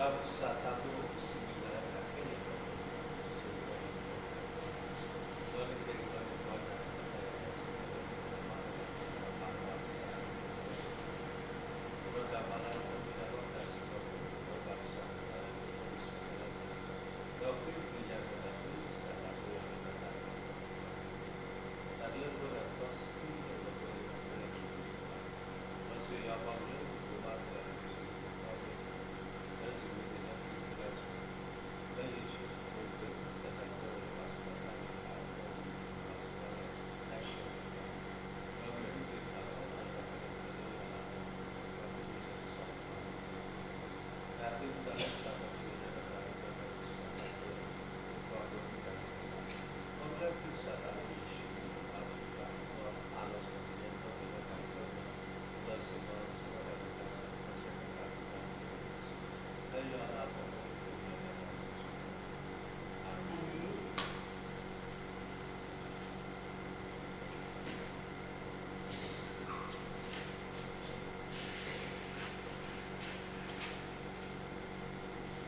ကစၢ်သးဘိစံးဘျုးနၤလၢတၢ်ခဲလၢာ်အဖီခိၣ်, စံးဘျုးနၤလၢတၢ်ခဲလၢာ်အဖီခိၣ်, ဒီးနကတဲာ်ကတီၤန့ၢ်ပှၤတၢ်ခွဲးတၢ်ယာ်တၢ်ဆၢကတီၢ်န့ၣ် ပမၤလိဘၣ်ကစၢ်အကလုၢ်ကထါ, ဒီးတၢ်မၤလၤကပီၤမ့ၢ်ဒၣ်လီတၢ်စံးထီၣ်ပတြၢၤဒီးဘၣ်ကစၢ်အကလုၢ်ကထါလၢပဂီၢ် ဒီးဃ့ကညးနၤတၢ်သ့ ကစၢ်သးဘိယွၤလၢတၢ်သးခုကစီၣ်တၢ်လၢပဂီၢ် တၢ်လၢပဂီၢ်တၢ်စီဆှံလၢပဂီၢ်လၢပှၤလၢအဂ့ၤကတၢၢ်, ဒီးစံးယွၤပှၤကလုာ် ပဘါထုကဖၣ်လၢပစံးဘျုးပှၤကလုာ်, လၢစံးဘျုးက့ၤလၢကစၢ်ယွၤ လၢယ့ၣ်ၡူးခရံာ်အမံၤ ကစၢ်သးဘိယွၤလၢဘၣ်ဆူးဘၣ်ဆါန့ၣ် အတၢ်အိၣ်မူ ဘၣ်ဆၢလၢ action န့ၣ်လီၤ. ဒီးမ့ၢ်အုၣ်က့ၤခးလီၤတၢ်လၢပှၤကလုာ်လၢယွၤအလၤကပီၤ ဒီးပမ့ၢ်တၢ်ကစီၣ် တၢ်သ့ၣ်တဖၣ်လၢပသးဒီးပဂ့ၤလၢပသးဒီးပကစၢ်သးဘိ ပကွၢ်ကီၤမ့ၢ်တၢ်သ့ၣ်တဖၣ်, ခီဖျိလၢကစၢ်သးဘိယ့ၣ်ၡူးခရံာ်အဘါထုကဖၣ် ဒီးအၢၣ်လီၤဆိးက့ၤယဲ ဒီးပလၢတၢ်ကပီၤ ဒီးစံးဘျုးစံးဘျုးတၢ်သ့ၣ်တဖၣ် လၢယွၤအလၤကပီၤ အမံၤ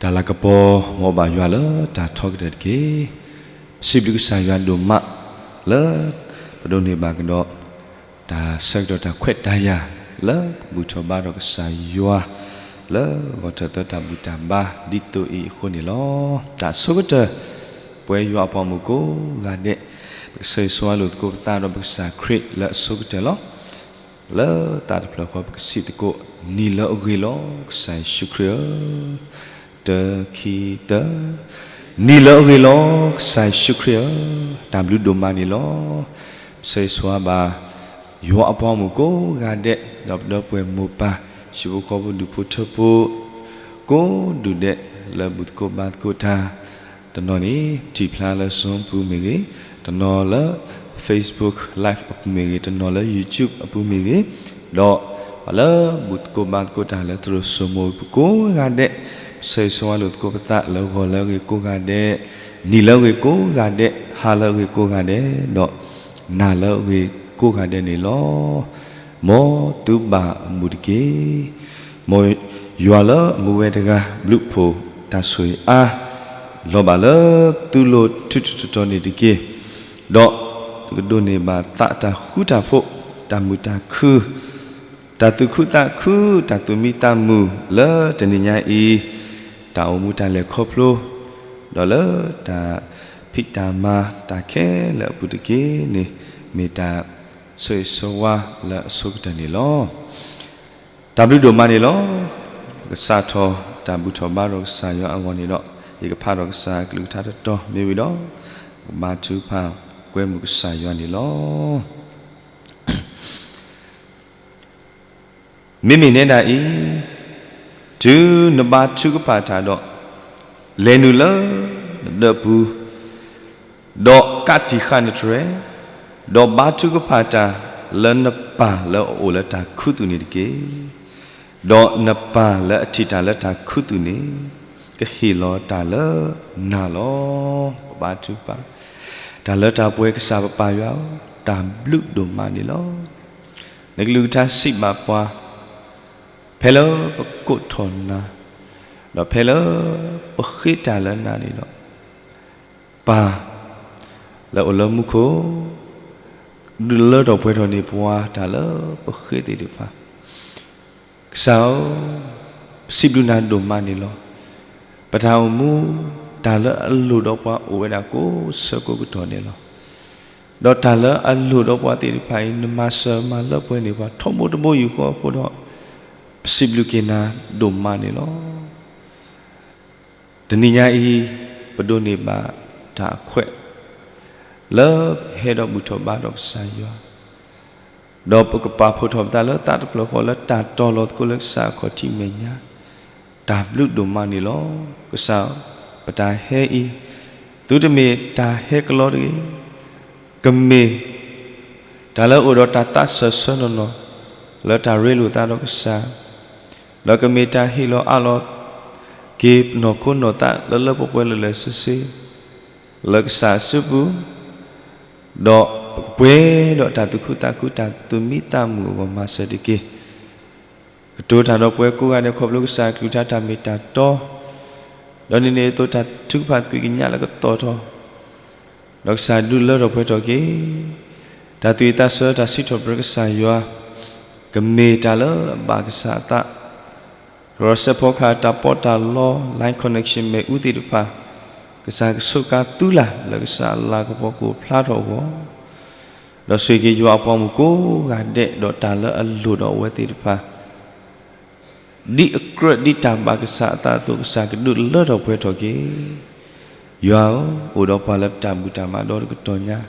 တၢ်လၤကပီၤ မ်အဘၣ်ယွၤလၢတၢ်ထီကတၢၢ်တက့ၢ်. ပစံးဘျုးကစၢ်ယွၤဒိၣ်မးလၢ ပဒိးန့ၢ်ဘၣ်ကဒီး တၢ်ဆၢကတီၢ်တၢ်ခွဲးတၢ်ယာ် လၢပဘူၣ်ထီၣ်ဘါထီၣ်ကစၢ်ယွၤ လၢဂီၤထၢၣ်သၢတၢ်ဘူၣ်တၢ်ဘါ ဒ်သိးအံၤအဃိန့ၣ်လီၤ. တၢ်ဆိကတၢၢ် ပဝဲယွၤအပှၤမုၣ်ကိးဂၤဒဲး ပကဆၢဂ့ၤဆၢဝါလိာ်သကိးပသးဒီးပကစၢ်ခရံာ်လၢအဆိကတၢၢ်လီၤ. လၢသးတဖျၢၣ်ဃီပကစံးသကိး နံၤလၢအဂ့ၤလီၤ ကစၢ်ယ့ၣ်ၡူးခရံာ်ဧၢ, တၢ ခံ သၢ, နံၤလၢအဂ့ၤလီၤ ကစၢ်ယ့ၣ်ၡူးခရံာ်ဧၢ, တၢ်ဘျုးဒိၣ်မးန့ၣ်လီၤ. ပဆၢဂ့ၤဆၢဝါဘၣ် ယွၤအပှၤမုၣ်ကိးဂၤဒဲး ဒီးပဒီပုၢ်ဝဲၢ်မိၢ်ပၢ် ဟံၣ်ဖိဃီဖိဒူၣ်ဖိထၢဖိ ကိးဒူၣ်ဒဲး လၢဘူၣ်သကိးဘါသကိးတၢ် တနီၤန့ၣ် ထံၣ်ဖျါလၢ Zoom ပူၤမ့ၢ်ဂ့ၤ, တနီၤလၢ Facebook Live အပူၤမ့ၢ်ဂ့ၤ, တနီၤလၢ YouTube အပူၤမ့ၢ်ဂ့ၤ, ဒီးပှၤလၢဘူၣ်သကိးဘါသကိးတၢ်လၢသရိာ်စိမိၤပူၤကိးဂၤဒဲး ပဆၢဂ့ၤဆၢဝါလိာ်သကိးပသးလၢဂီၤလၢအဂ့ၤကိးဂၤဒဲး, နံၤလၢအဂ့ၤကိးဂၤဒဲး, ဟါလၢအဂ့ၤကိးဂၤဒဲး, ဒီးနၤလၢအဂ့ၤကိးဂၤဒဲးန့ၣ်လီၤ. မ်သုဘၣ်အမုာ်တက့ၢ်. မ်ယွၤလၢအမူဝဲတဂၤ ဘျုးဖှိၣ်တၢ်ဆိၣ်ဂ့ၤအါ လီၤဘၣ်လၢသုလိၤထူးထူးတီၤတီၤန့ၣ်တက့ၢ်. ဒီးကဒိးန့ၢ်ဘၣ်သးတၢ်ဃူတၢ်ဖိး, တၢ်မုာ်တၢ်ခု, တၢ်သူၣ်ခုသးခု, တၢ်သူၣ်မံသးမုာ်လၢတနံၤညါအံၤ, တၢ်အိၣ်မူတၢ်လဲၤခီဖျိ, ဒီးလၢတၢ်ဖံးတၢ်မၤတၢ်ခဲလၢာ်အပူၤတက့ၢ်န့ၣ်, မ့ၢ်တၢ်ဆိၣ်ဂ့ၤဆိၣ်ဝါလၢအဆိကတၢၢ်န့ၣ်လီၤ. တၢ်ဘျုးဒိၣ်မးန့ၣ်လီၤ. ပကစးထီၣ်တၢ်ဘူၣ်ထီၣ်ဘါထီၣ်ကစၢ်ယွၤအဂီၢ်န့ၣ်ဒီး, ယကဖးထီၣ်ကစၢ်အကလုၢ်ကထါတတီၤမ့ၢ်ဝံၤဒီး, ပကဘါထုကဖၣ်ကွဲမုာ်ကစၢ်ယွၤန့ၣ်လီၤ. မ့မ့ၢ်နဲဒၣ်အံၤ, တုၤနဘါထုကဖၣ်တၢ်ဒီး, လဲၤနုာ်လၢနဒၢးပူၤ, ဒီးကးတံာ်ဃာ်နတြဲၤ, ဒီးဘါထုကဖၣ်တၢ်လၢနပၢ်လၢအအိၣ်လၢတၢ်ခူသူၣ်န့ၣ်တက့ၢ်. ဒီးနပၢ်လၢအထံၣ်တၢ်လၢတၢ်ခူသူၣ်န့ၣ်, ကဟ့ၣ်လီၤတၢ်လၢနၤလီၤ. ပဘါထုကဖၣ်, တၢ်လၢတၢ်ပှဲၤကစၢ်ပပၢ်ယွၤဧၢ, တၢ်ဘျုးဒိၣ်မးန့ၣ်လီၤ. နကလုၢ်ကထါစံးဘၣ်ပှၤ, ဖဲလၢပကိးထီၣ်နၤ, ဒီးဖဲလၢပဃ့တၢ်လၢနၤန့ၣ်ဒီး, ပၢ်လၢအိၣ်လၢမူခိၣ်, ဒုးလၢထီၣ်ပှဲၤထီၣ်န့ၢ်ပှၤတၢ်လၢပဃ့သ့ၣ်တဖၣ် ကစၢ်ဧၢ, ပစံးဘျုးနၤဒိၣ်မးန့ၣ်လီၤ. ပတၢ်အိၣ်မူ, တၢ်လၢအလိၣ်ဒီးပှၤအိၣ်ဝဲဒၣ်ကိးဆၢကိးကတီၢ်န့ၣ်လီၤ. ဒီးတၢ်လၢအလိၣ်ဒီးပှၤသ့ၣ်တဖၣ်အံၤ နမၤစၢၤမၤလၢပှဲၤန့ၢ်ပှၤထီဘိတဘိယူၢ်ဃီအဃိဒီး, ပစံးဘျုးက့ၤနၤဒိၣ်မးန့ၣ်လီၤ. တနံၤညါအံၤ, ပဒိးန့ၢ်ဘၣ်တၢ်အခွဲး လၢပဟဲဒီးဘူၣ်ထီၣ်ဘါထီၣ်ကစၢ်ယွၤ, ဒီးပကပာ်ဖှိၣ်ထီၣ်ပသးလၢသးတဖျၢၣ်ဃီလၢတၢ်တီၤလီၤသကိးလၢကစၢ်အခီၣ်ထံးမဲာ်ညါ, တၢ်ဘျုးဒိၣ်မးန့ၣ်လီၤ. ကစၢ်ဧၢ, ပတၢ်ဟဲအံၤ, သုတမ့ၢ်တၢ်ဟဲကလီတဂ့ၤ, ကမ့ၢ်တၢ်လၢအအိၣ်ဒီးတၢ်သးစၢၢ်ဆၢနီၢ်နီၢ် လၢတၢ်ရ့လိာ်သးဒီးကစၢ်, ဒီးကမ့ၢ်တၢ်ဟ့ၣ်လီၤအးလီၤက့ၤပနီၢ်ခိနီၢ်သးလၢလၢပှဲၤပှဲၤလၢာ်လၢာ်ဆ့ဆ့ လၢကစၢ်အစုပူၤ, ဒီးပကပှဲၤဒီးတၢ်သူၣ်ခုသးခု တၢ်သူၣ်မံသးမုာ်အဂီၢ်မၤစၢၤတက့ၢ်. ကတိၤတၢ်ဒီးပဝဲကိးဂၤဒဲးခီဖျိကစၢ်အကလုၢ်ကထါတၢ်မ့ၢ်တၢ်တီ, ဒီးန့ၣ်န့ၣ်အသိးတၢ်ထုကဖၣ်သကွံာ်ကညးလၢကသီၣ်ထီၣ် ဒီးကစၢ်ဒုးလၢထီၣ်ပှဲၤထီၣ်က့ၤ တၢ်သူၣ်ဝံၣ်သးဆၢ တၢ်စံးထီၣ်ပတြၢၤကစၢ်ယွၤ, ကမ့ၢ်တၢ်လၢအဘၣ်ကစၢ်အသး, ဒီးစဲးဖီကဟၣ်တၢ်ပီးတၢ်လီ line connection မ့ၣ်အူသ့ၣ်တဖၣ်, ကစၢ်ကဆိးကါသုလၢ်လၢကစၢ်အလၤကပီၤကအိၣ်ဖျါထီၣ်အဂီၢ်, ဒီးဆိၣ်ဂ့ၤက့ၤယွၤအပှၤမုၣ်ကိးဂၤဒဲး ဒီးတၢ်လၢအလိၣ်ဒီးအဝဲသ့ၣ်တဖၣ် ဒ်အကြၢးဒ်တၢ်ဘၣ်ကစၢ်အသးအသိး ကစၢ်ကဒုးလၢထီၣ်ပှဲၤထီၣ်က့ၤ. ယွၤဧၢ, အိၣ်ဒီးပှၤလၢပတၢ်ဘူၣ်တၢ်ဘါဒီတကတီၢ်ညါ,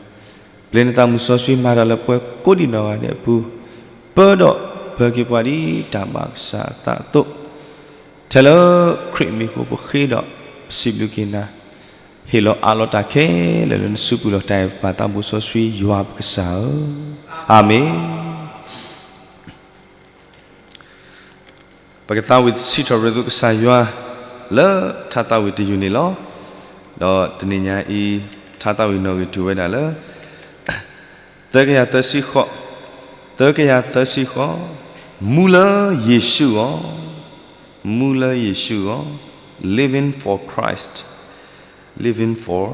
ပျဲနသးမုၢ်စီဆှံမၤတၢ်လၢပှၤကိးဒံးနီၢ်ဂၤဒဲးအပူၤ, ပၢဒီးပၢၤက့ၤပှၤဒ်တၢ်ဘၣ်ကစၢ်အသးအသိး, ထဲလၢခရံာ်မံၤအဃိပဃ့ဒီးပစံးဘျုးက့ၤနၤ, ဟ့ၣ်လီၤအးလီၤတၢ်ခဲလၢာ်လၢနစုပူၤလီၤ. တၢ်အဲၣ်ပၢ်သးဘိစီဆှံယွၤပကစၢ်ဧၢ, အၤမ့ၣ်. ပကသးဝံၣ်စံးထီၣ်ပတြၢၤသကိးကစၢ်ယွၤ လၢထါသးဝံၣ်တယုၢ်န့ၣ်လီၤ. ဒီးတနံၤညါအံၤ ထါသးဝံၣ်နီၣ်ဂံၢ်တူၢ်ဝဲဒၣ်လၢ သၢကယၤသၢဆံဃိး, သၢကယၤသၢဆံဃိး, မူလၢယ့ၣ်ၡူးအဂီၢ်, မူလၢယ့ၣ်ၡူးအဂီၢ်, Living for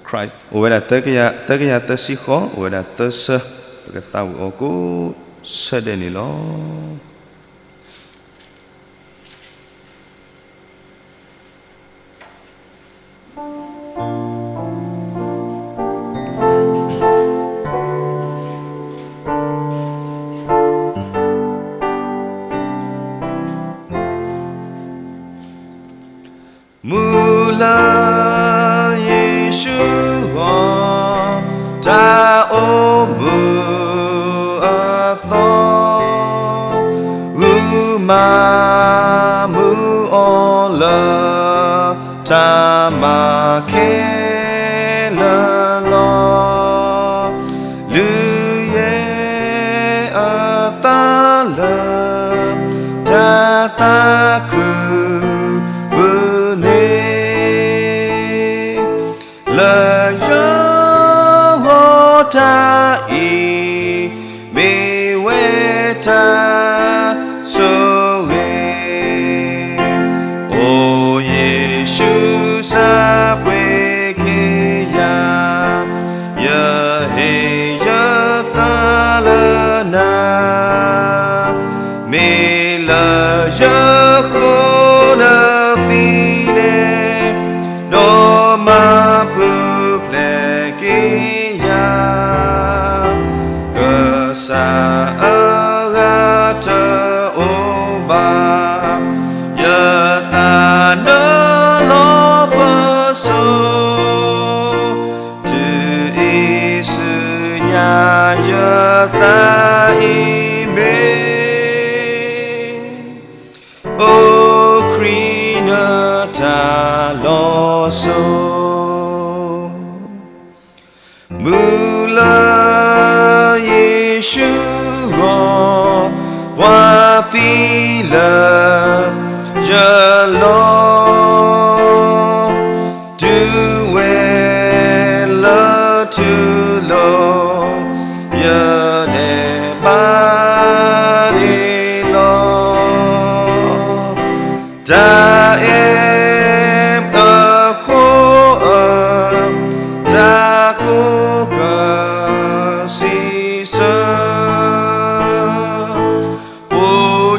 Christ, အိၣ်ဝဲဒၣ် သၢကယၤသၢဆံဃိး, အိၣ်ဝဲဒၣ်သၢဆၢ, ပကသးဝံၣ်အီၤကိးဆၢဒဲးန့ၣ်လီၤ. မုၢ်လၢယ့ၣ်ၡူးအီၤ တၢ်အိၣ်မုာ်အသီ, ဂုာ်မၤမုာ်အီၤလၢ တၢ်မၤခဲလၢာ်လီၤ. လုၢ်ယဲအသးလၢ တၢ်သးခုပူၤန့ၣ်, လၢယဂီၢ်တၢ်အံၤ မ့ၢ်ဝဲတၢ်ဆိၣ်ဂ့ၤ, အိယ့ၣ်ၡူး စၢ်ပှ့ၤက့ၤယၤ, ယဟ့ၣ်ယသးလၢနၤ, မ့ၢ်လၢယဃိနသံန့ၣ်, ဒီးမၤပူၤဖျဲးက့ၤယၤ, ကစၢ်အဂၤတအိၣ်ဘၣ်, ယသးနၢလီၤပစိာ်, တုၤအံၤဆူညါ ယသးအံၤမ့ၢ် အိၣ်ခရံာ်နတၢ်လီၤစိၤ, မုၢ်လၢယ့ၣ်ၡူးဂီၤ, ပှၤသံလၢယလီၢ်, တုၤဝဲလၢထူလီၤ, ယလဲၤဘၣ်န့ၣ်လီၤ. တၢ်အဲၣ်အဃိအၢ, တၢ်ကိးကစံးဆၢ, ပိ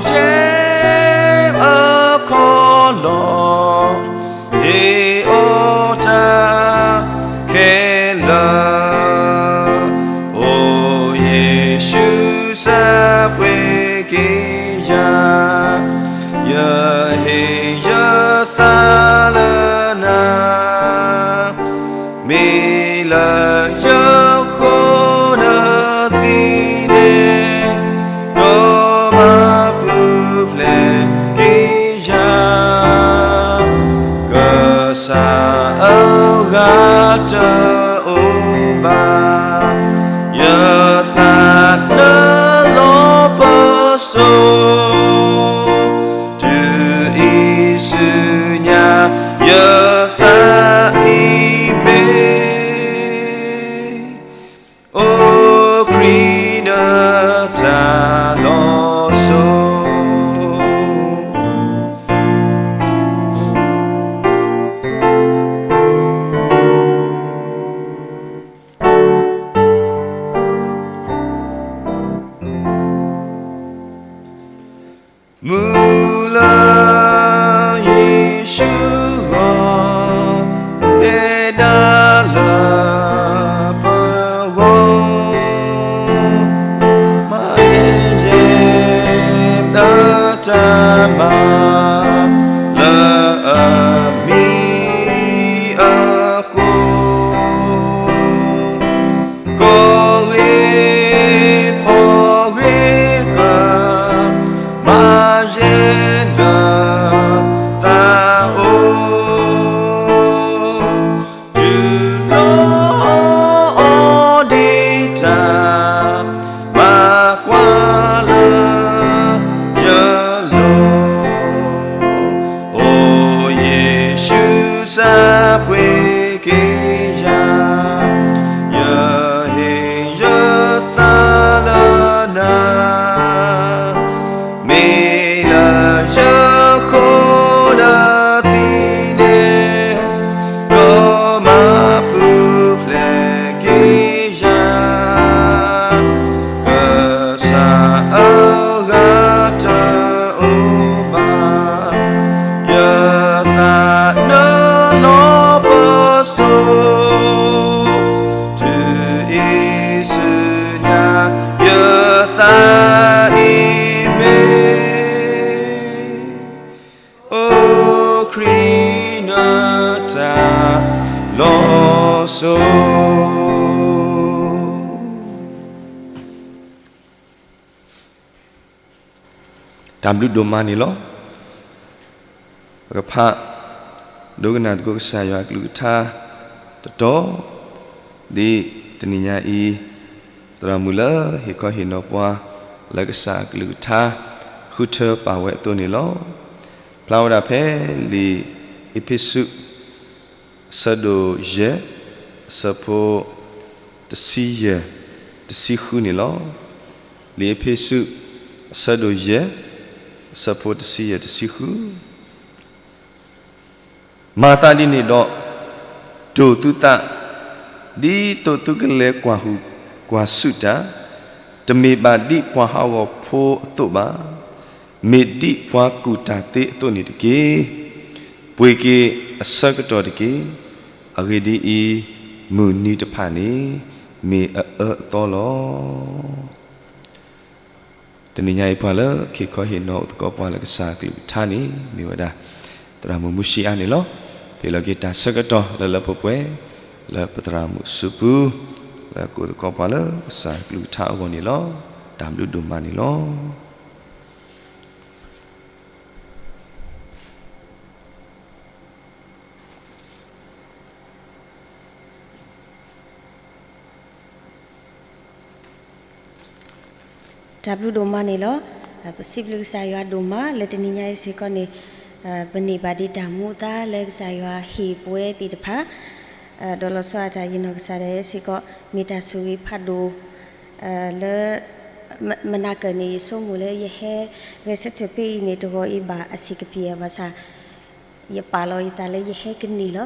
ယဲၢ်အခီၣ်လီၢ်, ဟ့ၣ်အီၣ်တၢ်ခဲလၢာ်, အိယ့ၣ်ၡူး စၢ်ပှ့ၤက့ၤယၤ, ယဟ့ၣ်ယသးလၢနၤ, မ့ၢ်လၢယဃိနသံန့ၣ်, ဒီးမၤပူၤဖျဲးက့ၤယၤ, ကစၢ်အဂၤတအိၣ်ဘၣ်, ယသးနၢလီၤပစိာ်, တုၤအံၤဆူညါ ယသးအံၤမ့ၢ် အိၣ်ခရံာ်နတၢ်လီၤစိၤ. မုၢ်လၢယ့ၣ်ၡူးဂီၤ, တဲဒၣ်လၢပဂီၢ်, မၤယဲၢ်တၢ်မၤ လၢအမံၤအဃိ, ကိးဂ့ၤဖီၣ်ဂ့ၤဂၤ, မၤယဲၢ် တၢ်ဘျုးဒိၣ်မးန့ၣ်လီၤ. ပကဖး ဒိကနၣ်သကိးကစၢ်ယွၤအကလုၢ်ကထါ တတီၤ, ဒ်တနံၤညါအံၤ သရၣ်မုၣ်လၢဟ့ၣ်ခီဟ့ၣ်နီၤပှၤ လၢကစၢ်အကလုၢ်ကထါ ဃုထၢပာ်ဝဲအသိးန့ၣ်လီၤ. ဖျါဝဲဒၣ်ဖဲလံာ်အ့းဖ့းစူး အဆၢဒိၣ်ယဲၢ် အဆၢဖိ တဆံယဲၢ် တဆံဃုန့ၣ်လီၤ. လံာ်အ့းဖ့းစူး အဆၢဒိၣ်ယဲၢ် အဆၢဖိတဆံယဲၢ် တဆံဃု. မၤသးဒ်န့ၣ်ဒီး တိၢ်သုသး ဒ်သိးသုကလဲၤကွၢ်ဟုၣ်ကွၢ်ဆူၣ်တၢ်, တမ့ၢ်ဘၣ်ဒ်ပှၤဟးဂီၤဖိအသိးဘၣ်, မ့ၢ်ဒ်ပှၤကူၣ်တၢ်သ့အသိးန့ၣ်တက့ၢ်. ပှ့ၤက့ၤအဆၢကတီၢ်တက့ၢ်. အဂ့ၢ်ဒ်အံၤ, မုၢ်နံၤတဖၣ်န့ၣ် မ့ၢ်အအၢအသီလီၤ. တနံၤညါအံၤပှၤလၢဟ့ၣ်ခီဟ့ၣ်နီၤအိၣ်သကိးပှၤလၢကစၢ်အကလုၢ်ကထါန့ၣ် မ့ၢ်ဝဲဒၣ် သရၣ်မုၣ်မူၡံအါန့ၣ်လီၤ. ဟ့ၣ်လီၤက့ၤတၢ်ဆၢကတီၢ်လၢလၢပှဲၤပှဲၤ လၢပသရၣ်မုၣ်အစုပူၤ လၢကအိၣ်သကိးပှၤလၢကစၢ်အကလုၢ်ကထါအဂီၢ်န့ၣ်လီၤ. တၢ်ဘျုးဒိၣ်မးန့ၣ်လီၤ. တၢ်ဘျုးဒိၣ်မးန့ၣ်လီၤ. ပစံးဘျုးကစၢ်ယွၤဒိၣ်မး လၢတနံၤညါအံၤစ့ၢ်ကီးန့ၣ် ပန့ၢ်ဘၣ်ဒံးတၢ်မူအသါလၢကစၢ်ယွၤဟ့ၣ်ပဝဲသ့ၣ်တဖၣ် ဒီးလီၤဆီဒၣ်တၢ် ယနီၢ်ကစၢ်ဒၣ်ယဲစ့ၢ်ကီး မ့ၢ်တၢ်ဆိၣ်ဂ့ၤဖးဒိၣ် လၢ မနၤကၢၣ်န့ၣ် ယဆိကမိၣ်လၢယဟဲဂဲၤဆၢထၢၣ်ဖဲအံၤန့ၣ် တဂီၤအံၤဘၣ်အဆံးကပံာ်ဘၣ်ဆၣ် ယပာ်လီၤယသးလၢယဟဲကန့ၢ်လီၤ.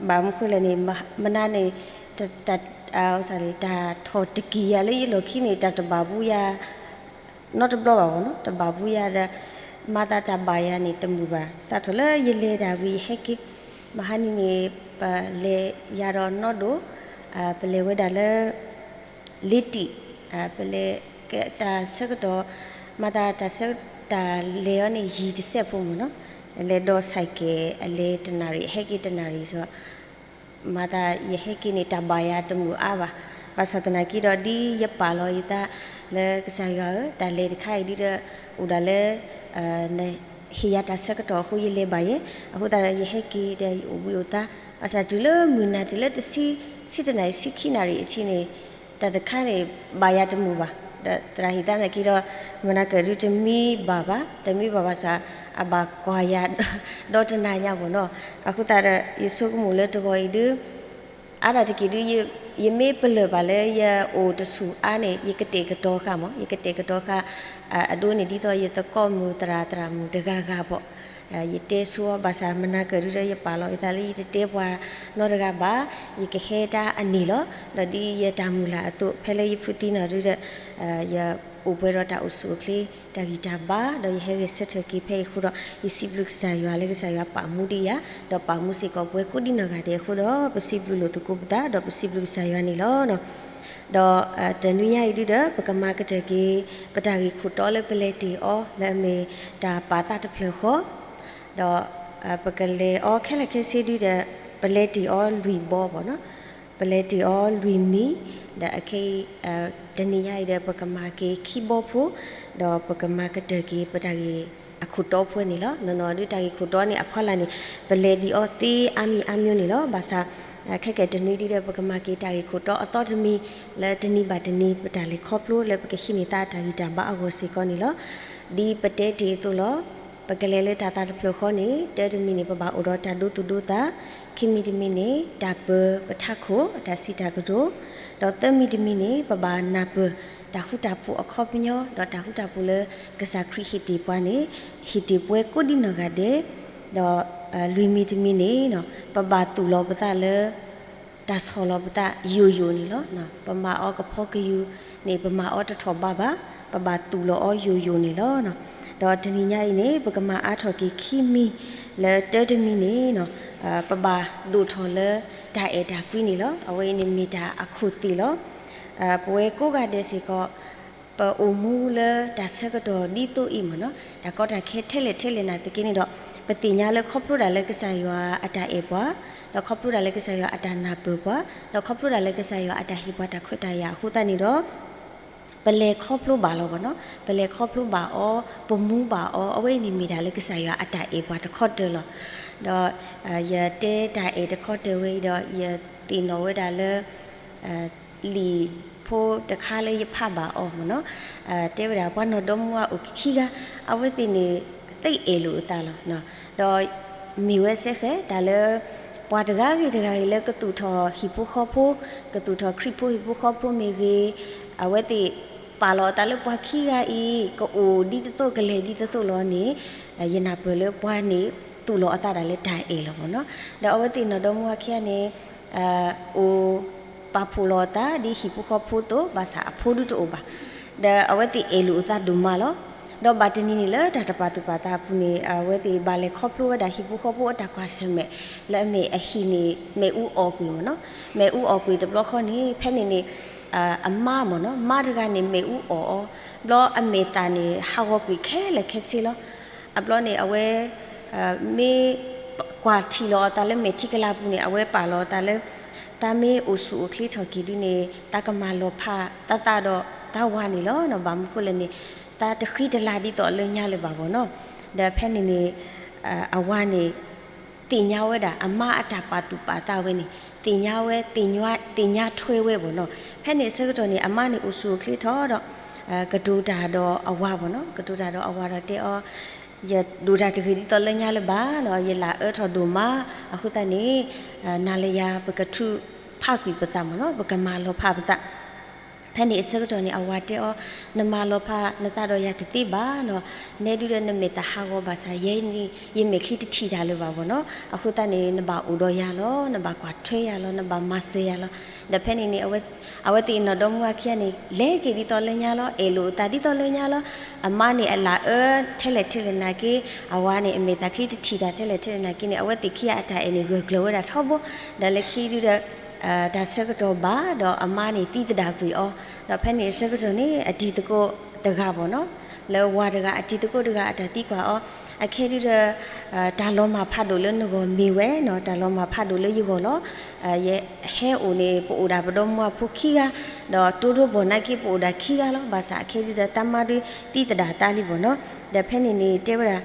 ဘၣ်မနုၤဃိလဲၣ်န့ၣ် မနၤန့ၣ် တၢ်ထီၣ်တကံၢ်ယၤလၢယလီၢ်ခံန့ၣ် တၢ်တဘၣ်ဘူးယၤ နီတဘျီဘၣ်ဘၣ်နီၤ, တဘၣ်ဘူးယၤဒီး မၤသးတၢ်ဘၣ်ယၤန့ၣ်တမုာ်ဘၣ်. စးထီၣ်လၢယလဲၤတၢ်ဝံၤယဟဲက့ၤ မဟါနံၤန့ၣ် ပလဲၤယၤဒီးနီၢ်ဒိၣ် ပလဲၤဝဲဒၣ်လၢ လ့တံၣ် ပလဲၤ တၢ်ဆၢကတီၢ် မၤသးတၢ်ဆၢ တၢ်လဲၤအီၤန့ၣ် ယံာ်တစဲးဖိမ့ၢ်နီၤ, လဲၤဒီး cycle အလဲၤတနၣ်ရံၣ် ဟဲက့ၤတနၣ်ရံၣ် မၤသးယဟဲက့ၤန့ၣ် တၢ်ဘၣ်ယၤတမုာ်အါဘၣ်. ဘၣ်ဆၣ်သနာ်က့ဒီး ဒ်ယပာ်လီၤယသးလၢကစၢ်ယွၤဧၢ, တၢ်လဲၤတခါအံၤဒ်ဒီး အိၣ်ဒၣ်လၢ နဟ့ၣ်ယၤတၢ်ဆၢကတီၢ်အဃိ ယလဲၤဘၣ်ယဲ, အဃိသတးဒီး ယဟဲက့ၤဒီးယအိၣ်ဘှံးအိၣ်သါ, ဘၣ်ဆၣ်တုၤလၢမုၢ်နၤတုၤလၢတဆံ ဆံတနၣ်ရံၣ်ဆံခံနၣ်ရံၣ်အထံးန့ၣ် တၢ်တခါန့ၣ် ဘၣ်ယၤတမုာ်ဘၣ်. ဒီးသရၣ်ဟ့ၣ်သါနာ်က့ဒီး မနၤကၢၣ်ဒုတမံဘၣ်ဘၣ်, တမံဘၣ်ဘၣ်ဆၣ် အဘၣ်ကွၢ်ယၤ ဒီတနၤညါမ့ၢ်နီၤ. အဃိသတးဒီး ယဆိကမိၣ်လၢတဂီၤအံၤဒု အါတက့ၢ်ဒု ယမ့ၢ်ပလၢၢ်ဘၣ်လၢယအိၣ်တဆူၣ်အါန့ၣ် ယကတဲာ်ကတီၤဃာ်မ့ၢ်, ယကတဲာ်ကတီၤဃာ် အဒိန့ၣ် ဒ်သိးယသကိးမုၣ်သရၣ်သရၣ်မုၣ်တဂၤဂၤဘၣ် ယတဲဆိအီၤ ဘၣ်ဆၣ်မနၤကၢၣ်ဒုဒီး ယပာ်လီၤယသးလၢယတတဲပှၤနီတဂၤဘၣ်, ယကဟဲတၢ်အန့ၣ်လီၤ. ဒီးဒ်ယတၢ်မုၢ်လၢ်အသိး ဖဲလၢယဖုသံနီၣ်ဒုဒီး ယအိၣ်ပှဲၤဒီးတၢ်အိၣ်ဆူၣ်အိၣ်ချ့ တၢ်ဂံၢ်တၢ်ဘါ ဒီးယဟဲဂဲၤဆၢထၢၣ်က့ၤဖဲအံၤအဃိဒီး ယစံးဘျုးကစၢ်ယွၤလၢကစၢ်ယွၤပာ်မူဒံးယၤ, ဒီးပာ်မူစ့ၢ်ကီးပဝဲကိးဒံနီၢ်ဂၤဒဲးအဃိဒီး ပစံးဘျုးလိာ်သကိးပသး ဒီးပစံးဘျုးကစၢ်ယွၤန့ၣ်လီၤ. ဒီးတနွံညါအံၤဒုဒီး ပကမၤကတၢၢ်က့ၤ ပတၢ်ဂ့ၢ်ခိၣ်တီလၢပလဲၤတ့ၢ်အီၤ လၢအမ့ၢ်တၢ်ပာ်သးတဖျၢၣ်ဃီ ဒီး ပကလဲၤအီၤခဲလၢာ်ခဲဆ့ဒုဒီး ပလဲၤတ့ၢ်အီၤလွံၢ်ဘီဘၣ်နီၤ, ပလဲၤတ့ၢ်အီၤလွံၢ်မံၤ, ဒီးအခဲအံၤ တနံၤညါအံၤဒီး ပကမၤက့ၤခံဘီဖိ, ဒီးပကမၤကတၢၢ်က့ၤပတၢ်ဂ့ၢ်အခိၣ်တီဖိန့ၣ်လီၤ. နီၢ်နီၢ်ဒုတၢ်ဂ့ၢ်ခိၣ်တီန့ၣ် အဖီလာ်န့ၣ် ပလဲၤဒံးအီၤသ့အါမံၤအါမံၤန့ၣ်လီၤ. ဘၣ်ဆၣ် ခဲကနွံဒုဒီး ပကမၤက့ၤတၢ်ဂ့ၢ်ခိၣ်တီအသီတမံၤ လၢတနံၤဘၣ်တနံၤ ပတၢ်လဲၤခီဖျိလၢပကဟံးန့ၢ်သးတၢ်ဂံၢ်တၢ်ဘါအဂီၢ်စ့ၢ်ကီးန့ၣ်လီၤ. ဒ်ပတဲတ့ၢ်အသိးလီၤ. ပကလဲၤလၢတၢ်သးတဖျၢၣ်ဃီန့ၣ် တၢတမံၤန့ၣ် ပဘၣ်အိၣ်ဒီးတၢ်ဒိသူၣ်ဒိသး, ခံမံၤတမံၤန့ၣ် တၢ်ပၢၤပထးခိၣ် အတၢ်စံးတၢ်ကတိၤ, ဒီးသၢမံၤတမံၤန့ၣ် ပဘၣ်နၢ်ပၢၢ်တၢ်ဃူတၢ်ဖိးအခီပညီ ဒီးတၢ်ဃူတၢ်ဖိးလၢကစၢ်ခရံာ်ဟ့ၣ်တ့ၢ်ပှၤန့ၣ် ဟ့ၣ်တ့ၢ်ပဝဲကိးဒံနီၢ်ဂၤဒဲး, ဒီးလွံၢ်မံၤတမံၤန့ၣ် ပဘၣ်သူၣ်လီၤပသးလၢ တၢ်ဆီၣ်လီၤပသးယိာ်ယိာ်န့ၣ်လီၤ. ပမၤအီၤကဖီကယူၤန့ၣ် ပမၤအီၤတထီၣ်ဘးဘၣ်, ပဘၣ်သူၣ်လီၤအီၤယိာ်ယိာ်န့ၣ်လီၤ. ဒီးတနံၤညါအံၤန့ၣ် ပကမၤအါထီၣ်က့ၤခံမံၤ လၢတၢတမံၤန့ၣ် ပဘၣ်ဒိၣ်ထီၣ်လၢတၢ်အဲၣ်တၢ်ကွံန့ၣ်လီၤ. အဝဲအံၤန့ၣ်မ့ၢ်တၢ်အခိၣ်သ့ၣ်လီၤ. ပဝဲကိးဂၤဒဲးစ့ၢ်ကီး ပအိၣ်မူလၢတၢ်ဆၢကတီၢ်ဒ်သိးအံၤမ့ၢ်နီၤ, တၢ်ကီတၢ်ခဲထဲလဲၣ်ထဲလဲၣ်နာ်သက့န့ၣ်ဒီး ပသ့ၣ်ညါလၢခီဖျိဒၣ်လၢကစၢ်ယွၤအတၢ်အဲၣ်ပှၤ, ဒီးခီဖျိဒၣ်လၢကစၢ်ယွၤအတၢ်နၢ်ပၢၢ်ပှၤ, ဒီးခီဖျိဒၣ်လၢကစၢ်ယွၤအတၢ်ဟ့ၣ်ပှၤတၢ်ခွဲးတၢ်ယာ်အဃိသတးန့ၣ်ဒီး ပလဲၤခီဖျိဘၣ်လီၤဘၣ်နီၤ, ပလဲၤခီဖျိဘၣ်အီၤ, ပမူဘၣ်အီၤ, အဝဲအံၤန့ၣ်မ့ၢ်ဒၣ်လၢကစၢ်ယွၤအတၢ်အဲၣ်ပှၤတခီတၢၤလီၤ. ဒီး ယတဲတၢ်အဲၣ်တခီတၢၤဝဲအံၤဒီး ယသ့ၣ်နီၣ်ဝဲဒၣ်လၢ လံာ်ဖိတခါလၢယဖးဘၣ်အီၤမ့ၢ်နီၤ, တဲဝဲဒၣ်ပှၤနီၢ်ဒီမါဝၤအိၣ်ခံဂၤ, အဝဲသ့ၣ်န့ၣ် သ့အဲၣ်လိာ်အသးလီၤ. ဒီးမ့ၢ်ဝဲစ့ၢ်ကီးတၢ်လၢ ပှၤတဂၤဂ့ၤတဂၤဂ့ၤလၢကသူၣ်ထီၣ်ဟံၣ်ဖိဃီဖိ, ကသူၣ်ထီၣ်ခရံာ်ဖိဟံၣ်ဖိဃီဖိမ့ၢ်ဂ့ၤ, အဝဲသ့ၣ်ပာ်လီၤအသးလၢပှၤခံဂၤအံၤ ကအိၣ်ဒ်သိးသိး ကလဲၤဒ်သိးသိးလီၤန့ၣ်, ယနၢ်ပၢၢ်လၢပှၤန့ၣ်သူၣ်လီၤအသးဒၣ်လၢတၢ်အဲၣ်လီၤမ့ၢ်နီၤ. ဒီးအဝဲသ့ၣ်နီၢ်ဒီမါဝၤခံဂၤန့ၣ် အိၣ်ပာ်ဖှိၣ်လီၤအသးဒ်ဟံၣ်ဖိဃီဖိအသိး ဘၣ်ဆၣ်အဖိဒုတအိၣ်ဘၣ်. ဒီးအဝဲသ့ၣ်အဲၣ်လိာ်အသးဒိၣ်မးလီၤ. ဒီးဘၣ်တနံၤန့ၣ်လၢတၢ်တပာ်သူၣ်ပာ်သးအပူၤန့ၣ် အဝဲသ့ၣ်ဘၣ်လဲၤခီဖျိဝဲဒၣ်ဟံၣ်ဖိဃီဖိအတၢ်ကွၢ်ဆၢၣ်မဲာ် လၢအမ့ၢ်အဟံၣ်န့ၣ် မ့ၣ်အူအီၣ်ကွံာ်မ့ၢ်နီၤ, မ့ၣ်အူအီၣ်ကွံာ်တဘျီဃီန့ၣ် ဖဲန့ၣ်န့ၣ် အမါမ့ၢ်နီၤ, မါတဂၤန့ၣ် မ့ၣ်အူအီၣ်အီၤ, ဘျီအမဲာ်သၣ်န့ၣ် ဟးဂီၤကွံာ်ခဲလၢာ်ခဲဆ့လီၤ. အဘျီန့ၣ် အဝဲ မ့ၢ်ကွၢ်ထံၣ်လီၤအသးလၢမဲာ်ထံကလၤပူၤန့ၣ် အဝဲပာ်လီၤအသးလၢ တၢ်မ့ၢ်အိၣ်ဆူၣ်အိၣ်ချ့ထီၣ်က့ၤဒုန့ၣ် တၢ်ကမၤလီၤဖးတၢ်သးဒီးတၢ်ဝၤန့ၣ်လီၤ. ဘၣ်မနုၤဃိလဲၣ်န့ၣ် တၢ်တဃံတလၤဒ်သိးလၢညါလၢၤဘၣ်ဘၣ်နီၤ. ဒီးဖဲန့ၣ်န့ၣ် အဝၤန့ၣ် သ့ၣ်ညါဝဲဒၣ် အမါအတၢ်ပာ်သူၣ်ပာ်သးဝဲန့ၣ် သ့ၣ်ညါဝဲ, သ့ၣ်ညါထွဲဝဲဘၣ်နီၤ. ဖဲန့ၣ်အဆၢကတီၢ်န့ၣ် အမါန့ၣ် အိၣ်ဆူၣ်အိၣ်ချ့ထီၣ်ဒီး ကတိၤတၢ်ဒီးအဝၤဘၣ်နီၤ, ကတိၤတၢ်ဒီးအဝၤဒီးတဲအီၤ, ယဒိၣ်တၢ်တဂ့ၤဒ်သိးလၢညါလၢၤဘၣ်နီၤ, ယလၢအၢထီၣ်ဒိၣ်မး, အဃိသတးန့ၣ် နၤလၢယၤ ပကထုးဖးကွံာ်ပသးမ့ၢ်နီၤ, ပကမၤလီၤဖးပသး. ဖဲန့ၣ်အဆၢကတီၢ်န့ၣ် အဝၤတဲအီၤ, နမၤလီၤဖးနသးဒီးယၤတသ့ဘၣ်နီၤ, နဲဒုဒီးနမဲာ်သၣ်ဟးဂီၤဘၣ်ဆၣ် ယဲန့ၣ် ယမဲာ်ချံတထံၣ်တၢ်လၢၤဘၣ်ဘၣ်နီၤ, အဃိသတးန့ၣ် နဘၣ်အိၣ်ဒီးယၤလီၤ, နဘၣ်ကွၢ်ထွဲယၤလီၤ, နဘၣ်မၤစၢၤယၤလီၤ. ဒီးဖဲန့ၣ်န့ၣ် အဝဲသ့ၣ်နီၢ်ဒီမါဝၤခံဂၤန့ၣ် လဲၤက့ၤဒ်သိးလၢညါလီၤ, အဲၣ်လိာ်အသးဒ်သိးလၢညါလီၤ. အမါန့ၣ်အလၢအၢထဲလဲၣ်ထဲလဲၣ်နာ်က့, အဝၤန့ၣ် အမဲာ်သၣ်ချံတထံၣ်တၢ်ထဲလဲၣ်ထဲလဲၣ်နာ်က့န့ၣ် အဝဲသ့ၣ်ခံဂၤအတၢ်အဲၣ်န့ၣ် ဂၢၢ်ကျၢၤဝဲဒၣ်ထီဘိ, ဒီးလၢခံဒုဒီး တၢ်ဆၢကတီၢ်ဘၣ်ဒီးအမါန့ၣ်သံသဒၣ်ကွံာ်အီၤ, ဒီးဖဲန့ၣ်အဆၢကတီၢ်န့ၣ် အတံၤသကိးတဂၤဘၣ်နီၤ, လၢဝၤတဂၤ အတံၤသကိးတဂၤအတၢ်သံကွၢ်အီၤ, အခဲဒုဒီး တၢ်လီၤမၢ်ဖးဒိၣ်လၢနဂီၢ်မ့ၢ်ဝဲနီၤ, တၢ်လီၤမၢ်ဖးဒိၣ်လၢယဂီၢ်လီၤ. ယဟဲအိၣ်န့ၣ် ပအိၣ်ဒၣ်ပဒီမါဝၤဖိခံဂၤ, ဒီးတိၢ်ဒိဘီၣ်နာ်က့ပအိၣ်ဒၣ်ခံဂၤလီၤ, ဘၣ်ဆၣ်အခဲဒုဒီးတၢ်မါဒုသံသဒၣ်သးလံဘၣ်နီၤ. ဒီးဖဲန့ၣ်န့ၣ်တဲဝဲဒၣ်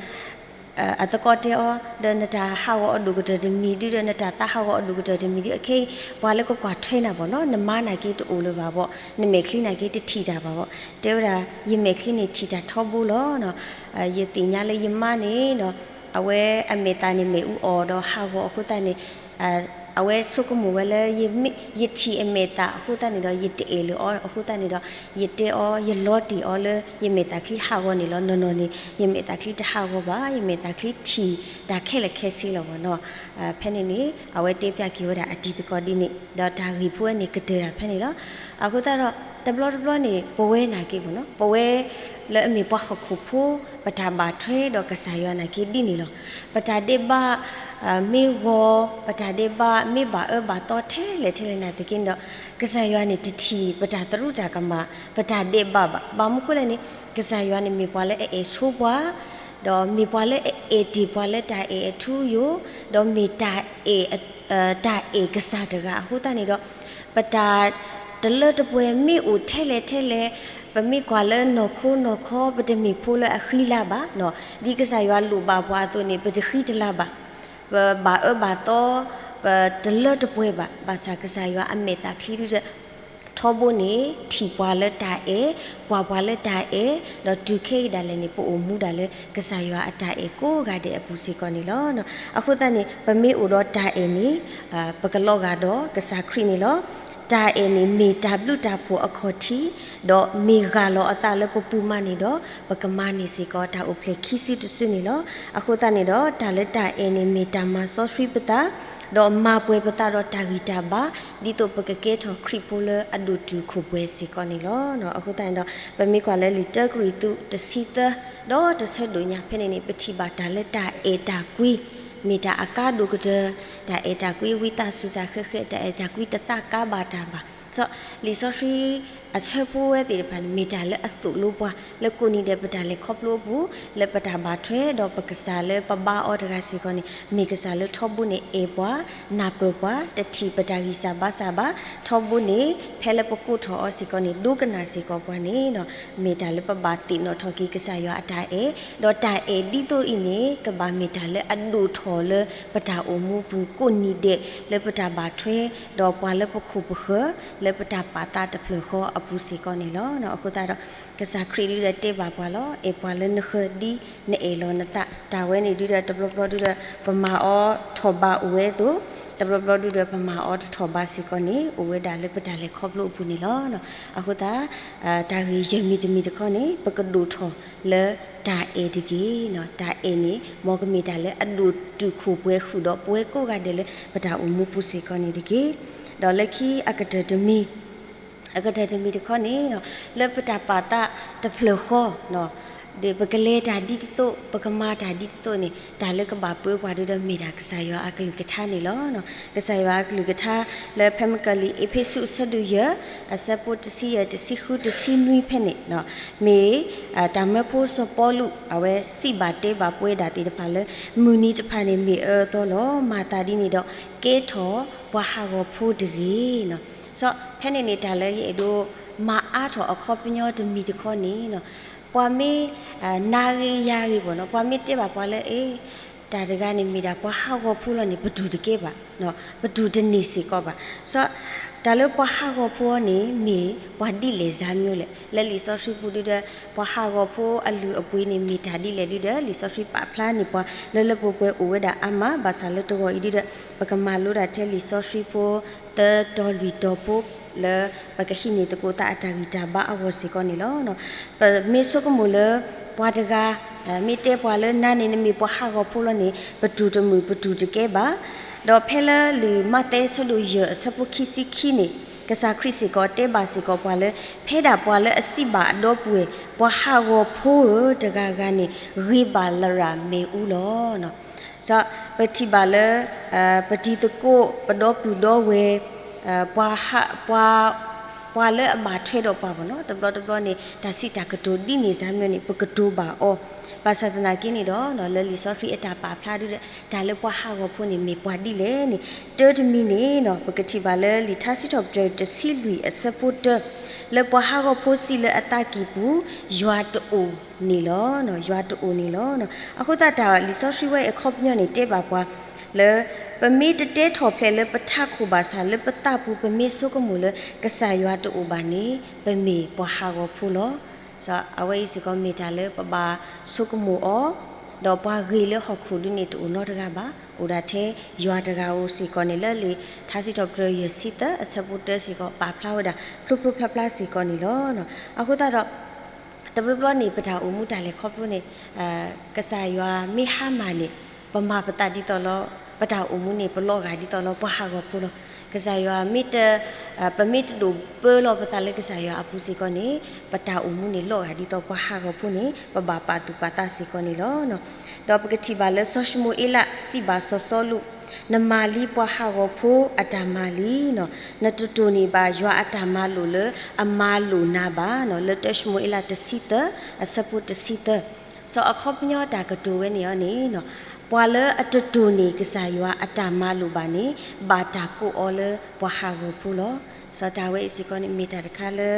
အသကိးတဲအီၤ, ဒီးနတၢ်ဟးဂီၤအီၤဒိၣ်ကတၢၢ်တမံၤဒုဒီး နတၢ်သးဟးဂီၤအီၤဒိၣ်ကတၢၢ်တမံၤဒု အခဲအံၤ ပှၤလၢကကွၢ်ထွဲနၤဘၣ်နီၤ, နမါနာ်က့တအိၣ်လၢၤဘၣ်ဘၣ်, နမဲာ်ချံနာ်က့တထံၣ်တၢ်ဘၣ်ဘၣ်. တဲဝဲဒၣ် ယမဲာ်ချံန့ၣ်ထံၣ်တၢ်ထီဘိလီၤ. ယသ့ၣ်ညါလၢယမါန့ၣ်နီၤ, အဝဲအမဲာ်သၣ်န့ၣ်မ့ၣ်အူအီၣ်ဒီးဟးဂီၤအဃိသတးန့ၣ် အဝဲဆိကမိၣ်ဝဲလၢ ယထံၣ်အမဲာ်သၣ်အဃိသတးန့ၣ်ဒီး ယတအဲၣ်လၢၤအီၤအဃိသတးန့ၣ်ဒီး ယတဲအီၤ ယလီတ့ၢ်အီၤလၢ ယမဲာ်သၣ်ချံဟးဂီၤန့ၣ်လီၤ. နီၢ်နီၢ်န့ၣ် ယမဲာ်သၣ်ချံတဟးဂီၤဘၣ်, ယမဲာ်သၣ်ချံထံၣ်တၢ်ခဲလၢာ်ခဲဆ့လီၤဘၣ်နီၤ. ဖဲန့ၣ်န့ၣ် အဝဲတဲဖျါက့ၤဝဲဒၣ်အတံၤသကိးဒ်န့ၣ် ဒီးတၢ်ဂ့ၢ်ဖိဝဲန့ၣ်ကတၢၢ်တၢ်ဖဲန့ၣ်လီၤ. အဃိသတးဒီး တဘျီတဘျီန့ၣ် ပဝဲနာ်က့ဘၣ်နီၤ, ပဝဲလၢအမ့ၢ်ပှၤဟီၣ်ခိၣ်ဖိ ပတၢ်ဘၣ်ထွဲဒီးကစၢ်ယွၤနာ်က့ဒ်န့ၣ်လီၤ. ပတၢ်ဒဲးဘး မ့ၢ်ဂီၤ, ပတၢ်ဒဲးဘး မ့ၢ်ဘၣ်အၢဘၣ်သီထဲလဲၣ်ထဲလဲၣ်နာ်သက့န့ၣ်ဒီး ကစၢ်ယွၤန့ၣ်တထံၣ်ပတၢ်သရူးတၢ်ကမၣ်, ပတၢ်ဒဲးဘးဘၣ်. ဘၣ်မနုၤဃိလဲၣ်န့ၣ် ကစၢ်ယွၤန့ၣ်မ့ၢ်ပှၤလၢအအဲၣ်ဆိပှၤ, ဒီးမ့ၢ်ပှၤလၢအအဲၣ်တ့ၢ်ပှၤလၢတၢ်အဲၣ်အထူအယိာ်, ဒီးမ့ၢ်တၢ်အဲၣ် တၢ်အဲၣ်ကစၢ်တဂၤအဃိသတးန့ၣ်ဒီး ပတၢ်တလၢတပှဲၤမ့ၢ်အိၣ်ထဲလဲၣ်ထဲလဲၣ်, ပမ့ၢ်ကွၢ်လၢနီၢ်ခိနီၢ်ခီ ပတမ့ၢ်ဖိလၢအဃံလၤဘၣ်နီၤ, ဒ်ကစၢ်ယွၤလိၣ်ဘၣ်ပှၤအသိးန့ၣ် ပတဃံတလၤဘၣ်, ပဘၣ်အၢဘၣ်သီ, ပတလၢတပှဲၤဘၣ်, ဘၣ်ဆၣ်ကစၢ်ယွၤအမဲာ်သၣ်ချံဒုဒီး ထီဘိန့ၣ် ထံၣ်ပှၤလၢတၢ်အဲၣ်, ကွၢ်ပှၤလၢတၢ်အဲၣ်, ဒီးတုၤခဲအံၤဒၣ်လဲာ်န့ၣ် ပအိၣ်မူဒၣ်လၢကစၢ်ယွၤအတၢ်အဲၣ်ကိးဂၤဒဲးအပူၤစ့ၢ်ကီးန့ၣ်လီၤ. အဃိသတးန့ၣ် ပမ့ၢ်အိၣ်ဒီးတၢ်အဲၣ်န့ၣ် ပကလီၤဂာ်ဒီးကစၢ်ခရံာ်န့ၣ်လီၤ. တၢ်အဲၣ်န့ၣ်မ့ၢ်တၢ်ဘျုးတၢ်ဖှိၣ်အခီၣ်ထံး, ဒီးမ့ၢ်ဂၢ်လီၤအသးလၢပပူၤမးန့ၣ်ဒီး ပကမၤန့ၢ်စ့ၢ်ကီးတၢ်အိၣ်ဖျဲၣ်ခံစုတစုန့ၣ်လီၤ. အဃိသတးန့ၣ်ဒီး တၢ်လၢတၢ်အဲၣ်န့ၣ်မ့ၢ်တၢ်မၤစီဆှံပသး, ဒီးမၤပှဲၤပသးဒီးတၢ်ဂံၢ်တၢ်ဘါ, ဒ်သိးပကကဲထီၣ်ခရံာ်ဖိလၢအဒိၣ်တုာ်ခိၣ်ပှဲၤစ့ၢ်ကီးန့ၣ်လီၤ. အဃိသတးန့ၣ်ဒီး ပမ့ၢ်ကွၢ်လၢလံာ်တၢကရံၣ်သူးတဆံသၢ ဒီးတဆၢဒိၣ်ညါဖဲန့ၣ်န့ၣ် ပထံၣ်ဘၣ်တၢ်လၢတၢ်အဲၣ်တၢ်ကွံ မ့ၢ်တၢ်အကါဒိၣ်ကတၢၢ်, တၢ်အဲၣ်တၢ်ကွံဝံသးစူၤတၢ်ဃဲးဃဲး, တၢ်အဲၣ်တၢ်ကွံတသးကါဘၣ်တၢ်ဘၣ်. လံာ်စီဆှံ အဆၢဖိဝဲသ့ၣ်တဖၣ်န့ၣ် မ့ၢ်တၢ်လၢအသိၣ်လိပှၤ လၢကိးနံၤဒဲးပတၢ်လဲၤခီဖျိအပူၤ လၢပတၢ်ဘၣ်ထွဲဒီးပကစၢ်လၢပဘါအီၤတဂၤစ့ၢ်ကီးန့ၣ် မ့ၢ်ကစၢ်လၢထီဘိန့ၣ်အဲၣ်ပှၤ, နၢ်ပၢၢ်ပှၤ, တထံၣ်ပတၢ်ဂံၢ်စၢ်ဘါစၢ်ဘၣ်, ထီဘိန့ၣ် ဖဲလၢပကိးထီၣ်အီၤစ့ၢ်ကီးန့ၣ် ဒိကနၣ်စ့ၢ်ကီးပှၤန့ၣ် မ့ၢ်တၢ်လၢပဘၣ်သ့ၣ်နီၣ်ထီၣ်က့ၤကစၢ်ယွၤအတၢ်အဲၣ်, ဒီးတၢ်အဲၣ်ဒ်သိးအံၤန့ၣ် ကဘၣ်မ့ၢ်တၢ်လၢအဒိၣ်ထီၣ်လၢပတၢ်အိၣ်မူပူၤကိးနံၤဒဲး လၢပတၢ်ဘၣ်ထွဲ ဒီးပှၤလၢပခိၣ်ပဃၢၤ လၢပတၢ်ပာ်သးတဖျၢၣ်ဃီအပူၤစ့ၢ်ကီးန့ၣ်လီၤ. အဃိသတးဒီး ကစၢ်ခရံာ်ဒုဒီးတဲဘၣ်ပှၤလီၤ, အဲၣ်ပှၤလၢနဃၢၤဒ်နအဲၣ်လီၤနသး, တၢ်ဝဲန့ၣ်ဒုဒီးတဘျီဘျီဒုဒီး ပမၤအီၤထီၣ်ဘးအိၣ်ဝဲအသိး, တဘျီဘျီဒုဒီးပမၤအီၤတထီၣ်ဘးစ့ၢ်ကီးန့ၣ် အိၣ်ဝဲဒၣ်လၢပတၢ်လဲၤခီဖျိအပူၤန့ၣ်လီၤ. အဃိသတး တၢ်ဂ့ၢ်ယဲၢ်မံၤတမံၤတခီန့ၣ် ပကဒိၣ်ထီၣ်လၢတၢ်အဲၣ်တဂ့ၤ, တၢ်အဲၣ်န့ၣ် မ်ကမ့ၢ်တၢ်လၢအဒိၣ်တုာ်ခိၣ်ပှဲၤဃုာ်ဒီးပဝဲကိးဂၤဒဲးလၢပတၢ်အိၣ်မူပူၤစ့ၢ်ကီးန့ၣ်တက့ၢ်. ဒီးလၢခံအကတၢၢ်တမံၤ အကတၢၢ်တမံၤတခီန့ၣ် လၢပတၢ်ပာ်သးတဖျၢၣ်ဃီ ဒ်ပကလဲၤတၢ်ဒ်တသိး ပကမၤတၢ်ဒ်တသိးန့ၣ် တၢ်လၢကဘၣ်ပၢပှၤဒုဒီးမ့ၢ်ဒၣ်ကစၢ်ယွၤအကလုၢ်ကထါန့ၣ်လီၤ. ကစၢ်ယွၤအကလုၢ်ကထါလၢဖဲမုၢ်ကၢၢ်လံၤအ့းဖ့းစူးအဆၢဒိၣ်ယဲၢ် အဆၢဖိတဆံယဲၢ် တဆံဃု တဆံနွံဖဲန့ၣ် မ့ၢ် တၢ်မၢဖိစီၤပီလူး အဝဲစံးဘၣ်တဲဘၣ်ပဝဲဒၣ်သ့ၣ်တဖၣ်လၢ မုၢ်နံၤတဖၣ်န့ၣ်မ့ၢ်အၢအသီလီၤ. မၤသးဒ်န့ၣ်ဒီး ကဲထီၣ်ပှၤဟးဂီၤဖိတဂ့ၤ. စီၤ ဖဲန့ၣ်န့ၣ် တၢ်လၢယအဲၣ်ဒိး မၤအါထီၣ်အခီပညီတမံၤတခီန့ၣ် ပှၤမ့ၢ် နၤဂ့ၤယၤဂ့ၤဘၣ်နီၤ ပှၤမ့ၢ်တဲဘၣ်ပှၤလၢ အဲ တၢ်တဂၤန့ၣ်မ့ၢ်ဒၣ်ပှၤဟးဂီၤဖိလီၤန့ၣ် ပတူၢ်တကဲဘၣ်, ပတူၢ်တန့ၢ်စ့ၢ်ကီးဘၣ်. စီၤ တၢ်လၢပှၤဟးဂီၤဖိအီၤန့ၣ် မ့ၢ်ပှၤဒ်လဲၣ်စ့ၢ်ကီးလဲၣ်. လၢလံာ်စီဆှံပူၤဒုဒီး ပှၤဟးဂီၤဖိအလုၢ်အပှ့ၤန့ၣ် မ့ၢ်တၢ်ဒ်လဲၣ်ဒုဒီး လံာ်စီဆှံပာ်ဖျါန့ၢ်ပှၤ လၢလၢပှဲၤပှဲၤအိၣ်ဝဲဒၣ်အါမး. ဘၣ်ဆၣ်လၢတဂီၤအံၤဒုဒီး ပကမၤလိဒၣ်ထဲလံာ်စီဆှံဖိ သၢတီၤလွံၢ်တီၤဖိ လၢပကဟံးန့ၢ်သကိးသးအတၢ်ဂံၢ်တၢ်ဘါအဂီၢ်စ့ၢ်ကီးန့ၣ်လီၤ. ပမ့ၢ်ဆိကမိၣ်လၢ ပှၤတဂၤ မ့ၢ်တဲပှၤလၢနၤန့ၣ် နမ့ၢ်ပှၤဟးဂီၤဖိလီၤန့ၣ် ပတူၢ်တမုာ် ပတူၢ်တကဲဘၣ်. ဒီးဖဲလၢလံာ်မးသဲအဆၢဒိၣ်ယဲၢ်အဆၢဖိခံဆံခံန့ၣ် ကစၢ်ခရံာ်စ့ၢ်ကီးတဲဘၣ်စ့ၢ်ကီးပှၤလၢ ဖဲဒၣ်ပှၤလၢအစံးဘၣ်အဒီပုၢ်ဝဲၢ် ပှၤဟးဂီၤဖိဧၢ တဂၤဂၤန့ၣ် ဂ့ၤဘၣ်လရာ်မ့ၣ်အူလီၤ. စီၤ ပထံၣ်ဘၣ်လၢ ပတံၤသကိး ပဒီပုၢ်ဒီဝဲၢ် ပှၤ ပှၤလၢအဘၣ်ထွဲဒီးပှၤဘၣ်နီၤ တဘျီတဘျီန့ၣ် တၢ်စံးတၢ်ကတိၤဒ်န့ၣ်စ့ၢ်ကီးန့ၣ် ပကတိၤဘၣ်အီၤ. ဘၣ်ဆၣ်သနာ်က့န့ၣ်ဒီး လၢလံာ်စီဆှံအတၢ်ပာ်ဖျါဒုဒီး တၢ်လၢပှၤဟးဂီၤဖိန့ၣ် မ့ၢ်ပှၤဒ်လဲၣ်န့ၣ် တၢ်တမံၤန့ၣ် ပကထံၣ်ဘၣ်လၢလံာ်ထါစံးထီၣ်ပတြၢၤတဆံလွံၢ်အဆၢဖိတၢ လၢပှၤဟးဂီၤဖိစံးလၢအသးကံၢ်ပူၤ ယွၤတအိၣ်န့ၣ်လီၤ. ယွၤတအိၣ်န့ၣ်လီၤ. အဃိသတးတၢ်လံာ်စီဆှံဝဲအခီပညီန့ၣ် တဲဘၣ်ပှၤလၢ ပမ့ၢ်တတဲထီၣ်ဖျဲးလၢပထးခိၣ်ဘၣ်ဆၣ် လၢပသးပူၤ ပမ့ၢ်ဆိကမိၣ်လၢ ကစၢ်ယွၤတအိၣ်ဘၣ်န့ၣ် ပမ့ၢ်ပှၤဟးဂီၤဖိလီၤ. စီၤ အဝဲအံၤစ့ၢ်ကီးမ့ၢ်တၢ်လၢပဘၣ်ဆိကမိၣ်အီၤ, ဒီးပှၤဂ့ၤလၢဟီၣ်ခိၣ်ဒုန့ၣ် တအိၣ်နီတဂၤဘၣ်, အိၣ်ဒၣ်ထဲယွၤတဂၤဧိၤစ့ၢ်ကီးန့ၣ် လၢလံာ်ထါစံးထီၣ်ပတြၢၤယဲၢ်ဆံသၢအဆၢဖိတၢစ့ၢ်ကီး ပာ်ဖျါဝဲဒၣ် ဖျိဖျိဖျါဖျါစ့ၢ်ကီးန့ၣ်လီၤ. အဃိသတးဒီး တဘျီဘျီန့ၣ် ပတၢ်အိၣ်မူတၢ်လဲၤခီဖျိန့ၣ် ကစၢ်ယွၤမ့ၢ်ဟါမၢ်န့ၣ် ပမၤပသးဒ်သိးလီၤ, ပတၢ်အိၣ်မူန့ၣ် ပလီၤဂာ်ဒ်သိးလီၤ ပှၤဟးဂီၤဖိလီၤ. ကစၢ်ယွၤမ့ၢ်တ ပမ့ၢ်တဒိၣ်ပၢလီၤပသးလၢကစၢ်ယွၤအပူၤစ့ၢ်ကီးန့ၣ် ပတၢ်အိၣ်မူန့ၣ်လီၤဂာ်ဒ်သိးပှၤဟးဂီၤဖိန့ၣ် ပဘၣ်ပာ်သူၣ်ပာ်သးစ့ၢ်ကီးန့ၣ်လီၤ. ဒီးပကထံၣ်ဘၣ်လၢစီၤၡမူၤအ့လးစံးဘၣ်စီၤစီလူး, နမၤလံပှၤဟးဂီၤဖိအတၢ်မၤလံ, နတတိၢ်န့ၢ်ဘၣ်ယွၤအတၢ်မၤလိာ်လၢအမၤလိာ်နၤဘၣ်, လၢတၢၡမူၤအ့လးတဆံသၢ အဆၢဖိတဆံသၢ. စီၤအခီပညီတၢ်ကတိၤဝဲန့ၣ်အီၤန့ၣ် ပှၤလၢအတတိၢ်န့ၢ်ကစၢ်ယွၤအတၢ်မၤလိာ်ဘၣ်န့ၣ် ဘၣ်တၢ်ကိးအီၤလၢပှၤဟးဂီၤဖိလီၤ. စီၤတၢ်ဝဲအံၤစ့ၢ်ကီးန့ၣ် မ့ၢ်တၢ်တခါလၢ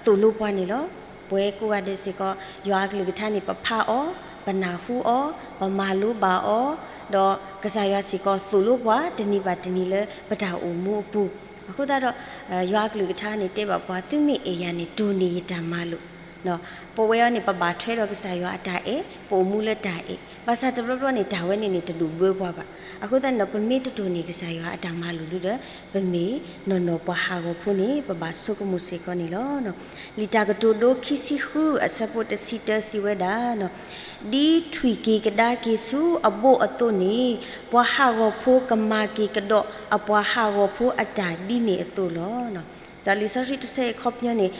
သိၣ်လိပှၤန့ၣ်လီၤ. ပဝဲကိးဂၤဒဲးစ့ၢ်ကီး ယွၤအကလုၢ်ကထါန့ၣ် ပဖးအီၤ, ပနၢ်ဟူအီၤ, ပမၤလိဘၣ်အီၤ, ဒီးကစၢ်ယွၤစ့ၢ်ကီးသိၣ်လိပှၤ တနံၤဘၣ်တနံၤလၢပတၢ်အိၣ်မူအပူၤ. အဃိသတးဒီး ယွၤအကလုၢ်ကထါန့ၣ် တဲဘၣ်ပှၤ သုမ့ၢ်အဲၣ်ယၤန့ၣ် တိၢ်န့ၢ်ယတၢ်မၤလိာ်. ပဝဲအီၤန့ၣ် ပဘၣ်ထွဲဒီးကစၢ်ယွၤအတၢ်အဲၣ်, ပအိၣ်မူလၢတၢ်အဲၣ်, ဘၣ်ဆၣ်တဘျီဘျီန့ၣ် တၢ်ဝဲန့ၣ်န့ၣ် တဒိၣ်ဘၢပှၤဘၣ်. အဃိသတးန့ၣ်ဒီး ပမ့ၢ်တတိၢ်န့ၢ်ကစၢ်ယွၤအတၢ်မၤလိာ်ဒုဒီး ပမ့ၢ်နီၢ်နီၢ်ပှၤဟးဂီၤဖိန့ၣ် ပဘၣ်ဆိကမိၣ်စ့ၢ်ကီးန့ၣ်လီၤ. လံာ်တၢ်ကတိၤဒိခံဆံဃု အဆၢဖိတဆံတၢစံးဝဲဒၣ် ဒ်ထွံၣ်က့ၤကဒါက့ၤဆူအဘိအသိးန့ၣ် ပှၤဟးဂီၤဖိကမၤက့ၤကဒီးအပှၤဟးဂီၤဖိအတၢ်ဒ်န့ၣ်အသိးလီၤ. လံာ်စီဆှံတဆၢအခီပညီန့ၣ်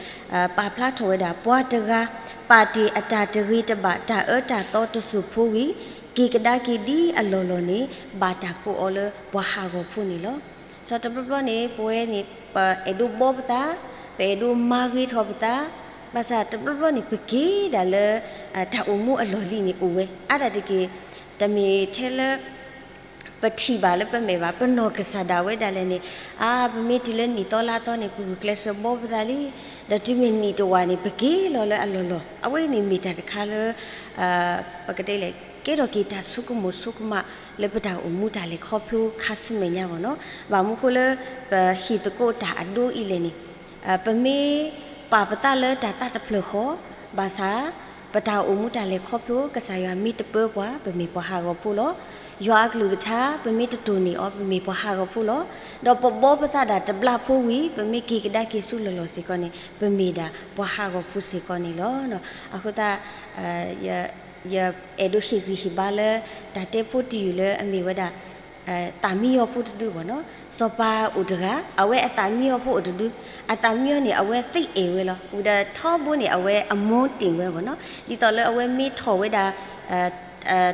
ပာ်ဖျါထီၣ်ဝဲဒၣ် ပှၤတဂၤ ပာ်တ့ၢ်အတၢ်တဂ့ၤတဘၣ် တၢ်အၢတၢ်သီတစိၢ်ဖိဝံၤ က့ၤကဒါက့ၤဒ်အလီၢ်လီၢ်န့ၣ် ဘၣ်တၢ်ကိးအီၤလၢပှၤဟးဂီၤဖိန့ၣ်လီၤ. စီၤတဘျီဘျီန့ၣ် ပဝဲန့ၣ် ပအဲၣ်ဒိးဘှီပသး ပအဲၣ်ဒိးမၤဂ့ၤထီၣ်ပသး, ဘၣ်ဆၣ်တဘျီဘျီန့ၣ် ပက့ၤဒၣ်လၢ တၢ်အိၣ်မူအလီၢ်လံၤန့ၣ်အိၣ်ဝဲ အါဒၣ်တက့ၢ်. တမ့ၢ်ထဲလၢ ပထံၣ်ဘၣ်လၢပမဲာ်ဘၣ် ပနီၢ်ကစၢ်ဒၣ်ဝဲဒၣ်လဲာ်န့ၣ်, အါ ပမ့ၢ်တုၤလၢနံၣ်သီလါသီန့ၣ် ပဂုာ်ကျဲးစၢးဘီပသးလံ, ဒီးတုၤမ့ၢ်နံၣ်တဝာ်န့ၣ် ပက့ၤလီၤလၢအလီၢ်လီၢ်. အဝဲန့ၣ်မ့ၢ်တၢ်တခါလၢ ပကတဲလဲၣ် ကဲထီၣ်က့ၤတၢ်ဆိကမိၣ်ဆိကမးလၢပတၢ်အိၣ်မူတၢ်လဲၤခီဖျိခါဆူမဲာ်ညါဘၣ်နီၤ. ဘၣ်မနုၤဃိလၢ ပဟံၣ်သကိးတၢ်အဒိအံၤလဲၣ်န့ၣ်, ပမ့ၢ်ပာ်ပသးလၢတၢ်သးတဖျၢၣ်ဃီ, ဘၣ်ဆၣ် ပတၢ်အိၣ်မူတၢ်လဲၤခီဖျိ ကစၢ်ယွၤမ့ၢ်တပၢပှၤ ပမ့ၢ်ပှၤဟးဂီၤဖိလီၤ. ယွၤအကလုၢ်ကထါ ပမ့ၢ်တတိၢ်န့ၢ်အီၤ ပမ့ၢ်ပှၤဟးဂီၤဖိလီၤ. ဒီးပဘီပသးဒၣ်တဘျီဖိဝံၤ ပမ့ၢ်က့ၤကဒါက့ၤဆူလီၢ်လီၢ်စ့ၢ်ကီးန့ၣ် ပမ့ၢ်ဒၣ်ပှၤဟးဂီၤဖိစ့ၢ်ကီးန့ၣ်လီၤ. အဃိသတး ယအဲၣ်ဒိးဟ့ၣ်ဂံၢ်ဟ့ၣ်ဘါလၢ တၢ်တဲဖိတယုၢ်လၢအမ့ၢ်ဝဲဒၣ် သးမံယီၤဖိတဒုဘၣ်နီၤ. စီၤပၤအိၣ်တဂၤ အဝဲအသးမံယီၤဖိအိၣ်တဒု, အသးမံယီၤန့ၣ် အဝဲသ့အဲၣ်ဝဲလီၤ. ဝံၤဒီးထီဘိန့ၣ် အဝဲအမိၢ်တ့ၢ်ဝဲဘၣ်နီၤ. ဒ်သိးလၢအဝဲမ့ၢ်ထီၣ်ဝဲဒၣ်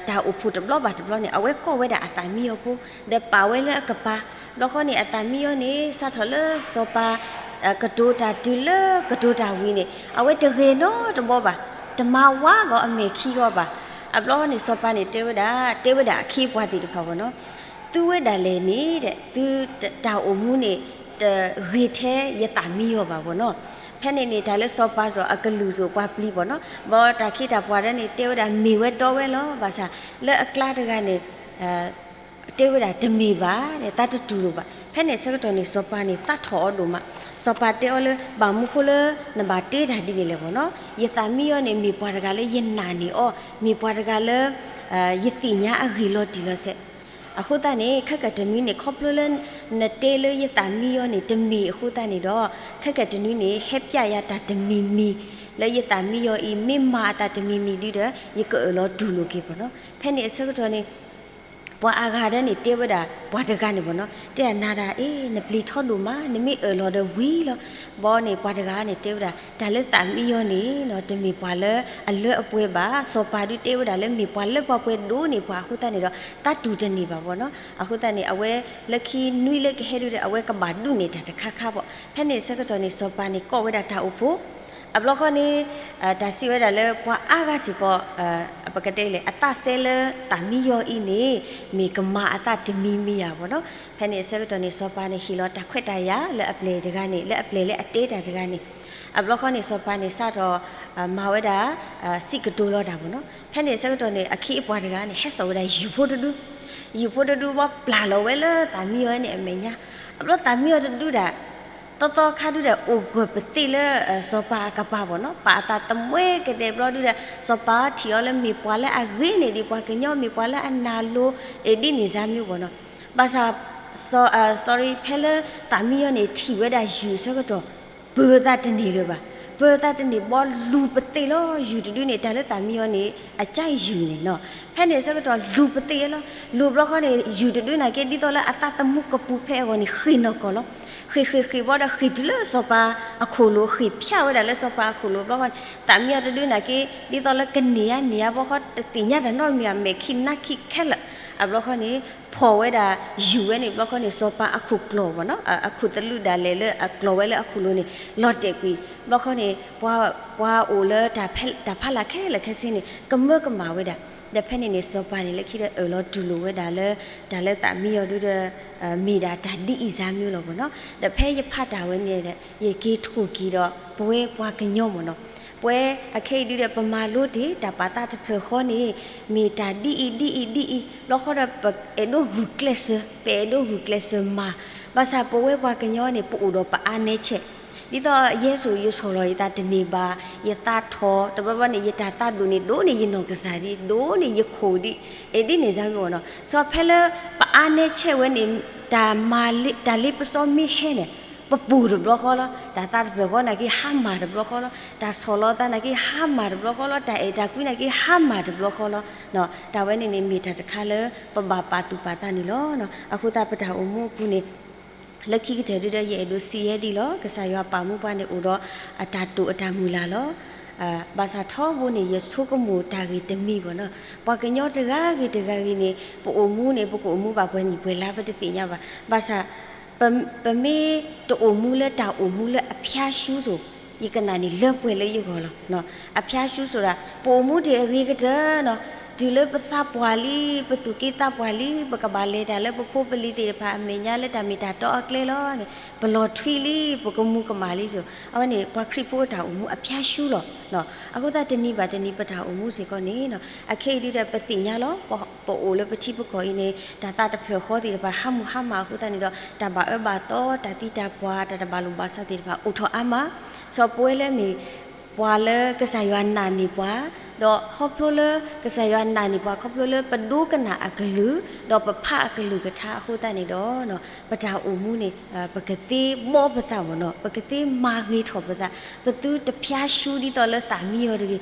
တၢ်အိၣ်ဖှိၣ်တဘျီဘၣ်တဘျီန့ၣ် အဝဲကိးဝဲဒၣ်အသးမံယီၤဖိ, ဒီးပာ်ဝဲလၢအကပၤ. ဘျီဃီန့ၣ် အသးမံယီၤန့ၣ် စးထီၣ်လၢစီၤပၤ ကတိၤတၢ်တုၤလၢကတိၤတၢ်ဝံၤန့ၣ် အဝဲတဂ့ၤနီတဘျီဘၣ်, တမၤဝါဂီၤအမဲာ်ခံဂီၤဘၣ်. အဘျီဃီန့ၣ် စီၤပၤန့ၣ်တဲဝဲဒၣ်, တဲဝဲဒၣ်အခ့အပှၤသ့ၣ်တဖၣ်ဘၣ်နီၤ, သုဝဲဒၣ်လဲာ်န့ၣ် သုတၢ်အိၣ်မူန့ၣ် တဂ့ၤထဲယသးမံယီၤဘၣ်ဘၣ်နီၤ. ဖဲန့ၣ်န့ၣ် တၢ်လၢစီၤပၤစီၤအကလုၢ်စီၤပှၤပျံၤဘၣ်နီၤ, ဘီတၢ်ခ့တၢ်ပှၤဒၣ်န့ၣ် တဲဝဲဒၣ်မ့ၢ်ဝဲတီဝဲလီၤ. ဘၣ်ဆၣ်လၢအကျါတဂၤန့ၣ် တဲဝဲဒၣ်တမ့ၢ်ဘၣ်, သးတတူၢ်လိာ်ဘၣ်. ဖဲန့ၣ်အဆၢကတီၢ်န့ၣ် စီၤပၤန့ၣ် သးထီၣ်အီၤဒိၣ်မး. စီၤပၤတဲအီၤလၢ ဘၣ်မနုၤဃိလၢနဘၣ်တဲတၢ်ဒ်န့ၣ်လဲၣ်ဘၣ်နီၤ, ယသးမံယီၤန့ၣ်မ့ၢ်ပှၤတဂၤလၢယနာ်န့ၢ်အီၤ, မ့ၢ်ပှၤတဂၤလၢ ယသ့ၣ်ညါအဂ့ၢ်လီၤတံၢ်လီၤဆဲး. အဃိသတးန့ၣ် ခဲကတနွံန့ၣ် ခီဖျိလၢ နတဲလၢယသးမံယီၤန့ၣ် တမ့ၢ်အဃိသတးန့ၣ်ဒီး ခဲကတနွံန့ၣ် ဟဲပျဲယၤတၢ်တမံၤမံၤ လၢယသးမံယီၤအံၤ မ့ၢ်မၤအသးတမံၤမံၤဒုဒီး ယကအၢၣ်လီၤတူၢ်လိာ်က့ၤဘၣ်နီၤ. ဖဲန့ၣ်အဆၢကတီၢ်န့ၣ် ပှၤအါဂၤဒၣ်န့ၣ်တဲဝဲဒၣ် ပှၤတဂၤန့ၣ်ဘၣ်နီၤ, တဲဒၣ်နၤဒၣ်အ့ နပျံၤထီဒိၣ်မး နမ့ၢ်အၢၣ်လီၤဒီးဝံၤလီၤ. ဘီန့ၣ် ပှၤတဂၤန့ၣ်တဲဝဲဒၣ် တၢ်လၢသးမံယီၤန့ၣ်နီၤ တမ့ၢ်ပှၤလၢအလၢအပှဲၤဘၣ်. စီၤပၤဒုတဲဝဲဒၣ်လၢမ့ၢ်ပှၤလၢပှဲၤပှဲၤဒိၣ်န့ၢ်ပှၤအဃိသတးန့ၣ်ဒီး သးတူၢ်တန့ၢ်ဘၣ်ဘၣ်နီၤ. အဃိသတးန့ၣ် အဝဲလၢခံနွံလၢကဟဲဒုဒီး အဝဲကဘၣ်ဒုးန့ၢ်တၢ်တခါခါဘၣ်. ဖဲန့ၣ်အဆၢကတီၢ်န့ၣ် စီၤပၤန့ၣ် ကိးဝဲဒၣ်တၢ်အိၣ်ဖှိၣ် အဘျီဃီန့ၣ် တၢ်စံးဝဲဒၣ်လၢပှၤအါဂၤစ့ၢ်ကီး ပကတဲလဲၣ် အသးစဲလၢသးမံယီၤအံၤန့ၣ် မ့ၢ်ကမၤအသးတမံၤမံၤယၤဘၣ်နီၤ. ဖဲန့ၣ်အဆၢကတီၢ်န့ၣ် စီၤပၤန့ၣ်ဟ့ၣ်လီၤတၢ်ခွဲးတၢ်ယာ်လၢအပျဲၢ်တဂၤန့ၣ် လၢအပျဲၢ်လၢအတဲတၢ်တဂၤန့ၣ် အဘျီဃီန့ၣ် စီၤပၤန့ၣ်စးထီၣ် မၤဝဲဒၣ် စံးကတိၤလီၤတၢ်ဘၣ်နီၤ. ဖဲန့ၣ်အဆၢကတီၢ်န့ၣ် အခ့အပှၤတဂၤန့ၣ် ဟဲစိာ်ဝဲဒၣ်ယုၢ်ဖိတဒု ယုၢ်ဖိတဒုဘၣ်ပျၢ်လီၤဝဲလၢသးမံယီၤန့ၣ်အမဲာ်ညါ. အဘျီသးမံယီၤတဒုဒၣ် သီသီခါဒုဒၣ် အိၣ်ဂၢၢ်ပသ့ၣ်လၢ စီၤပၤအကပၤဘၣ်နီၤ. ပာ်အသးသမွဲကဒဲးဘျီဒုဒၣ် စီၤပၤထံၣ်အီၤလၢမ့ၢ်ပှၤလၢအဂ့ၤန့ၣ်ဒံး ပှၤကညီမ့ၢ်ပှၤလၢအနာ်လိၤ အ့ၣ်ဒ်န့ၣ်စၢ်မံၤဘၣ်နီၤ. ဘၣ်ဆၣ် sorry ဖဲလၢသးမံယီၤန့ၣ် ထံၣ်ဝဲဒၣ်ယုၢ်အဆၢကတီၢ် ပၢၤသးတန့ၢ်လၢၤဘၣ်. ပၢၤသးတန့ၢ်ဘီလူၤပသ့ၣ်လီၤ ယုၢ်တဒုန့ၣ် တၢ်လၢသးမံယီၤန့ၣ် အကၢ်ယုၢ်န့ၣ်နီၤ. ဖဲန့ၣ်အဆၢကတီၢ်လူၤပသ့ၣ်လီၤ. လူၤဘျီဃီန့ၣ် ယုၢ်တဒုနာ်က့ ဒ်သိးလၢအသးသမူကပူၤဖျဲးအဂီၢ်န့ၣ် ဃ့ၢ်နီၢ်ကီၢ်လီၤ. ဃ့ၢ်ဃ့ၢ်ဃ့ၢ်ဘီဒီးဃ့ၢ်တုၤလၢစီၤပၤအခိၣ်လိၤ ဃ့ၢ်ဖၠၣ်ဝဲဒၣ်လၢစီၤပၤအခိၣ်လိၤဘျီဃီန့ၣ် သးမံယီၤတဒုနာ်က့ ဒ်သိးလၢကန့ၢ်ဧါန့ၢ်ဧါဘျီဃီ တသ့ၣ်ညါတၢ်နီတမံၤ အမဲာ်ခံနါခံခဲလၢာ်. အဘျီဃီန့ၣ် ဖီၣ်ဝဲဒၣ်ယုၢ်ဝဲန့ၣ် ဘျီဃီန့ၣ် စီၤပၤအခိၣ်ကျီၢ်ဘၣ်နီၤ အခိၣ်သလုးဒၣ်လဲာ်လၢအကျီၢ်ဝဲလၢအခိၣ်လိၤန့ၣ် လီၤတဲာ်ကွံာ် ဘျီဃီန့ၣ် ပှၤအိၣ်လၢ တၢ်ဖးလၢ်ခဲလၢာ်ခဲဆ့န့ၣ် ကမၢကမၣ်ဝဲဒၣ်. ဒီးဖဲန့ၣ်န့ၣ် စီၤပၤန့ၣ် လၢခံဒီးအၢၣ်လီၤတူၢ်လိာ်ဝဲဒၣ်လၢ တၢ်လၢသးမံယီၤဒုဒီး မ့ၢ်ဒၣ်တၢ်ဒ်အံၤစၢ်မံၤလီၤဘၣ်နီၤ. ဒီးဖဲယဖးတၢ်ဝဲန့ၣ်ဒီး ယက့ၤထိၣ်က့ၤဒီး ပဝဲပှၤကညီမ့ၢ်နီၤ ပဝဲအခဲအံၤဒုဒီး ပမၤလိတ့ၢ် တၢ်ပာ်သးတဖျၢၣ်ဃီန့ၣ် မ့ၢ်တၢ်ဒ်အံၤဒ်အံၤဒ်အံၤ ဘျီဃီဒီး ပအဲၣ်ဒိးဂုာ်ကျဲးစၢး ပအဲၣ်ဒိးဂုာ်ကျဲးစၢးမၤ ဘၣ်ဆၣ်ပဝဲပှၤကညီန့ၣ် ပအိၣ်ဒီးပအါနဲဆဲး ဒ်သိးယဲဆိၣ် ယဆီၣ်လီၤယသးတန့ၢ်ဘၣ် ယသးထီၣ် တဘျီဘျီန့ၣ် ယတၢ်သးဒိၣ်န့ၣ်ဒိၣ်န့ၢ်ယနီၢ်ကစၢ်ဒံး ဒိၣ်န့ၢ်ယခိၣ်ဒံး အ့ၣ်ဒ်န့ၣ်စၢ်မံၤဘၣ်နီၤ. စီၤဖဲလၢပအါနဲဆဲးဝဲန့ၣ် တၢ်မၤလ့ တၢ်လ့ပစီမ့ၢ်ဟဲန့ၣ် ပပူၤတဘျီဃီလီၤ. တၢ်သးတဖျၢၣ်ဃီနာ်က့ ဟါမၢ်တဘျီဃီလီၤ. တၢ်ဆီၣ်လီၤသးနာ်က့ ဟါမၢ်တဘျီဃီလီၤ. တၢ်အဲၣ်တၢ်ကွံနာ်က့ ဟါမၢ်တဘျီဃီလီၤ. တၢ်ဝဲန့ၣ်န့ၣ် မ့ၢ်တၢ်တခါလၢ ပဘၣ်ပာ်သူၣ်ပာ်သးန့ၣ်လီၤ. အဃိသတးပတၢ်အိၣ်မူအပူၤန့ၣ် လၢခံကတၢၢ်ဒုဒီး ယအဲၣ်ဒိးစံးယဲဒ်လီၤ. ကစၢ်ယွၤပာ်မူပှၤန့ၣ်အိၣ်ဒီးအတၢ်တိာ်အတၢ်မုၢ်လၢ်လီၤ. ဘၣ်ဆၣ်ထီဘိန့ၣ် ယဆိကမိၣ်တၢ်ဂ့ၢ်တမံၤဘၣ်နီၤ. ပှၤကညီတဂၤဂ့ၤတဂၤဂ့ၤန့ၣ် ပအိၣ်မူန့ၣ် ပကအိၣ်မူဘၣ်ပှဲၤနံၣ်ပှဲၤလါ ပတသ့ၣ်ညါဘၣ်. ဘၣ်ဆၣ် ပမ့ၢ်တအိၣ်မူလၢတၢ်အိၣ်မူလၢအဖျါရှုစိၤ, ယကနၣ်န့ၣ်လၢပှဲၤလၢယဂီၢ်လီၤ. အဖျါရှုစိၤဒၣ် ပအိၣ်မူဒံးအဂ့ၤကတၢၢ်နီၤ, တုၤလၢပသးပှၢ်လံ, ပသူၣ်က့သးပှၢ်လံ, ပကဘၣ်လဲၤတၢ်လၢပဖိပလံၤသ့ၣ်တဖၣ်အမဲာ်ညါလၢတၢ်မ့ၢ်တၢ်တီအကျဲလီၤန့ၣ်, ပလီၤထွံလံ, ပကမူကမၣ်လံစိၤ, အဝဲန့ၣ် ပှၤခရံာ်ဖိအတၢ်အိၣ်မူအဖျါရှုလီၤ. အဃိသတးတနံၤဘၣ်တနံၤပတၢ်အိၣ်မူစ့ၢ်ကီးန့ၣ်, အခဲအံၤဒ်ဒီးပသ့ၣ်ညါလီၤ, ပအိၣ်လၢပထံပကီၢ်အံၤန့ၣ် တၢ်သးတဖျၢၣ်ဃီသ့ၣ်တဖၣ် ဟးမုၢ်ဟါမၢ်အဃိသတးန့ၣ်ဒီး တၢ်ဘၣ်အၢဘၣ်သီ, တၢ်သံတၢ်ပှၢ်, တၢ်တဘၣ်လိာ်ဘၣ်စးသ့ၣ်တဖၣ် အိၣ်ထီၣ်အါမး, စီၤပဝဲလၢမ့ၢ် ပှၤလၢကစၢ်ယွၤနာ်န့ၢ်ပှၤ, ဒီးခီဖျိလၢကစၢ်ယွၤနာ်န့ၢ်ပှၤ ခီဖျိလၢပဒိကနၣ်အကလုၢ်, ဒီးပဖးအကလုၢ်ကထါအဃိသတးန့ၣ်ဒီး ပတၢ်အိၣ်မူန့ၣ် ပကသ့ဘီပသးမ့ၢ်နီၤ, ပကသ့မၤဂ့ၤထီၣ်ပသး, ပသုတဖျါရှုဒ်သိးလၢသးမံအီၤတဂ့ၤ,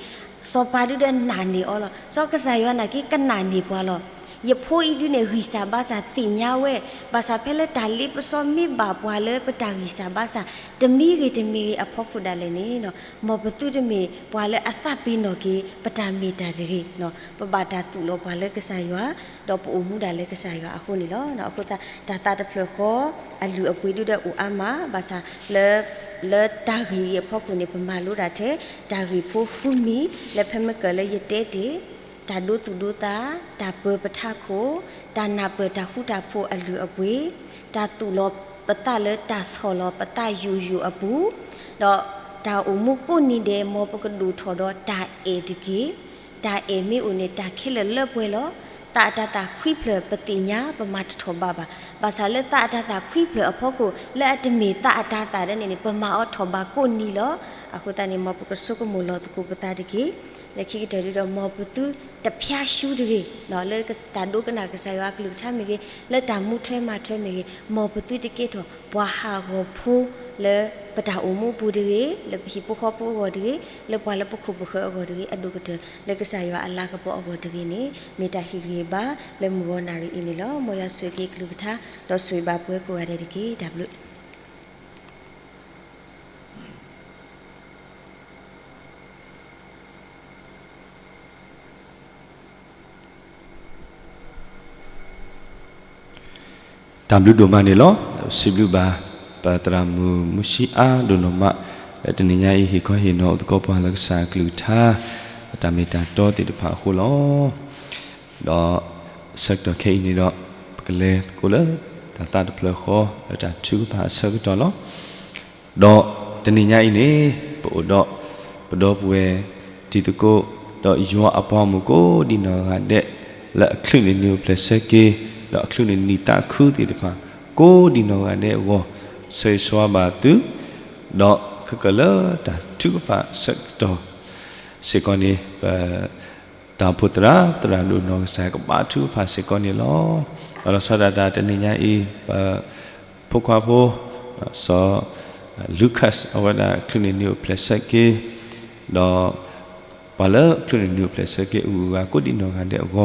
စီၤပၤဒုဒီးနာ်န့ၢ်အီၤလီၤ. စီၤကစၢ်ယွၤနာ်က့ၤကနာ်န့ၢ်ပှၤလီၤ. ယဖိအံၤဒုန့ၣ် ဂံၢ်စၢ်ဘါစၢ်သ့ၣ်ညါဝဲ, ဘၣ်ဆၣ်ဖဲလၢတၢ်လ့ပစီမ့ၢ်ဘၣ်ပှၤလၢပတၢ်ဂံၢ်စၢ်ဘါစၢ် တမံၤဂ့ၤတမံၤဂ့ၤအဖီခိၣ်ဒၣ်လဲာ်န့ၣ်, မ်ပသုတမ့ၢ်ပှၤလၢအသးပ့ၤနီၣ်က့ၤ ပတၢ်မ့ၢ်တၢ်တဂ့ၤ, ပဘၣ်တၢ်သူၣ်လီၤပှၤလၢကစၢ်ယွၤ, ဒီးပအိၣ်မူဒၣ်လၢကစၢ်ယွၤအဃိန့ၣ်လီၤ. အဃိသတး တၢ်သးတဖျၢၣ်ဃီ အလုၢ်အပှ့ၤဒုဒီးအိၣ်အါမး, ဘၣ်ဆၣ်လၢ လၢတၢ်ဂ့ၢ်အံၤအဖီခိၣ်န့ၣ် ပမၤလိဒၣ်ထဲ တၢ်ဂ့ၢ်ဖိဃုမံၤ လၢဖဲမ့ၢ်ကၢၢ်လၢယတဲတ့ၢ်, တၢ်ဒိသူၣ်ဒိသး, တၢ်ပၢၤပထးခိၣ်, တၢ်နၢ်ပၢၢ်တၢ်ဃူတၢ်ဖိးအလုၢ်အပှ့ၤ, တၢ်သူၣ်လီၤပသးလၢတၢ်ဆီၣ်လီၤပသးယိာ်ယိာ်အပူၤ, ဒီးတၢ်အိၣ်မူကိးနံၤဒဲး မ်ပကဒိၣ်ထီၣ်ဒီးတၢ်အဲၣ်တက့ၢ်. တၢ်အဲၣ်မ့ၢ်အိၣ်န့ၣ် တၢ်ခဲလၢာ်လၢပှဲၤလီၤ. သးအတၤသၣ်ခွံဖျၢၣ်ပသ့ၣ်ညါ ပမၤတထီၣ်ဘးဘၣ်. ဘၣ်ဆၣ်လၢသးအတၤသၣ်ခွံဖျၢၣ်အဖီခိၣ် လၢအတမ့ၢ်သးအတၤသၣ်ဒ်န့ၣ်န့ၣ် ပမၤအီၤထီၣ်ဘးကိးနံၤလီၤ. အဃိသတးန့ၣ် မ်ပကဆိကမိၣ်လီၤသကိးပသးတက့ၢ်. လၢခံကတၢၢ်ဒုဒီး မ်ပသုတဖျါရှုတဂ့ၤ, လၢတၢ်ဒိကနၣ်ကစၢ်ယွၤအကလုၢ်ကထါမ့ၢ်ဂ့ၤ, လၢတၢ်မူထွဲမၤထွဲမ့ၢ်ဂ့ၤ, မ်ပသုတကဲထီၣ်ပှၤဟးဂီၤဖိလၢပတၢ်အိၣ်မူအပူၤတဂ့ၤ, လၢပဟံၣ်ဖိဃီဖိအဂီၢ်တဂ့ၤ, လၢပှၤလၢပခိၣ်ပဃၢၤအဂီၢ်တဂ့ၤ, အဒိၣ်ကတၢၢ်လၢကစၢ်ယွၤအလၤကပီၤအဂီၢ်တဂ့ၤန့ၣ် မ့ၢ်တၢ်ဟ့ၣ်ဂံၢ်ဟ့ၣ်ဘါလၢမုၢ်ဂီၤနၣ်ရံၣ်အံၤန့ၣ်လီၤ. မ်ယွၤဆိၣ်ဂ့ၤက့ၤအကလုၢ်ကထါ ဒီးဆိၣ်ဂ့ၤဘၣ်ပှၤကိးဂၤဒဲးတက့ၢ်. တၢ်ဘျုး တၢ်ဘျုးဒိၣ်မးန့ၣ်လီၤ. စံးဘျုးဘၣ် ပသရၣ်မုၣ်မူဆံအါဒိၣ်နီၢ်မး လၢတနံၤညါအံၤ ဟ့ၣ်ခီဟ့ၣ်နီၤအိၣ်သကိးပှၤလၢကစၢ်အကလုၢ်ကထါ အတၢ်မ့ၢ်တၢ်တီသ့ၣ်တဖၣ်အဃိလီၤ. ဒီးဆၢကတီၢ်ခဲအံၤန့ၣ်ဒီး ပကလဲၤသကိးလၢ တၢ်သးတဖျၢၣ်ဃီ လၢတၢ်ထုကဖၣ်အဆၢကတီၢ်လီၤ. ဒီးတနံၤညါအံၤန့ၣ် ပအိၣ်ဒီး ပဒီပုၢ်ဝဲၢ်တံၤသကိး ဒီးယွၤအပှၤဂီၢ်မုၢ်ကိးဒံနီၢ်ဂၤဒဲး လၢအချုးန့ၢ်နံၤအိၣ်ဖျဲၣ်ဆၢက့ၤ ဒီးအချုးန့ၢ်နံၤသးခုသ့ၣ်တဖၣ် ကိးဒံနီၢ်ဂၤဒဲးအဂီၢ် ဆၢဂ့ၤဆၢဝါဘၣ်သု, ဒီးခဲကၢၢ်လၢတၢ်ထုကဖၣ်ဆၢကတီၢ်စ့ၢ်ကီးန့ၣ် ပ တၢ်အိၣ်ဖှိၣ်သရၣ် သရၣ်ဒိၣ်နီၢ်ကစၢ် ကဘါထုကဖၣ်စ့ၢ်ကီးန့ၣ်လီၤ. ဒီးလီၤဆီဒၣ်တၢ်တနံၤညါအံၤ ပဖိခွါဖိ စီၤ Lucas အဝဲဒၣ်ချုးန့ၢ်နံၤအိၣ်ဖျဲၣ်ဆၢက့ၤ, ဒီးပှၤလၢချုးန့ၢ်နံၤအိၣ်ဖျဲၣ်ဆၢက့ၤအဂုၤအဂၤကိးဒံနီၢ်ဂၤဒဲး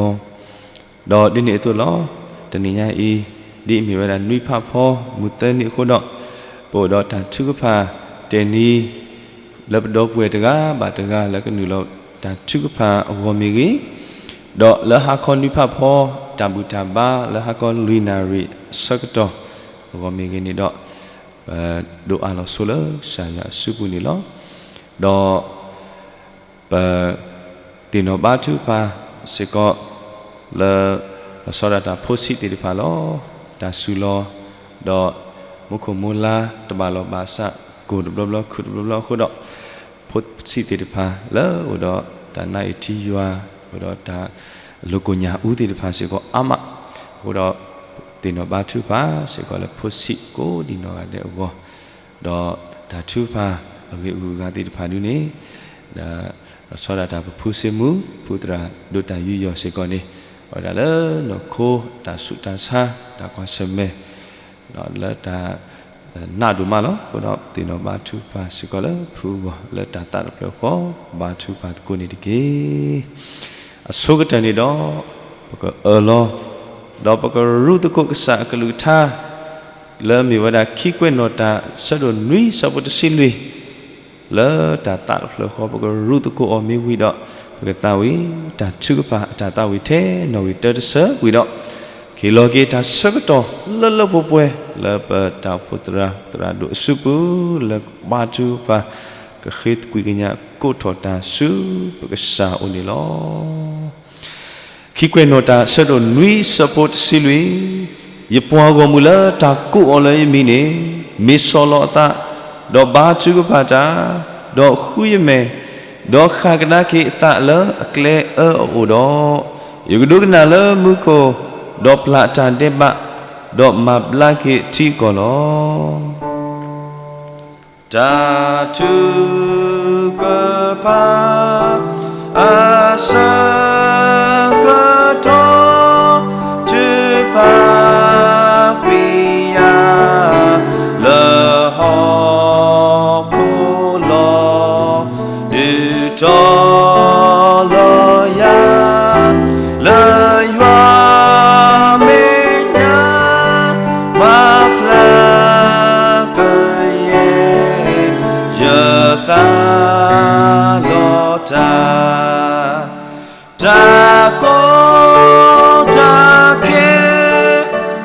အဂီၢ်, ဒီးဒ်န့ၣ်အသိးလီၤ. တနံၤညါအံၤ ဒ်အမ့ၢ်ဝဲဒၣ်နွံဖးဖီ မုၢ်သၢနံၤအဃိဒီး ပအိၣ်ဒီးတၢ်ထုကဖၣ်တဲာ်နံၤ လၢပဒီပုၢ်ဝဲၢ်တဂၤဘၣ်တဂၤ လၢကနုာ်လီၤတၢ်ထုကဖၣ်အဂီၢ်မ့ၢ်ဂ့ၤ, ဒီးလၢဟါခီနွံဖးဖီ တၢ်ဘူၣ်တၢ်ဘါ လၢဟါခီလွံၢ်နၣ်ရံၣ်အဆၢကတီၢ်အဂီၢ်မ့ၢ်ဂ့ၤန့ၣ်ဒီး ပဒိးအးလီၤဆိလၢကစၢ်ယွၤအစုပူၤန့ၣ်လီၤ. ဒီး ပသ့ၣ်နီၣ်ဘါထုကဖၣ်စ့ၢ်ကီး လၢ လီၤဆီဒၣ်တၢ်ဖိဆံးသ့ၣ်တဖၣ်လီၤ. တၢ်စူၤလီၤ ဒီးမူခိၣ်မူလါ တဘၣ်လီၢ်ဘၣ်စး ကိၢ်တဘျီဘျီ ခုၣ်တဘျီဘျီအဃိဒီး ဖိဆံးသ့ၣ်တဖၣ် လၢအိၣ်ဒီးတၢ်နါအ့ၣ်ထံယွၤ အိၣ်ဒီးတၢ်လိာ်ကိၣ်ညၣ်အူသ့ၣ်တဖၣ်စ့ၢ်ကီးအါမး အဃိဒီး သ့ၣ်နီၣ်ဘါထုကဖၣ်စ့ၢ်ကီးလၢဖိဆံးကိးဒံနီၢ်ဂၤဒဲးအဂီၢ် ဒီးတၢ်ထုကဖၣ်အဂ့ၢ်အဂုၤအဂၤသ့ၣ်တဖၣ်ဒ်န့ၣ် ဒီး လီၤဆီဒၣ်တၢ်ပဖုစ့မူ ဖုသရၣ်ဒိၣ်တၢ်ယူးယီၣ်စ့ၢ်ကီးန့ၣ် အဝဲဒၣ်လၢနီၢ်ခိတၢ်ဆူးတၢ်ဆါ တၢ်ကွၢ်ဆၢၣ်မဲာ် လၢတၢ် နးဒိၣ်မးလီၤ. အဃိဒီးသ့ၣ်နီၣ်ဘါထုကဖၣ်စ့ၢ်ကီးလၢဖုအဂီၢ် လၢတၢ်သးတဖျၢၣ်ဃီ ဘါထုကဖၣ်သကိးန့ၣ်တက့ၢ်. အဆိကတၢၢ်န့ၣ်ဒီး ပကအၢၣ်လီၤ ဒီးပကရူးသကိးကစၢ်အကလုၢ်ကထါ လၢမ့ၢ်ဝဲဒၣ်ခံကွဲးနီၣ်တၢ် ဆၢဒိၣ်နွံဆၢဖိတဆံလွံၢ် လၢတၢ်သးတဖျၢၣ်ဃီ ပကရူးသကိးအီၤမ့ၢ်ဝံၤဒီး ပကသးဝံၣ်တၢ်ထုကဖၣ်အတၢ်သးဝံၣ်ထဲနီၣ်ဂံၢ်တၢတဆၢဝံၤဒီး ပက ဟ့ၣ်လီၤက့ၤတၢ်ဆၢကတီၢ်လၢလၢပှဲၤပှဲၤ လၢပတၢ်အိၣ်ဖှိၣ်သရၣ်သရၣ်ဒိၣ်အစုပူၤ လၢကဘါထုကဖၣ် ကဃ့သကွံာ်ကညးကိးထီၣ်တၢ်ဆူပကစၢ်အအိၣ်န့ၣ်လီၤ. ခံကွဲးနီၣ်တၢ် ဆၢဒိၣ်နွံ ဆၢဖိတဆံလွံၢ်, ယပှၤဂီၢ်မုၢ်လၢတၢ်ကိးအီၤလၢယမံၤန့ၣ် မ့ၢ်ဆီၣ်လီၤအသး, ဒီးဘါထုကဖၣ်တၢ်, ဒီးဃုယမဲာ်, ဒီးဃၣ်ကဒါက့ၤအသးလၢအကျဲအၢအအိၣ်ဒီး, ယကဒိကနၣ်လၢမူခိၣ်, ဒီးပျၢ်အတၢ်ဒဲးဘး, ဒီးမၤဘျါက့ၤအထံအကီၢ်လီၤ. တၢ်ထုကဖၣ် အဆၢကတီၢ် ထုကဖၣ်ကွံာ်ယၤ လၢဟီၣ်ခိၣ်လီၤ. ဒုးတီၤလီၤယၤ လၢယွၤမဲာ်ညါ မၤဖျါကယဲၢ် ယသးလီၤတၢ် တၢ်ကီတၢ်ခဲ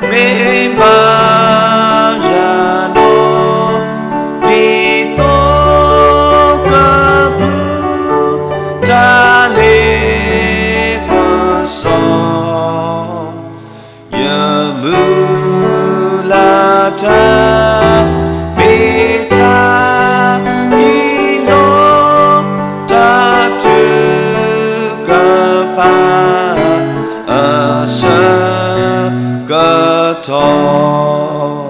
မ့ၢ်မၤယၤဒီး ဒ်သိးကပူၤ တၢ်လ့ပစီ ယမုၢ်လၢ်တၢ် မ့ၢ်တၢ်အံၤနီၤ တၢ်ထုကဖၣ် အဆၢကတီၢ်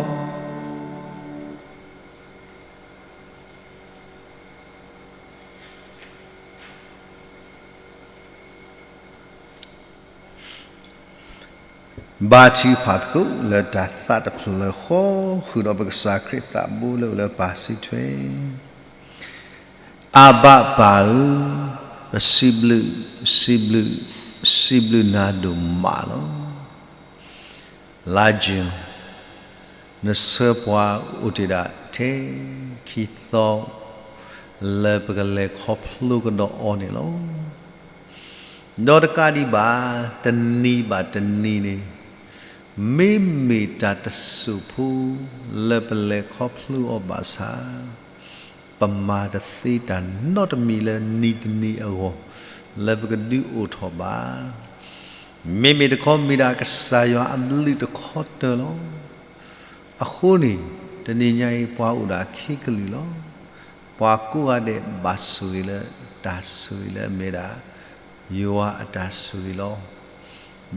ဘါထုကဖၣ်သကိးလၢတၢ်သးတဖျၢၣ်ဃီ ဃုာ်ဒီးပကစၢ်ခရံာ်သးဘိလၢအိၣ်လၢပၢ်စုထွဲ, အဘၣ်ပၢ်ဧၢ, ပစံးဘျုး, စံးဘျုး, စံးဘျုးနၤဒိၣ်မးလီၤ. လါယူၤ နဆှၢပှၤအိၣ်တ့ၢ်ဒၣ်ထဲခံသီ လၢပကလဲၤခီဖျိကဒီးအီၤန့ၣ်လီၤ. ဒီးတကးဒံးဘၣ် တနံၤဘၣ်တနံၤန့ၣ် မ့မ့ၢ်တၢ်တစိၢ်ဖိ လၢပလဲၤခီဖျိအီၤဘၣ်ဆၣ် ပမၤတသ့တၢ်နီတမံၤလၢနံၤတနံၤအဂီၢ် လၢပကဒုးအိၣ်ထီၣ်ဘၣ်. မ့မ့ၢ်တခီမ့ၢ်ဒၣ်ကစၢ်ယွၤအဘျုးတခီတၢၢ်လီၤ. အဃိန့ၣ် တနံၤညါအံၤ ပှၤအိၣ်ဒၣ်ခံကလုာ်လီၤ. ပှၤကိးဂၤဒဲးဘၣ်ဆိၣ်ဂ့ၤလၢတၢ်ဆိၣ်ဂ့ၤလၢအမ့ၢ်ဒၣ် ယွၤအတၢ်ဆိၣ်ဂ့ၤလီၤ.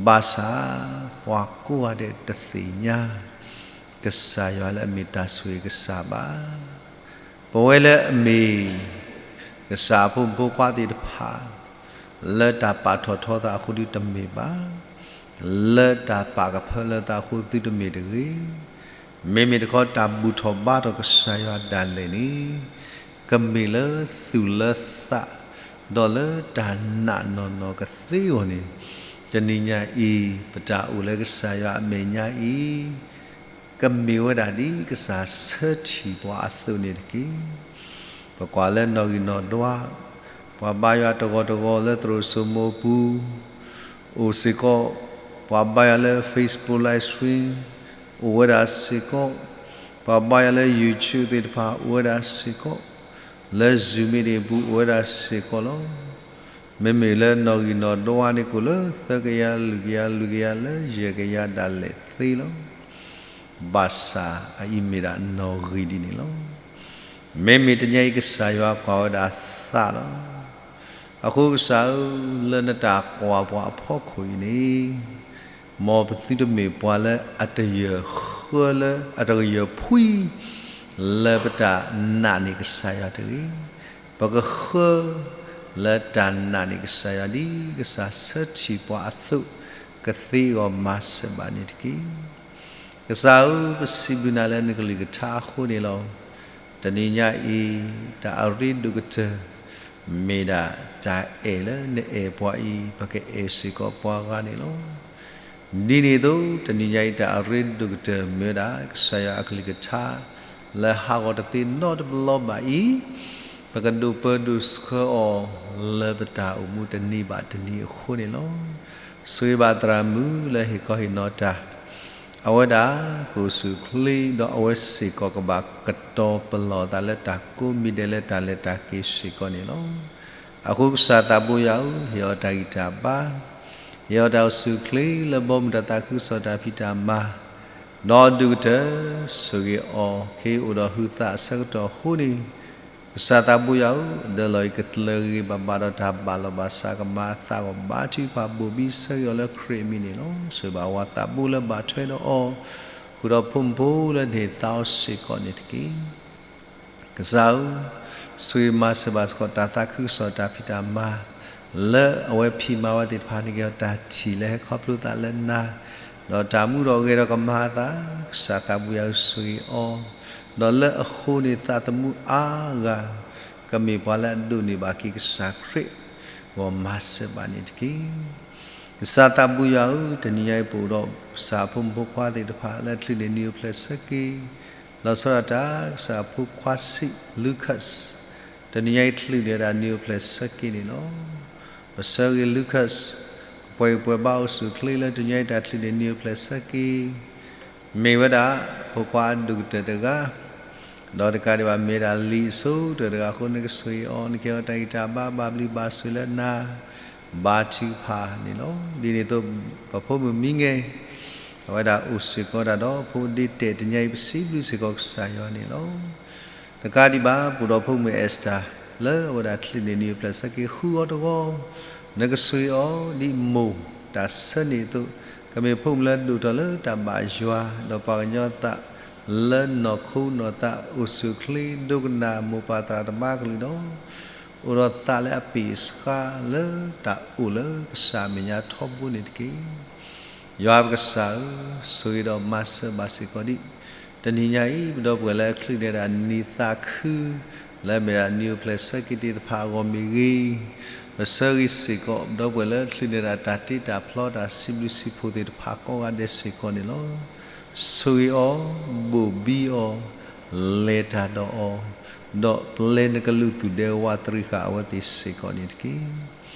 ဘၣ်ဆၣ် ပှၤကိးဂၤဒဲးတသ့ၣ်ညါ ကစၢ်ယွၤလၢအမ့ၢ်တၢ်ဆိၣ်ဂ့ၤကစၢ်ဘၣ်. ပဝဲလၢအမ့ၢ် ကစၢ်အဖိမုၣ်ဖိခွါသ့ၣ်တဖၣ် လၢတၢ်ပာ်ထီၣ်ထီသးအဃိသုတမ့ၢ်ဘၣ်, လၢတၢ်ပာ်ကဖၢလၢသးအဃိသုတမ့ၢ်တဂ့ၤ. မ့မ့ၢ်တခီတၢ်ဘူၣ်ထီၣ်ဘါထီၣ်ကစၢ်ယွၤဒၣ်လဲာ်န့ၣ် ကမ့ၢ်လၢသူၣ်လၢသး ဒီးလၢတၢ်နာ်နီၢ်နီၢ်ကသ့အဂီၢ်န့ၣ် တနံၤညါအံၤ ပတၢ်အိၣ်လၢကစၢ်ယွၤအမဲာ်ညါအံၤ ကမ့ၢ်ဝဲဒၣ်ဒ်ကစၢ်ဆၢထံၣ်ပှၤအသိးန့ၣ်တက့ၢ်. ပကွၢ်လၢနီၣ်ဂံၢ်နီၣ်ဒွး ပှၤဘါယွၤတဂီၤတဂီၤလၢသရိာ်စိမိၤပူၤ အိၣ်စ့ၢ်ကီး, ပှၤဘါယွၤလၢ Facebook Live Stream အိၣ်ဝဲဒၣ်စ့ၢ်ကီး, ပှၤဘါယွၤလၢ YouTube သ့ၣ်တဖၣ်အိၣ်ဝဲဒၣ်စ့ၢ်ကီး, လၢ Zoom meeting ပူၤအိၣ်ဝဲဒၣ်စ့ၢ်ကီးလီၤ. မ့မ့ၢ်လၢနီၣ်ဂံၢ်နီၣ်ဒွးန့ၣ် ကအိၣ်လၢသၢကယၤ လွံၢ်ကယၤ လွံၢ်ကယၤလၢယဲၢ်ကယၤဒၣ်လဲာ်သ့လီၤ. ဘၣ်ဆၣ်အအံၤမ့ၢ်ဒၣ်နီၣ်ဂံၢ်ဒ်န့ၣ်လီၤ. မ့မ့ၢ်တနံၤအံၤကစၢ်ယွၤကွၢ်ဝဲဒၣ်သးလီၤ. အဃိကစၢ်ဧၢ, လၢနတၢ်ကွၢ်ပှၤအဖီခိၣ်အံၤန့ၣ် မ်ပသုတမ့ၢ်ပှၤလၢအတယၢၢ်ဃၢလၢ အတယၢၢ်ဖှံ လၢပတၢ်နာ်န့ၢ်ကစၢ်ယွၤတဂ့ၤ. ပကဃၢလၢတၢ်နာ်န့ၢ်ကစၢ်ယွၤ ဒ်ကစၢ်ဆၢထံၣ်ပှၤအသိး ကသ့အဂီၢ်မၤစၢၤဘၣ်န့ၣ်တက့ၢ်. ကစၢ်ဧၢ, ပစံးဘျုးနၤလၢနကလုၢ်ကထါအဃိန့ၣ်လီၤ. တနံၤညါအံၤ တၢ်အရ့ဒိၣ်ကတၢၢ် မ့ၢ်ဒၣ်တၢ်အဲၣ်လၢနအဲၣ်ပှၤအံၤ ပကအဲၣ်စ့ၢ်ကီးပှၤဂၤန့ၣ်လီၤ. ဒ်န့ၣ်အသိး တနံၤညါအံၤ တၢ်အရ့ဒိၣ်ကတၢၢ်မ့ၢ်ဝဲဒၣ် ကစၢ်ယွၤအကလုၢ်ကထါ လၢဟးဂီၤတသ့နီတဘျီဘၣ်အံၤ ပကဒိးပၢဒိးဆှၢအီၤ လၢပတၢ်အိၣ်မူတနံၤဘၣ်တနံၤအဃိန့ၣ်လီၤ. ဆိၣ်ဂ့ၤဘၣ်သရၣ်မုၣ်လၢဟ့ၣ်ခီဟ့ၣ်နီၤတၢ်, အဝဲဒၣ်ကအိၣ်ဆူၣ်အိၣ်ချ့ ဒီးအဝဲစ့ၢ်ကီးကဘၣ်ကတီၤပလီၢ်သးလၢတၢ်ကိးမံၤဒဲးလၢတၢ်လဲၤတၢ်က့ၤစ့ၢ်ကီးန့ၣ်လီၤ. အဃိကစၢ်သးဘိယွၤဧၢ, ဟ့ၣ်အီၤတၢ်ဂံၢ်တၢ်ဘါ, ဟ့ၣ်အီၤတၢ်အိၣ်ဆူၣ်အိၣ်ချ့လၢဘီမုၢ်တၢ်သးခုကစီၣ်တၢ်ဖံးတၢ်မၤ, ဒီးဒုးကတၢၢ်ဆိၣ်ဂ့ၤအီၤ ခ့အိၣ်ဒီးဟုသးအဆၢကတီၢ်အဃိန့ၣ်, ကစၢ်သးဘိယွၤဧၢ, ဒၢလီၤအံၤကတြၢၤဂ့ၤဂ့ၤဘၣ်ဘၣ်ဒီးတၢ်ဘၣ်လီၤဘၣ်စးကမၤအသးဂီၢ် ဘါထုကဖၣ်ဘိၣ်ဘံဆၢဂ့ၤအီၤလၢခရံာ်အမံၤန့ၣ်လီၤ. ဆိၣ်ဂ့ၤဘၣ်ဝၤသးဘိလၢဘၣ်ထွဲဒီးအီၤ, ဃုာ်ဒီးဖိမုၣ်ဖိလၢန့ၢ်သါအီၤစ့ၢ်ကီးန့ၣ်တက့ၢ်. ကစၢ်ဧၢ, ဆိၣ်ဂ့ၤမၤစၢၤဘၣ်စ့ၢ်ကီးတၢ်သးခုကစီၣ်တၢ်ဖံးတၢ်မၤ လၢအဝဲဖံးမၤဝဲသ့ၣ်တဖၣ်န့ၣ်က့ၤဒီးတၢ်ထံၣ်လၢဟဲခီဖျိသးလၢနၤ, ဒီးတၢ်မူဒီးဂဲၤဒီးကမၤအသး, ကစၢ်သးဘိယွၤဧၢဆိၣ်ဂ့ၤအီၤ, ဒီးလၢအဃိန့ၣ်သးသမူအါဂၤ ကမ့ၢ်ပှၤလၢအဒိးန့ၢ်ဘၣ်က့ၤကစၢ်ခရံာ် ဂီၢ်မၤစၢၤဘၣ်န့ၣ်တက့ၢ်. ကစၢ်သးဘိယွၤဧၢ, တနံၤညါအံၤပအိၣ်ဒီးကစၢ်ဖိမုၣ်ဖိခွါသ့ၣ်တဖၣ်လၢအချုးန့ၢ်နံၣ်အိၣ်ဖျဲၣ်ဆၢက့ၤ, လီၤဆီဒၣ်တၢ် ကစၢ်ဖိခွါဆံး Lucas, တနံၤညါအံၤချုးန့ၢ်ဝဲဒၣ်နံၣ်အိၣ်ဖျဲၣ်ဆၢက့ၤန့ၣ်လီၤ. ပဆၢဂ့ၤ Lucas, ကပှဲၤဂံၢ်ပှဲၤဘါအိၣ်ဆူၣ်အိၣ်ချ့လၢတနံၤညါအံၤတၢ်ချုးန့ၢ်နံၣ်အိၣ်ဖျဲၣ်ဆၢက့ၤ မ့ၢ်ဝဲဒၣ် ဖိခွါအဒိၣ်ကတၢၢ်တဂၤ, ဒီးတကးဒံးဘၣ်မ့ၢ်ဒၣ်လံာ်အဆိကတၢၢ်တဂၤအဃိ နကဆိၣ်ဂ့ၤအီၤ, နကဟ့ၣ်အီၤတၢ်ဂံၢ်တၢ်ဘါ ဘၣ်ဘျုးဘၣ်ဆိၣ်ဂ့ၤလၢနၤ ဘါထုကဖၣ်န့ၣ်လီၤ. ဒ်န့ၣ်အသိး ပဖိမုၣ်မံငဲၤ အဝဲဒၣ်အိၣ်စ့ၢ်ကီးဒၣ်ဒီးဖိဒ့တဲာ် တနံၤညါအံၤ ပစံးဘျုးစ့ၢ်ကီးကစၢ်ယွၤန့ၣ်လီၤ. တကးဒံးဘၣ် ပအိၣ်ဒီးဖိမုၣ် Esther လၢအဝဲဒၣ်ချုးန့ၢ်နံၣ်အိၣ်ဖျဲၣ်ဆၢက့ၤ ဃုအီၤတဂီၢ်, နကဆိၣ်ဂ့ၤအီၤဒ်မိၢ်တၢ်ဆၢန့ၣ်အသိး, ကမ့ၢ်ဖိမုၣ်လၢဒိၣ်ထီၣ်လၢတၢ်ဘၣ်ယွၤ ဒီးပှၤကညီသး လၢနီၢ်ခိနီၢ်သးအိၣ်ဆူၣ်အိၣ်ချ့ ဒိကနၣ်မိၢ်ပၢ်သရၣ်သမါကလုၢ်ဒီး အိၣ်ဒီးသးလၢအပ့ၢ်အဆှါလၢတၢ်အိၣ်လၢကစၢ်အမဲာ်ညါထီဘိန့ၣ်တက့ၢ်. ယွၤပကစၢ်ဧၢ, ဆိၣ်ဂ့ၤဒီးမၤစၢၤဘၣ်စ့ၢ်ကီးဒံး တနံၤညါအံၤ ပဒီပုၢ်ဝဲၢ်လၢအချုးန့ၢ်ဒၣ်နံၣ်သးခု လၢအမ့ၢ်ဒၣ်နံၣ်အိၣ်ဖျဲၣ်ဆၢက့ၤသ့ၣ်တဖၣ်အဂီၢ်မ့ၢ်ဂ့ၤ, ပဆၢဂ့ၤစ့ၢ်ကီး ပဒီပုၢ်ဝဲၢ်လၢချုးန့ၢ်ဒၣ်တၢ်တ့တၢ်ဖျီတၢ်စံးဘျုးစံးဖှိၣ်သ့ၣ်တဖၣ်ကိးဂၤဒဲးစ့ၢ်ကီးန့ၣ်လီၤ. ဆိၣ်ဂ့ၤအီၤ, ဘိၣ်ဘံအီၤ, လဲၤတၢ်ဒီးအီၤ, ဒီးပျဲနကလုၢ်သူၣ်ဒဲဝးတရံးဃာ်အဝဲသ့ၣ်စ့ၢ်ကီးန့ၣ်တက့ၢ်.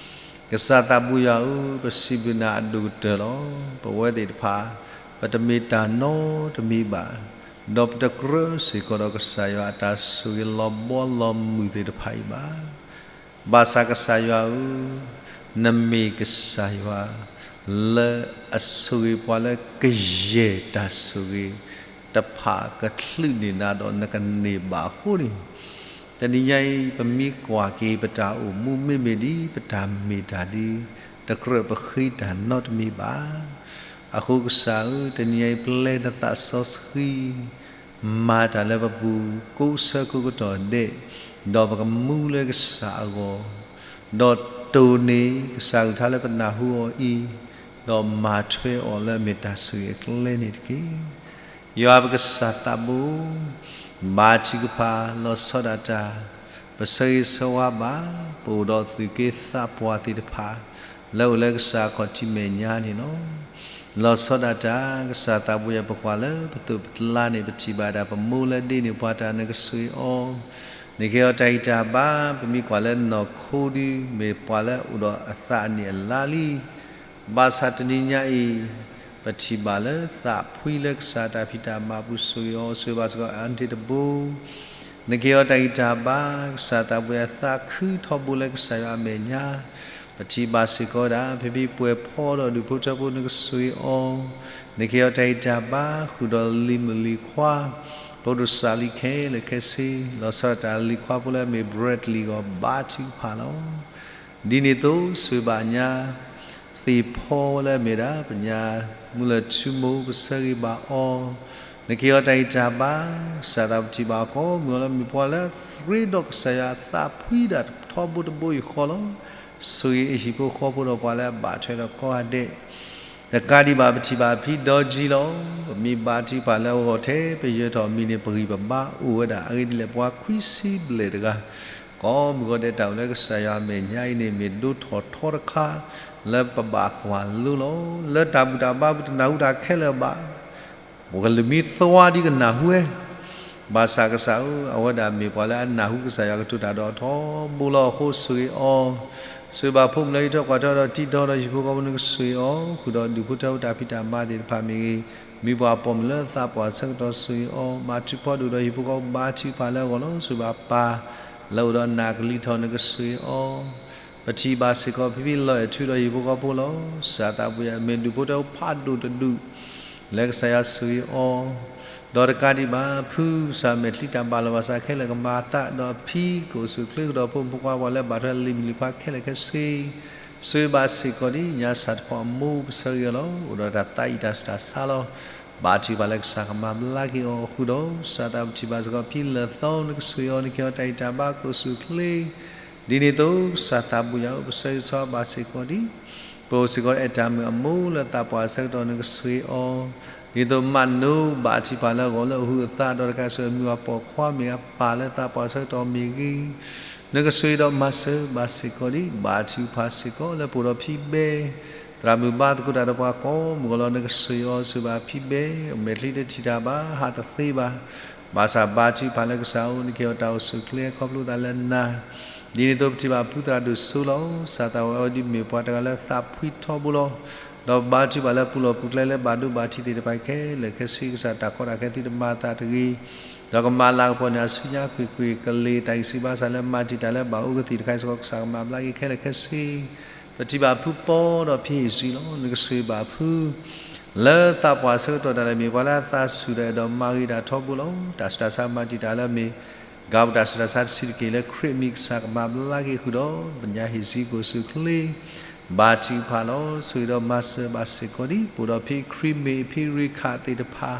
ကစၢ်သးဘိယွၤဧၢ, ပစံးဘျုးနၤအဒိၣ်ကတၢၢ်လီၤ. ပဝဲသ့ၣ်တဖၣ် ပတမ့ၢ်တၢ်နီတမံၤဘၣ်, ဒီးပတကြၢးစ့ၢ်ကီးဒီးကစၢ်ယွၤအတၢ်ဆိၣ်ဂ့ၤလီၤဘီလီၤမုၢ်သ့ၣ်တဖၣ်အံၤဘၣ်. ဘၣ်ဆၣ်ကစၢ်ယွၤဧၢ, နမ့ၢ်ကစၢ်ယွၤ လၢအဆိၣ်ဂ့ၤပှၤလၢကယဲၢ်တၢ်ဆိၣ်ဂ့ၤတဖၣ်ကချုးန့ၢ်နၤဒီးနကန့ၢ်ဘၣ်အဃိန့ၣ်, တနံၤညါအံၤ ပမ့ၢ်ကွၢ်က့ၤပတၢ်အိၣ်မူမ့မ့ၢ်ဒ်ပတၢ်မ့ၢ်တၢ်ဒ် တကြၢးပဃ့တၢ်နီတမံၤဘၣ်. အဃိကစၢ်ဧၢ, တနံၤညါအံၤပျဲနသးစီဆှံ မၤတၢ်လၢပပူၤကိးဆၢကိးကတီၢ်ဒဲး, ဒီးပကမူလၢကစၢ်အဂီၢ်, ဒီးတိၢ်န့ၢ်ကစၢ်ကလုၢ်ကထါလၢပနၢ်ဟူအီၤအံၤ, ဒီးမၤထွဲအီၤလၢအမ့ၢ်တၢ်ဆိၣ်ဂ့ၤအကျဲန့ၣ်တက့ၢ်. ယွၤပကစၢ်သးဘိ, ဘါထုကဖၣ်လီၤဆီဒၣ်တၢ်, ပဆၢဂ့ၤဆၢဝါဘၣ် ပအိၣ်ဒီးသူၣ်က့သးပှၢ်သ့ၣ်တဖၣ် လၢအိၣ်လၢကစၢ်အခီၣ်ထံးမဲာ်ညါန့ၣ်လီၤ. လီၤဆီဒၣ်တၢ် ကစၢ်သးဘိယွၤ ပကွၢ်လၢပသိးပကျါန့ၣ် ပထံၣ်ဘၣ်ဒၣ်ပမိၢ်လၢဒ့န့ၢ်ပှၤတၢ် နကဆိၣ်ဂ့ၤအီၤ, နကဟ့ၣ်အီၤတၢ်ဂံၢ်တၢ်ဘါ, ပမ့ၢ်ကွၢ်လၢနီၢ်ခိဒု မ့ၢ်ပှၤလၢအိၣ်ဒီးအသးအနံၣ်အလါလံ. ဘၣ်ဆၣ်တနံၤညါအံၤ ပထံၣ်ဘၣ်လၢသးဖှံလၢကစၢ်တၢ်ဖံးတၢ်မၤပူၤ ဆိၣ်ဂ့ၤအီၤ, ဆိၣ်ဂ့ၤဘၣ်စ့ၢ်ကီး aunty တဘိ, နကဟ့ၣ်အီၤတၢ်ဂံၢ်တၢ်ဘါ, ကစၢ်သးဘိယွၤသးခုထီဘိလၢကစၢ်ယွၤအမဲာ်ညါ, ပထံၣ်ဘၣ်စ့ၢ်ကီးဝဲဒၣ် ဖံဖံပှဲၤဖီဒီးဒူၣ်ဖိထၢဖိ နကဆိၣ်ဂ့ၤအီၤ, နကဟ့ၣ်အီၤတၢ်ဂံၢ်တၢ်ဘါ ဃုာ်ဒီးလံၤမုၣ်လံၤခွါ, ပဒိၣ်စးလံခဲလၢာ်ခဲဆ့, လီၤဆီဒၣ်တၢ်လံၤခွါဖိလၢအမ့ၢ် Bradley ဂီၢ် ဘါထုကဖၣ်လီၤ. ဒ်န့ၣ်အသိး ဆိၣ်ဂ့ၤဘၣ်ညါ သ့ၣ်ဖီလၢအမ့ၢ်ဒၣ် ပညါမူလၢၢ်ထူမိၢ် ပဆၢဂ့ၤဘၣ်အီၤ, နကဟ့ၣ်အီၤတၢ်ဂံၢ်တၢ်ဘါ, ကစၢ်သးပထံၣ်ဘၣ်အီၤကိးမုၢ်အလီၢ် မ့ၢ်ပှၤလၢအရ့ဒီးကစၢ်ယွၤအသးဖှံဒၣ်ထီဘိတဘိအံၤဃီလီၤ. ဆိၣ်ဂ့ၤအဟံၣ်ဖိဃီဖိဒီးပှၤလၢအဘၣ်ထွဲဒီးကိးဂၤဒဲး တကးဒံးဘၣ် ပထံၣ်ဘၣ်ဖံဒီကၠံလီၤ. ပမ့ၢ်ဘါထုကဖၣ်လၢအဂီၢ်ထဲပယၢၤထီၣ်မံၤန့ၣ် ပဂံၢ်ပဘါအိၣ်ဝဲဒၣ် အဂ့ၢ်ဒ်လဲၣ် ပှၤခွံဆံဘျဲၣ်တဂၤ ကိးမုၢ်ဂီၤဒဲး တၢ်အိၣ်လၢကစၢ်ယွၤအမဲာ်ညါအံၤန့ၣ် မ့ၢ်ဒိထီၣ်ထီတခါ လၢပဘၣ်ကွၢ်လိလီၤ. လၢတၢ်ဘူၣ်တၢ်ဘါပူၤ တနၢ်ဟူတၢ်ခဲလၢာ်ဘၣ်. ပကလုၢ်မံသဝါဒ်ကနၢ်ဟူဝဲ ဘၣ်ဆၣ်ကစၢ်ဧၢ, အဝဲဒၣ်မ့ၢ်ပှၤလၢအနၢ်ဟူကစၢ်ယွၤကတိၤတၢ်ဒီးထီဘိလီၤ. အဃိဆိၣ်ဂ့ၤအီၤ, ဆိၣ်ဂ့ၤဘၣ်ဖိမုၣ်လၢဟံးထီၣ်ကွၢ်ထီၣ်ဒီးတံထီၣ်ဒီးဟံၣ်ဖိဃီဖိ နကဆိၣ်ဂ့ၤအီၤဃုာ်ဒီး ဒုးဖိထၢဖိတၢ်ဖံးတၢ်မၤသ့ၣ်တဖၣ်မ့ၢ်ဂ့ၤ, မံၤပှၢ်ပိာ်မုၣ်လၢသးပှၢ်ဆၢကတီၢ်ဆိၣ်ဂ့ၤအီၤ, ဘါထုကဖၣ်ဒိၣ်ဒီးဟံၣ်ဖိဃီဖိ ဘါထုကဖၣ်လၢအဂီၢ်လီၤ. ဆိၣ်ဂ့ၤဘၣ်ပၢ်လၢအိၣ်ဒီးနၢ်ကလံၤထီၣ် နကဆိၣ်ဂ့ၤအီၤ, ပထံၣ်ဘၣ်စ့ၢ်ကီး ဖံဖံလီၤအဲၣ်ထူဒီးဟံၣ်ဖိဃီဖိလီၤ. ကစၢ်သးပူၤယၤ မ့ၢ်ဒုးဖိထၢဖိဖးဒိၣ်တဒူၣ် လၢကစၢ်ယွၤဆိၣ်ဂ့ၤအီၤ, ဒီးတကးဒံးဘၣ် ဖုကစၢ်မဲာ်ချံတၢ်ဘၣ်လီၤဘၣ်စးခဲလၢာ်ကမၤအသး, ဒီးဖံကအိၣ်ဆူၣ်အိၣ်ချ့ကဒီးဖိမုၣ်ဖိခွါ ပှၤလၢဘၣ်ထွဲလံာ်မုၢ်လံၤခွါခဲလၢာ်ခဲဆ့, ဆိၣ်ဂ့ၤဘၣ်စ့ၢ်ကီးဒ်ညါ ဆၣ်တဖီၣ်အမိၢ် ပဆၢဂ့ၤအီၤလီၤ. အိၣ်ဒီးတၢ်သးအံၣ်တၢ်ဆူးတၢ်ဆါလီၤ. ဘါထုကဖၣ်လၢကစၢ်ကမၤဘျါက့ၤအီၤအဃုာ်ဒီး ကစၢ်သးပူၤထံၣ်ဘၣ်စ့ၢ်ကီး ဖံလၢာ်သီ နကဆိၣ်ဂ့ၤအီၤ, နကဟ့ၣ်အီၤတၢ်ဂံၢ်တၢ်ဘါ ကအိၣ်ဆူၣ်အိၣ်ချ့ ဒ်န့ၣ်အသိး ကစၢ်သးပူၤယၤဧၢ, ပဆၢဂ့ၤဆၢဝါဘၣ်စ့ၢ်ကီးဒ် ပအိၣ်စ့ၢ်ကီးအဲၣ်တၢ်မုၣ်အမိၢ်လၢသးပှၢ်ဆၢကတီၢ် နကဆိၣ်ဂ့ၤအီၤ, ဒ်သိးမၤနိဘါထုကဖၣ်လၢအဂီၢ်လၢအဟုးအသး ဒီးတကးဆိၣ်ဂ့ၤမုၢ်ပှၢ်ပိာ်ခွါမ့ၢ်ဂ့ၤ ပၢ်လၢသးပှၢ်ဆၢကတီၢ်မ့ၢ်ဂ့ၤ, နကဆိၣ်ဂ့ၤဒီးမၤစၢၤဘၣ်စ့ၢ်ကီးဒ် ဘါထုကဖၣ်စ့ၢ်ကီးလၢပအိၣ်ဒီးဖံဘဲ သရၣ်မုၣ်ဘါသကိးတၢ်ဒီးပှၤကိးမုၢ်ဂီၢ်လီၤ. နကဆိၣ်ဂ့ၤအီၤ ဆိၣ်ဂ့ၤဘၣ်ဖံဘဲ မဲာ်ချံတထံၣ်တၢ်ဘၣ် ဟးတသ့ဘၣ် ဘၣ်ဆၣ်ဘါထုကဖၣ်လၢကစၢ်ဧၢ, နကဟ့ၣ်အီၤတၢ်အိၣ်ဆူၣ်အိၣ်ချ့ ခီဖျိသးလၢနၤ, ဒ်န့ၣ်အသိးပထံၣ်ဘၣ်ဖုသရၣ်ဒိၣ်စိလီၤ. ကစၢ်သးပူၤဝဲအီၤဒ်မ့ၢ်ပှၤတဂၤလၢသးဖှံထီဘိလီၤ. ဒီးဘါထုကဖၣ်လၢပူၤလီၢ်ပူၤကျဲလၢဘၣ်ဒိဘၣ်ထံးသ့ၣ်တဖၣ်ခဲလၢာ်ခဲဆ့ ကစၢ်တၢ်ကီတၢ်ခဲသုတမၤအသးတဂ့ၤ, ဒီးကမၤလၤကပီၤန့ၢ်အစုညါကွ့ၢ်ကွ့ၢ် ကလ့ၢ်တၢ်ဂံၢ်စၢ်ဘါစၢ်လၢမၤတံာ်တာ်လၢဘၣ်အိၣ်ကသံၣ်တခါအံၤစ့ၢ်ကီး ကစၢ်ကမၤဘျါက့ၤခဲလၢာ်ခဲဆ့ ပထံၣ်ဘၣ်ဖုပီဒီးဖံဟ့ၣ်ဆံလီၤ. နကဆိၣ်ဂ့ၤဘၣ်ဖု လၢသးပှၢ်ဆၢကတီၢ်ဒၣ်လဲာ် မ့ၢ်ပှၤလၢအသးဆူၣ်ဒီးအဲၣ်ဒိးမၤဂ့ၤတၢ်ထီဘိလီၤ. တၢ်ဆူးတၢ်ဆါမၤတံာ်တာ်လၢအမ့ၢ် ကးပတၢ်ဆူးတၢ်ဆါတဆံးတက့ၢ်လၢခရံာ်အမံၤ ကစၢ်ကမၤဘျါက့ၤဃုာ်ဒီး ပညါဟ့ၣ်ဆံကအိၣ်ဆူၣ်အိၣ်ချ့ ဘါထုကဖၣ်လီၤ. ဆိၣ်ဂ့ၤဒီးမၤစၢၤဘၣ်စ့ၢ်ကီးဒ် ပအိၣ်ဒီးဖံခရံာ်မ့ၢ်ဖံရ့ခၣ်သ့ၣ်တဖၣ်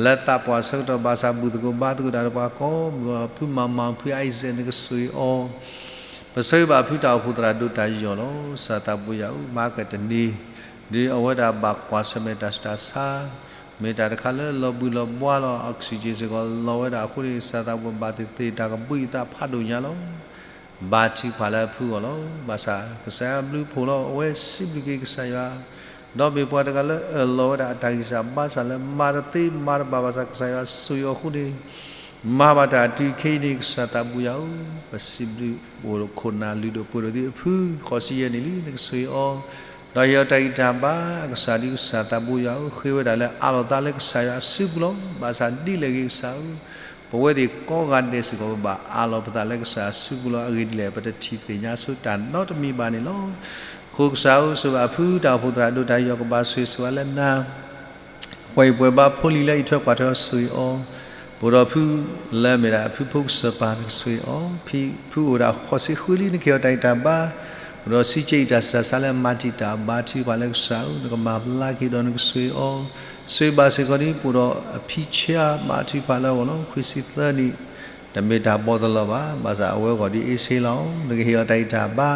လၢသးပှၢ်ဆၢကတီၢ်ဘၣ်ဆၣ် ဘူၣ်သကိးဘါသကိးတၢ်ဒီးပှၤကိးမုၢ်ဂီၢ် ဖုမၤမၤဖုအံစဲး နကဆိၣ်ဂ့ၤအီၤ ပဆၢဂ့ၤဘၣ်ဖုတၢ်အိၣ်ဖှိၣ်သရၣ်ဒိၣ်တၢ်ယီၢ်လီၤ. ကစၢ်သးပူၤယၤဧၢ, မၤကတနံၤ ဒ်အဝဲဒၣ်ဘၣ်ကွၢ်ဆၢၣ်မဲာ်တၢ်ဆူးတၢ်ဆါ မ့ၢ်တၢ်တခါလၢလီၤဘှံးလီၤဘှါလီၤ oxygen စ့ၢ်ကီးလီၤဝဲဒၣ်အဃိန့ၣ် ကစၢ်သးပူၤဘၣ်သ့ၣ်သ့ၣ်တၢ်ကဘှံးအသးဖးဒိၣ်ညါလီၤ. ဘါထုကဖၣ်လၢအဖုအဂီၢ်လီၤ. ဘၣ်ဆၣ်ကစၢ်ယွၤဘျုးဖှိၣ်လီၤ. အဝဲစံးဘျုးက့ၤကစၢ်ယွၤ ဒီးမ့ၢ်ပှၤတဂၤလၢအၢၣ်လီၤဝဲဒၣ်အတၢ်ဂံၢ်စၢ်ဘါစၢ်လၢမၤတသ့မၤတဘၣ်ဘၣ်ဆၣ် ကစၢ်ယွၤဆိၣ်ဂ့ၤအီၤအဃိန့ၣ် မၤဘၣ်တၢ်အတုၤခဲအံၤန့ၣ် ကစၢ်သးပူၤယၤဧၢ, ပစံးဘျုး ပအိၣ်ခိၣ်နၢ်လုၢ်ဒိၣ်ပှ့ၤဒိၣ်သ့ၣ်တဖု ဃိးဆံယဲၢ်နံၣ်လံ နကဆိၣ်ဂ့ၤအီၤ ဒီးဟ့ၣ်အီၤတၢ်ဂံၢ်တၢ်ဘါ အကစၢ်ဒ်ကစၢ်သးပူၤယၤဧၢ, ဃ့ဝဲဒၣ်လၢအးလီၤသးလၢကစၢ်ယွၤအစုပူၤလီၤ. ဘၣ်ဆၣ်ဒ်လဲၣ်ဂ့ၤကစၢ်ဧၢ, ပဝဲသ့ၣ်ကိးဂၤဒဲးစ့ၢ်ကီး ပဘၣ်အးလီၤပသးလၢကစၢ်အစုပူၤလီၤ. အဂ့ၢ်ဒ်လဲၣ် ပတထံၣ်သ့ၣ်ညါဆိတၢ်နီတမံၤဘၣ်န့ၣ်လီၤ. အဃိကစၢ်ဧၢ, ဆိၣ်ဂ့ၤဘၣ်ဖုတၢ်အိၣ်ဖှိၣ်သရၣ်ဒိၣ်တၢ်ယီၢ် ကဘၣ်ဆိၣ်ဂ့ၤဆိၣ်ဝါလၢနၤ ပှၤအံၤပှဲၤဘါဖိလံၤလၢအံးထွဲကွၢ်ထွဲအီၤ ဆိၣ်ဂ့ၤအီၤ, ပအိၣ်ဒီးဖုလၢအမ့ၢ်ဒၣ်ဖုဖိကစၢၢ်ပၢ် နကဆိၣ်ဂ့ၤအီၤ, ဖုအိၣ်ဒၣ်ဃိးဆံဃုလံ နကဟ့ၣ်အီၤတၢ်ဂံၢ်တၢ်ဘါ, အိၣ်ဒီးစံးကဲအံၤတၢ်ဆူးတၢ်ဆါလၢမၤတံာ်တာ် ဘါထုကဖၣ်လၢကစၢ်ဧၢ, နကမၤဘျါက့ၤဒီးနကဆိၣ်ဂ့ၤအီၤ, ဆိၣ်ဂ့ၤဘၣ်စ့ၢ်ကီးဒ် ပအိၣ်ဒီးအဖံဆါ ဘါထုကဖၣ်လၢအဂီၢ်လီၤ. ခွံဆံသၢနံၣ် တမ့ၢ်တၢ်ဘီတလီၤဘၣ်, ဘၣ်ဆၣ်အဝဲအဂီၢ်ဒ်အ့ၡ့လီၤ. နကဟ့ၣ်အီၤတၢ်ဂံၢ်တၢ်ဘါ,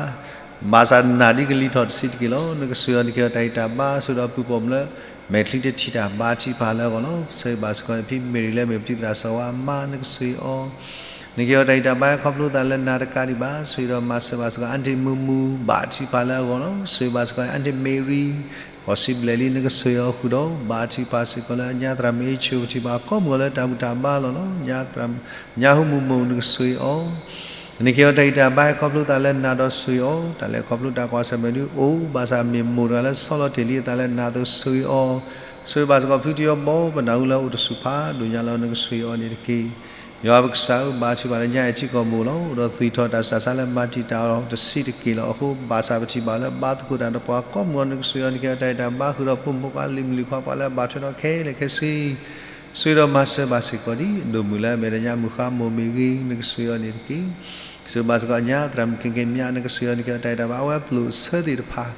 ဘၣ်ဆၣ်နၢ်ဒ်ကလံၤထီၣ်တဆံးတက့ၢ်လီၤ. နကဆိၣ်ဂ့ၤအီၤ နကဟ့ၣ်အီၤတၢ်ဂံၢ်တၢ်ဘါ ဆိၣ်ဒီးပုၢ်ပိာ်မုၣ်လၢ မဲာ်ချံတထံၣ်တၢ် ဘါထုကဖၣ်လၢအဂီၢ်လီၤ. ဆိၣ်ဂ့ၤဘၣ်စ့ၢ်ကီးန့ၣ် ဖံမ့ၢ်ရံၤလၢမ့ၢ်ပတံၤသရၣ်စီၤဝါအမါ နကဆိၣ်ဂ့ၤအီၤ, နကဟ့ၣ်အီၤတၢ်ဂံၢ်တၢ်ဘါ ခီဖျိသးလၢနၤတကးဒံးဘၣ်, ဆိၣ်ဂ့ၤဒီးမၤစၢၤဘၣ်စ့ၢ်ကီး အါတံၢ်မုၢ်မုၢ် ဘါထုကဖၣ်လၢအဂီၢ်လီၤ. ဆိၣ်ဂ့ၤဘၣ်စ့ၢ်ကီးန့ၣ် အါတံၢ်မ့ၢ်ရံၤ ဃိးဆံဘျဲၣ်လံ နကဆိၣ်ဂ့ၤအီၤဃုာ်ဒီး ဘါထုကဖၣ်စ့ၢ်ကီးလၢညါသရၣ်မုၣ်အ့ဆိၣ် ပထံၣ်ဘၣ်ကိးမုၢ်ဂီၢ်လၢတၢ်ဘူၣ်တၢ်ဘါလီၤလီၤ. ညါဟိမိၢ်မိၢ် နကဆိၣ်ဂ့ၤအီၤ, နကဟ့ၣ်အီၤတၢ်ဂံၢ်တၢ်ဘါ ခီဖျိသးလၢနၤဒီးဆိၣ်ဂ့ၤအီၤ, တၢ်လဲၤခီဖျိတၢ်ကွၢ်ဆၢၣ်မဲာ်ဒ်အိၣ်, ဘၣ်ဆၣ်မ့ၢ်မိၢ်တဂၤလၢဆီလီၤတ့ၢ်လံအသးလၢနၤအသိး ဆိၣ်ဂ့ၤအီၤ, ဆိၣ်ဂ့ၤဘၣ်စ့ၢ်ကီးဖုတယီဘီ ပနၢ်ဟူလၢအိၣ်တဆူၣ်ဖးဒိၣ်ညါလီၤ နကဆိၣ်ဂ့ၤအီၤန့ၣ်တက့ၢ်. ယွၤပကစၢ်ဧၢ, ဘါထုကဖၣ်လၢညါအဲၣ်ထံကီၢ်မိၢ်လီၤ. အိၣ်ဒီးသွံၣ်ထီၣ်တၢ်ဆူးတၢ်ဆါလၢမၤတံာ်တာ်အီၤတဆံးတက့ၢ်လီၤ. အဃိဘၣ်ဆၣ်ပထံၣ်ဘၣ်လၢဘါသကိးတၢ်ဒီးပှၤကိးမုၢ်ဂီၢ် နကဆိၣ်ဂ့ၤအီၤ နကဟ့ၣ်အီၤတၢ်ဂံၢ်တၢ်ဘါဃုာ်ဒီးဖိမုၣ်ဖိခွါလံၤမုၣ်လံၤခွါ ပှၤလၢအဘၣ်ထွဲဒီးခဲလၢာ်ခဲဆ့ ဆိၣ်ဂ့ၤဒီးမၤစၢၤဘၣ်စ့ၢ်ကီးဒ် ဒိၣ်မုၢ်လၢအမ့ၢ်တၢ်ညါမုၢ်ဃါမိၢ်မ့ၢ်ဂ့ၤ နကဆိၣ်ဂ့ၤအီၤန့ၣ်တက့ၢ်. ဆိၣ်ဂ့ၤဘၣ်စ့ၢ်ကီးညါသရၣ်မုၣ်က့ၤက့ၤမၠး နကဆိၣ်ဂ့ၤအီၤ နကဟ့ၣ်အီၤတၢ်ဂံၢ်တၢ်ဘါ အဝဲအပျိၣ်အဆၢသ့ၣ်တဖၣ်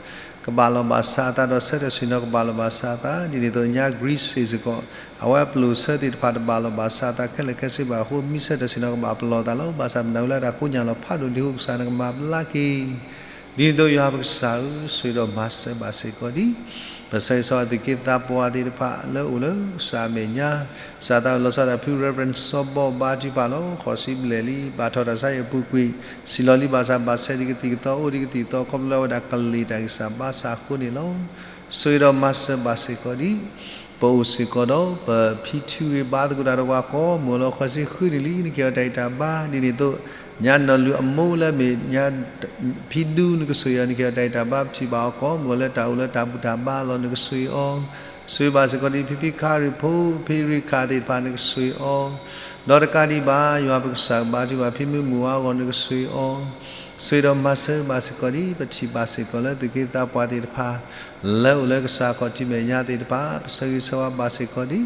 ကဘၣ်လီၤဘၣ်စးအသး ဒီးဆၢထၢၣ်ဆ့ၣ်နီၤကဘၣ်လီၤဘၣ်စးအသး ဒ်န့ၣ်အသိးညါ Greece စ့ၢ်ကီး အဝဲအပျိၣ်အဆၢသ့ၣ်တဖၣ်တဘၣ်လီၤဘၣ်စးအသးခဲလၢာ်ခဲဆ့ဘၣ်အဃိ မ့ၢ်ဆၢထၢၣ်ဆ့ၣ်နီၤကဘၣ်ပလီၢ်သးလီၤ. ဘၣ်ဆၣ်ပနၢ်ဟူလၢတၢ်ကိးညါလီၤဖးဒိၣ်ဒ်အဃိ ကစၢ်နကမၤဘျါက့ၤ ဒ်န့ၣ်အသိးယွၤပကစၢ်ဧၢ, ဆိၣ်ဂ့ၤဒီးမၤစၢၤဘၣ်စ့ၢ်ကီးဒ် ပဆၢဂ့ၤဆၢဝါသုးက့သးပှၢ်သ့ၣ်တဖၣ်လၢအိၣ်လၢကစၢ်အမဲာ်ညါ, ကစၢ်သးလီၤဆီဒၣ်တၢ်ဖု Reverend စီၤဘီ ဘါထုကဖၣ်လီၤ. ဃိးဆံဘျဲၣ်လံ ဘၣ်ထီၣ်တၢ်ဆါဟံၣ်အပူၤကွံာ် စံၣ်လီၤလံဘၣ်ဆၣ် ဘၣ်ဆဲးဒံးကသံၣ်ကသီ အိၣ်ဒံးကသံၣ်ကသီ ခီဖျိလၢအဝဲဒၣ်ကလ့ၢ်တၢ်ဂံၢ်စၢ်ဘါစၢ်အဃိန့ၣ်လီၤ. ဆိၣ်ဂ့ၤဒီးမၤစၢၤဘၣ်စ့ၢ်ကီးဒ် ပအိၣ်စ့ၢ်ကီးဒီး ပဖံထုဂ့ၤဘါသကိးတၢ်ဒီးပှၤကိးမုၢ်ဂီၢ်လီၤ. ဃိးဆံဃုနံၣ်လံ နကဟ့ၣ်အီၤတၢ်ဂံၢ်တၢ်ဘါ ဒ်န့ၣ်အသိး ညါနီၢ်လူၤအမိၢ်လၢမ့ၢ်ညါဖံဒူနကဆိၣ်ဂ့ၤအီၤ နကဟ့ၣ်အီၤတၢ်ဂံၢ်တၢ်ဘါ ပထံၣ်ဘၣ်အီၤကိးမုၢ်ဂီၤလၢတၢ်အိၣ်လၢတၢ်ဘူၣ်တၢ်ဘါအလီၢ် နကဆိၣ်ဂ့ၤအီၤ, ဆိၣ်ဂ့ၤဘၣ်စ့ၢ်ကီးဒ် ဖံဖံခါရံၣ်ဖိ ဖံရံၣ်ခၣ်သ့ၣ်တဖၣ် နကဆိၣ်ဂ့ၤအီၤ, ဒီးတကးဒံးဘၣ် ယွၤပကစၢ်ဘါထုကဖၣ် ဖံမုၢ်မုၢ်ဝါအဂီၢ် နကဆိၣ်ဂ့ၤအီၤ, ဆိၣ်ဂ့ၤဒီးမၤစၢၤဘၣ်စ့ၢ်ကီးဒ် ပထံၣ်ဘၣ်စ့ၢ်ကီးလၢသုးက့သးပှၢ်သ့ၣ်တဖၣ် လၢအိၣ်လၢကစၢ်ခီၣ်ထံးမဲာ်ညါသ့ၣ်တဖၣ် ပဆၢဂ့ၤဆၢဝါဘၣ်စ့ၢ်ကီးဒ်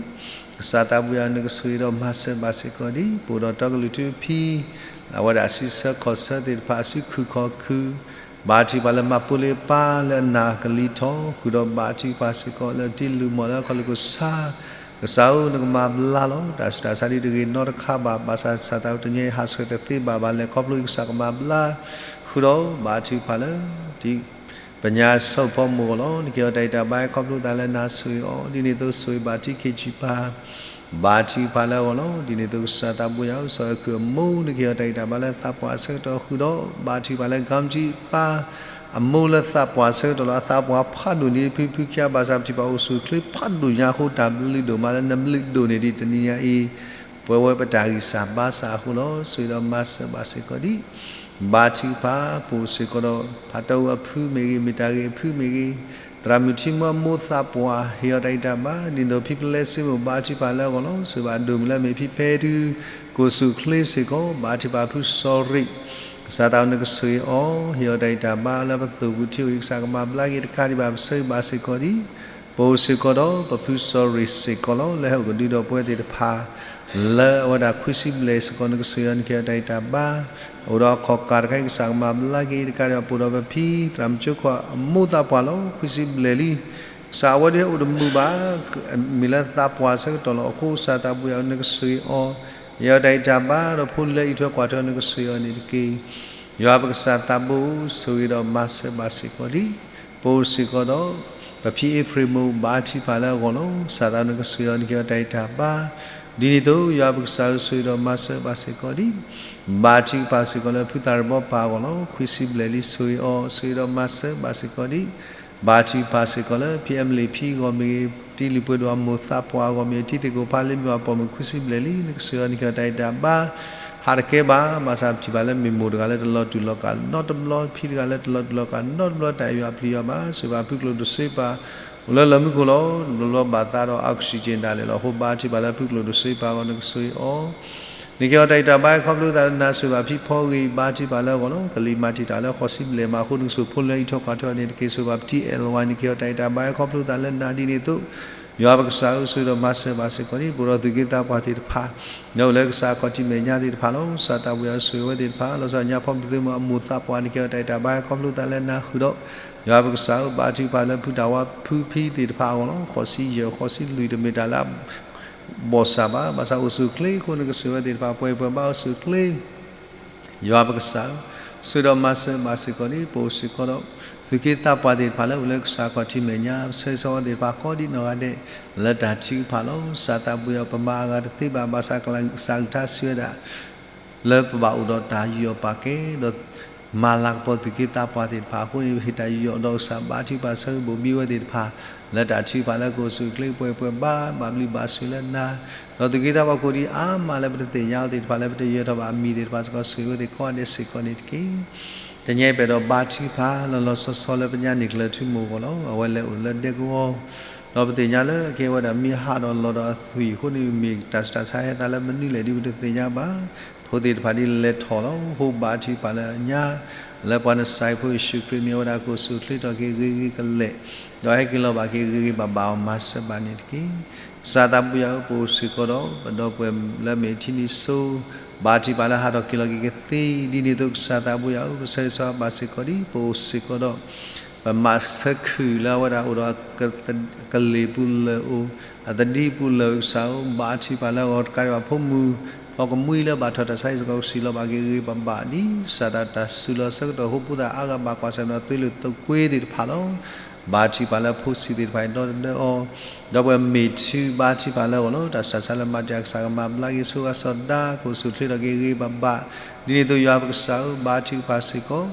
ကစၢ်သးဘိယွၤ နကဆိၣ်ဂ့ၤဒီးမၤစၢၤဘၣ်စ့ၢ်ကီးဒ် ပအိၣ်ဒီးတီကလုာ်ထူဖံ အဝဲဒၣ်အစုဆၢခီၣ်ဆၢသ့ၣ်တဖၣ် အစုခုၣ်ခီၣ်ခုၣ်, ဘါထုကဖၣ်လၢမၤပူၤလ့ၤပၢ်လၢအနၢ်ကလံၤထီၣ် ဃုာ်ဒီးဘါထုကဖၣ်စ့ၢ်ကီးလၢတံၤလုၢ်မီၢ်လၢခီၣ်လိာ်ကစၢ်, ကစၢ်ဧၢ နကမၤဘျါလီၤ တၢ်ဆူးတၢ်ဆါဒ်တဂ့ၤနီတခါဘၣ် ဘၣ်ဆၣ်ဆၣ်သးတညီဟးဆှဲးတသ့ဘၣ်ဘၣ်လဲၣ် ခီဖျိကစၢ်ကမၤဘျါ ဃုာ်ဒီးဘါထုကဖၣ်လၢ ပညါဆၢဖီမိၢ်ဂီၢ်လီၤ နကဟ့ၣ်အီၤတၢ်ဂံၢ်တၢ်ဘါ ခီဖျိသးလၢနၤဆိၣ်ဂ့ၤအီၤ ဒ်န့ၣ်အသိးဆိၣ်ဂ့ၤဘၣ်ထံခ့ဆံးပၢ် ဘါထုကဖၣ်လၢအဂီၢ်လီၤ ဒ်န့ၣ်အသိးကစၢ်သးဘိယွၤ စီၤအဲၣ်ခုၣ်အမိၢ် နကဟ့ၣ်အီၤတၢ်ဂံၢ်တၢ်ဘါလၢသးပှၢ်အဆၢကတီၢ်ဃုာ်ဒီး ဘါထုကဖၣ်လၢ ကၠံကၠံပၢ် အမိၢ်လၢသးပှၢ်အဆၢကတီၢ်လီၤ အသးပှၢ်ဖးဒိၣ်န့ၣ် ဖုဖုခံဂၤဘၣ်ဆၣ်ပထံၣ်ဘၣ်အိၣ်ဆူၣ်အိၣ်ချ့ဖးဒိၣ်ညါအဃိ တၢ်ဘျုးဒိၣ်မးလၢနဘျုးဒိၣ်န့ၢ်ဒံးတနံၤညါအံၤ ပဝဲပတၢ်ဂံၢ်စၢ်ဘါစၢ်အဃိလီၤ ဆိၣ်ဂ့ၤဒီးမၤစၢၤဘၣ်စ့ၢ်ကီးဒ် ဘါထုကဖၣ် ပအိၣ်စ့ၢ်ကီးဒီး ဖးတၢ်အိၣ်အဖုမ့ၢ်ဂ့ၤ မ့ၢ်တၢ်ဂ့ၤအဖုမ့ၢ်ဂ့ၤ, သရၣ်မုၣ်ထံမွဲအမိၢ်သးပှၢ် ဟ့ၣ်အီၤတၢ်ဂံၢ်တၢ်ဘါ ဒ်သိးဖံပလဲစ့မိၢ် ဘါထုကဖၣ်လၢအဂီၢ်လီၤ ဆိၣ်ဂ့ၤဘၣ်ဒိၣ်မုၢ်လၢအမ့ၢ်ဖံဖဲထူ ကအိၣ်ဆူၣ်အိၣ်ချ့စ့ၢ်ကီး ဘါထုကဖၣ်ဖုစီၤရ့ၣ် ကစၢ်သးဘိယွၤ နကဆိၣ်ဂ့ၤအီၤ ဟ့ၣ်အီၤတၢ်ဂံၢ်တၢ်ဘါလၢပသိၣ်ပူၤထံအိၣ်အံၤ ကစၢ်ကမၤဘျါက့ၤတကးဒံးဘၣ် ပဆၢဂ့ၤဘၣ်စ့ၢ်ကီးဒ် ပအိၣ်စ့ၢ်ကီးဒီး ပဖုစီၤရ့ၣ်စ့ၢ်ကီးလီၤ လၢဟဲအိၣ်ကဒုဒီးပဝဲသ့ၣ်တဖၣ် လၢအဝဲဒၣ်ခွံဆံဘျဲၣ်စ့ၢ်ကီး နကဆိၣ်ဂ့ၤအီၤ နကဟ့ၣ်အီၤတၢ်ဂံၢ်တၢ်ဘါ အိၣ်ဒီးအခီၣ်ကၢ်တခါအံၤ ကစၢ်ကမၤဘျါက့ၤတကးဒံးဘၣ် ပအိၣ်ဒီးပဖံ သရၣ်မုၣ်ကၠိခိၣ်အမိၢ်သးပှၢ်လီၤ ခွံဆံဘျဲၣ်လံ ကစၢ်အဝဲဒၣ်အိၣ်တမုာ်ဘၣ် မ့ၢ်လၢသးပှၢ်အဆၢကတီၢ်လီၤ အဃိကစၢ်သးဘိယွၤ နကဆိၣ်ဂ့ၤအီၤ ဟ့ၣ်အီၤတၢ်ဂံၢ်တၢ်ဘါ ဒီးဖိလၢအံးထွဲကွၢ်ထွဲ နကဆိၣ်ဂ့ၤအီၤန့ၣ်တက့ၢ် ယွၤပကစၢ်သးဘိ ဆိၣ်ဂ့ၤဒီးမၤစၢၤဘၣ်စ့ၢ်ကီးဒ် ပအိၣ်စ့ၢ်ကီးဒီး ပဖံအ့ဖြ့ၣ်မိၢ် ဘါထုကဖၣ်လၢအဂီၢ်လီၤ ကစၢ်သးဘိယွၤ နကဆိၣ်ဂ့ၤအီၤ နကဟ့ၣ်အီၤတၢ်ဂံၢ်တၢ်ဘါ ဒ်န့ၣ်အသိး ယွၤပကစၢ်ဧၢ ဆိၣ်ဂ့ၤဒီးမၤစၢၤဘၣ်စ့ၢ်ကီးဒ် ဘါထုကဖၣ်စ့ၢ်ကီးလၢဖုသၣ်ရံၣ်ဘီပၢ်အဂီၢ်လီၤ ခွံဆံဘျဲၣ်လံ ဆိၣ်ဂ့ၤအီၤ ဆိၣ်ဂ့ၤဒီးမၤစၢၤဘၣ်စ့ၢ်ကီးဒ် ဘါထုကဖၣ်စ့ၢ်ကီးလၢ ဖံအဲမလ့ၣ်ဖံအဂီၢ်မ့ၢ်ဂ့ၤ တံၤလုၢ်ပှဲၤဒိၣ်အမိၢ်သးပှၢ်အဂီၢ်မ့ၢ်ဂ့ၤ ထံသ့ၣ်ကိးဖးလ့မ့ၢ်အပှၤမုၣ်ခွံဆံဘျဲၣ်လံ နကဆိၣ်ဂ့ၤအီၤ နကဟ့ၣ်အီၤတၢ်ဂံၢ်တၢ်ဘါ ဟးတကဲဘၣ် ဘၣ်ဆၣ်ပထံၣ်ဘၣ်လၢမ့ၢ်မိၢ်တဂၤလၢတလီၤတူာ်လီၤကာ်နီတဘျီ ဖံတဂၤလၢတလီၤတူာ်လီၤကာ်နီတဘျီ တၢ်အဲၣ်ယွၤအပျံၤယွၤဘၣ် ဆိၣ်ဂ့ၤဘၣ်ဖုကျိၣ်ဒိၣ်စိပၤ အိၣ်လၢလီၢ်မူခိၣ်လီၤ တဘျီဘျီဘၣ်သးဒီးအ oxygen တၢ်လဲာ်လီၤ အဃိဘါထုကဖၣ်လၢဖုကျိၣ်ဒိၣ်စိပၤအဂီၢ် နကဆိၣ်ဂ့ၤအီၤ နကဟ့ၣ်အီၤတၢ်ဂံၢ်တၢ်ဘါ ခီဖျိသးလၢနၤ ဆိၣ်ဂ့ၤဘၣ်ဖံဖီဂ့ၤ ဘါထုကဖၣ်လၢအဂီၢ်လီၤ ကလံၤမၤတံာ်တာ်လၢဃိးဆံဘျဲၣ်မး အဃိနကဆိၣ်ဖိလၢအံးထွဲကွၢ်ထွဲအီၤန့ၣ်တက့ၢ် ဆိၣ်ဂ့ၤဘၣ်ပထံအဲၣ်လဝါ နကဟ့ၣ်အီၤတၢ်ဂံၢ်တၢ်ဘါ ခီဖျိသးလၢနၤဒ်န့ၣ်အသိး ယွၤပကစၢ်ဧၢ ဆိၣ်ဂ့ၤဒီးမၤစၢၤဘၣ်စ့ၢ်ကီးဒ် ပအိၣ်ဒီးသုးက့သးပှၢ်သ့ၣ်တဖၣ် လၢအိၣ်လၢကစၢ်အခီၣ်ထံးမဲာ်ညါသ့ၣ်တဖၣ်လီၤ ကစၢ်သးဘိယွၤ ဆိၣ်ဂ့ၤဝဲသ့ၣ်တဖၣ် လီၤဆီညါဖီမုၢ်သုးမုၢ်အမိၢ်သးပှၢ် နကဟ့ၣ်အီၤတၢ်ဂံၢ်တၢ်ဘါ ခီဖျိသးလၢနၤဃုာ်ဒီး ယွၤပကစၢ်ဧၢ ဘါထုကဖၣ်လၢဖုတၢ်ဝါဖုဖံသ့ၣ်တဖၣ်အဂီၢ်လီၤ ဃိးဆံယဲၢ် ဃိးဆံလွံၢ် တမ့ၢ်တၢ်လၢ ဘီၣ်ဆၣ်ဘၣ် ဘၣ်ဆၣ်အိၣ်ဆူၣ်အိၣ်ချ့အဃိ နကဆိၣ်ဂ့ၤဝဲသ့ၣ်တဖၣ် ပှဲၤပှဲၤဘၣ်အိၣ်ဆူၣ်အိၣ်ချ့ ယွၤပကစၢ်ဧၢ ဆိၣ်ဂ့ၤဒီးမၤစၢၤဘၣ်စ့ၢ်ကီးဒ် ပအိၣ်စ့ၢ်ကီးဒီး သုးက့သးပှၢ်သ့ၣ်တဖၣ်လၢအိၣ်လၢကစၢ်အခီၣ်ထံးမဲာ်ညါ ပဆၢဂ့ၤဆၢဝါသ့ၣ်တဖၣ် ကိးဒ်နီၢ်ဂၤဒဲး လၢတၢ်ထုကဖၣ်လီၤ ကစၢ်သးဘိယွၤ ပမၤအဂၤတသ့ဘၣ် ဘၣ်ဆၣ်ကစၢ်ကလုၢ်ကထါစံးဝဲဒၣ် လၢပဘၣ်အိၣ်ဒီးတၢ်ယူးယီၣ်ပာ်ကဲ ဒီး မၤလၤကပီၤသုးက့သးပှၢ်သ့ၣ်တဖၣ်အဃိန့ၣ် ပဟ့ၣ်တၢ်ယူးယီၣ်ဒီးကစၢ်ဘါထုကဖၣ်ဆၢဂ့ၤဘိၣ်ဘံဝဲသ့ၣ်တဖၣ် လၢတၢ်ထုကဖၣ်လၢကအိၣ်ဆူၣ်အိၣ်ချ့ပှဲၤပှဲၤဘၣ် ဘၣ်ဘျုးဘၣ်ဆိၣ်လၢနၤ ဒီးသုးက့သးပှၢ်ကိးဒံးအါမးလၢပတသ့ၣ်ညါအီၤသ့ၣ်တဖၣ်လၢပတယၢၤထီၣ်ဘၣ်အမံၤသ့ၣ်တဖၣ်စ့ၢ်ကီး ဆိၣ်ဂ့ၤဝဲသ့ၣ်ကိးဂၤဒဲးစ့ၢ်ကီးန့ၣ်တက့ၢ်. တနံၤအံၤပအဲၣ်ဒိးဘါထုကဖၣ် လီၤလီၤဆီဆီလၢပညါန့ၣ်ကျၢၤထူမိၢ်အဂီၢ်လီၤ. အဝဲလဲၤအိၣ်လၢဒဲကဝီၤ ဒီးပသ့ၣ်ညါလၢအကဲဝဲဒၣ်မ့ၢ်ဟးဒီးလီၤဒီးအသွံၣ်အဃိန့ၣ် မ့ၢ်တၢ်ဆူးတၢ်ဆါဟဲသးလၢမနုၤလဲၣ်ဒ်ပတသ့ၣ်ညါဘၣ်. ထိၣ်သ့ၣ်တဖၣ်ဒ်လဲၤထီၣ်လီၤ. အဃိဘါထုကဖၣ်လၢအညါ လၢပှၤနစၤရ့းဖိယ့ၣ်ၡူးခရံာ်မံၤအဝဲဒၣ်ကအိၣ်ဆူၣ်အိၣ်ချ့ထီၣ်က့ၤဂ့ၤဂ့ၤကလဲာ် ဒီးဟဲက့ၤလီၤဘၣ်က့ၤဂ့ၤဂ့ၤဘၣ်ဘၣ်အီၤမၤစၢၤဘၣ်န့ၣ်တက့ၢ်. ကစၢ်သးဘိယွၤဧၢ ပအိၣ်စ့ၢ်ကီးဒီး ပဒီပုၢ်ဝဲၢ်လၢအမ့ၢ်ထံနံၤစိ ဘါထုကဖၣ်လၢဟးထီၣ်က့ၤလီၤက့ၤကသ့ ဒ်န့ၣ်အသိးကစၢ်သးဘိယွၤဧၢ ပဆၢဂ့ၤဆၢဝါဘၣ်စ့ၢ်ကီးဒ် ပအိၣ်စ့ၢ်ကီးဒီး ပမၤဆၢခုၣ်လၢအဝဲဒၣ်အိၣ်ဒီး ကလ့ၢ်ပူၤလၢာ်အိၣ် အသဒံပူၤလၢာ် ကစၢ်ဧၢ ဘါထုကဖၣ်လၢအဂီၢ်တကးဒံးဘၣ် ဖိမုၣ်ဖီကမှံလၢဘၣ်ထီၣ်တၢ်ဆါဟံၣ်စ့ၢ်ကီး ကစံၣ်လီၤဘၣ်က့ၤဂ့ၤဂ့ၤဘၣ်ဘၣ်ဒ် ကစၢ်သးတၢ်စူၤလီၤဆၢကတီၢ်အဃိ ဖိသၣ်အါဂၤဘၣ်ကွၢ်ဆၢၣ်မဲာ်ဒီးသွံၣ်လုာ်သးကွ့သ့ၣ်တဖၣ်လီၤ. ဘါထုကဖၣ်လၢဖိဆံးသ့ၣ်တဖၣ်အံၤဒီတဒၢအီၤ ဒီပုၢ်ဝဲၢ်မ့ၢ်ထုဘါထုကဖၣ်လၢအဂီၢ်လီၤ. တၢ်ဆူးတၢ်ဆါလၢမၤတ့ၢ်အကစၢ်ကမၤဘျါက့ၤ ဆိၣ်ဂ့ၤစီၤဒၤ ကအိၣ်ဆူၣ်အိၣ်ချ့ထီၣ်က့ၤဂ့ၤဂ့ၤဘၣ်ဘၣ် ဒ်န့ၣ်အသိးယွၤပကစၢ်ဧၢ ဘါထုကဖၣ်စ့ၢ်ကီး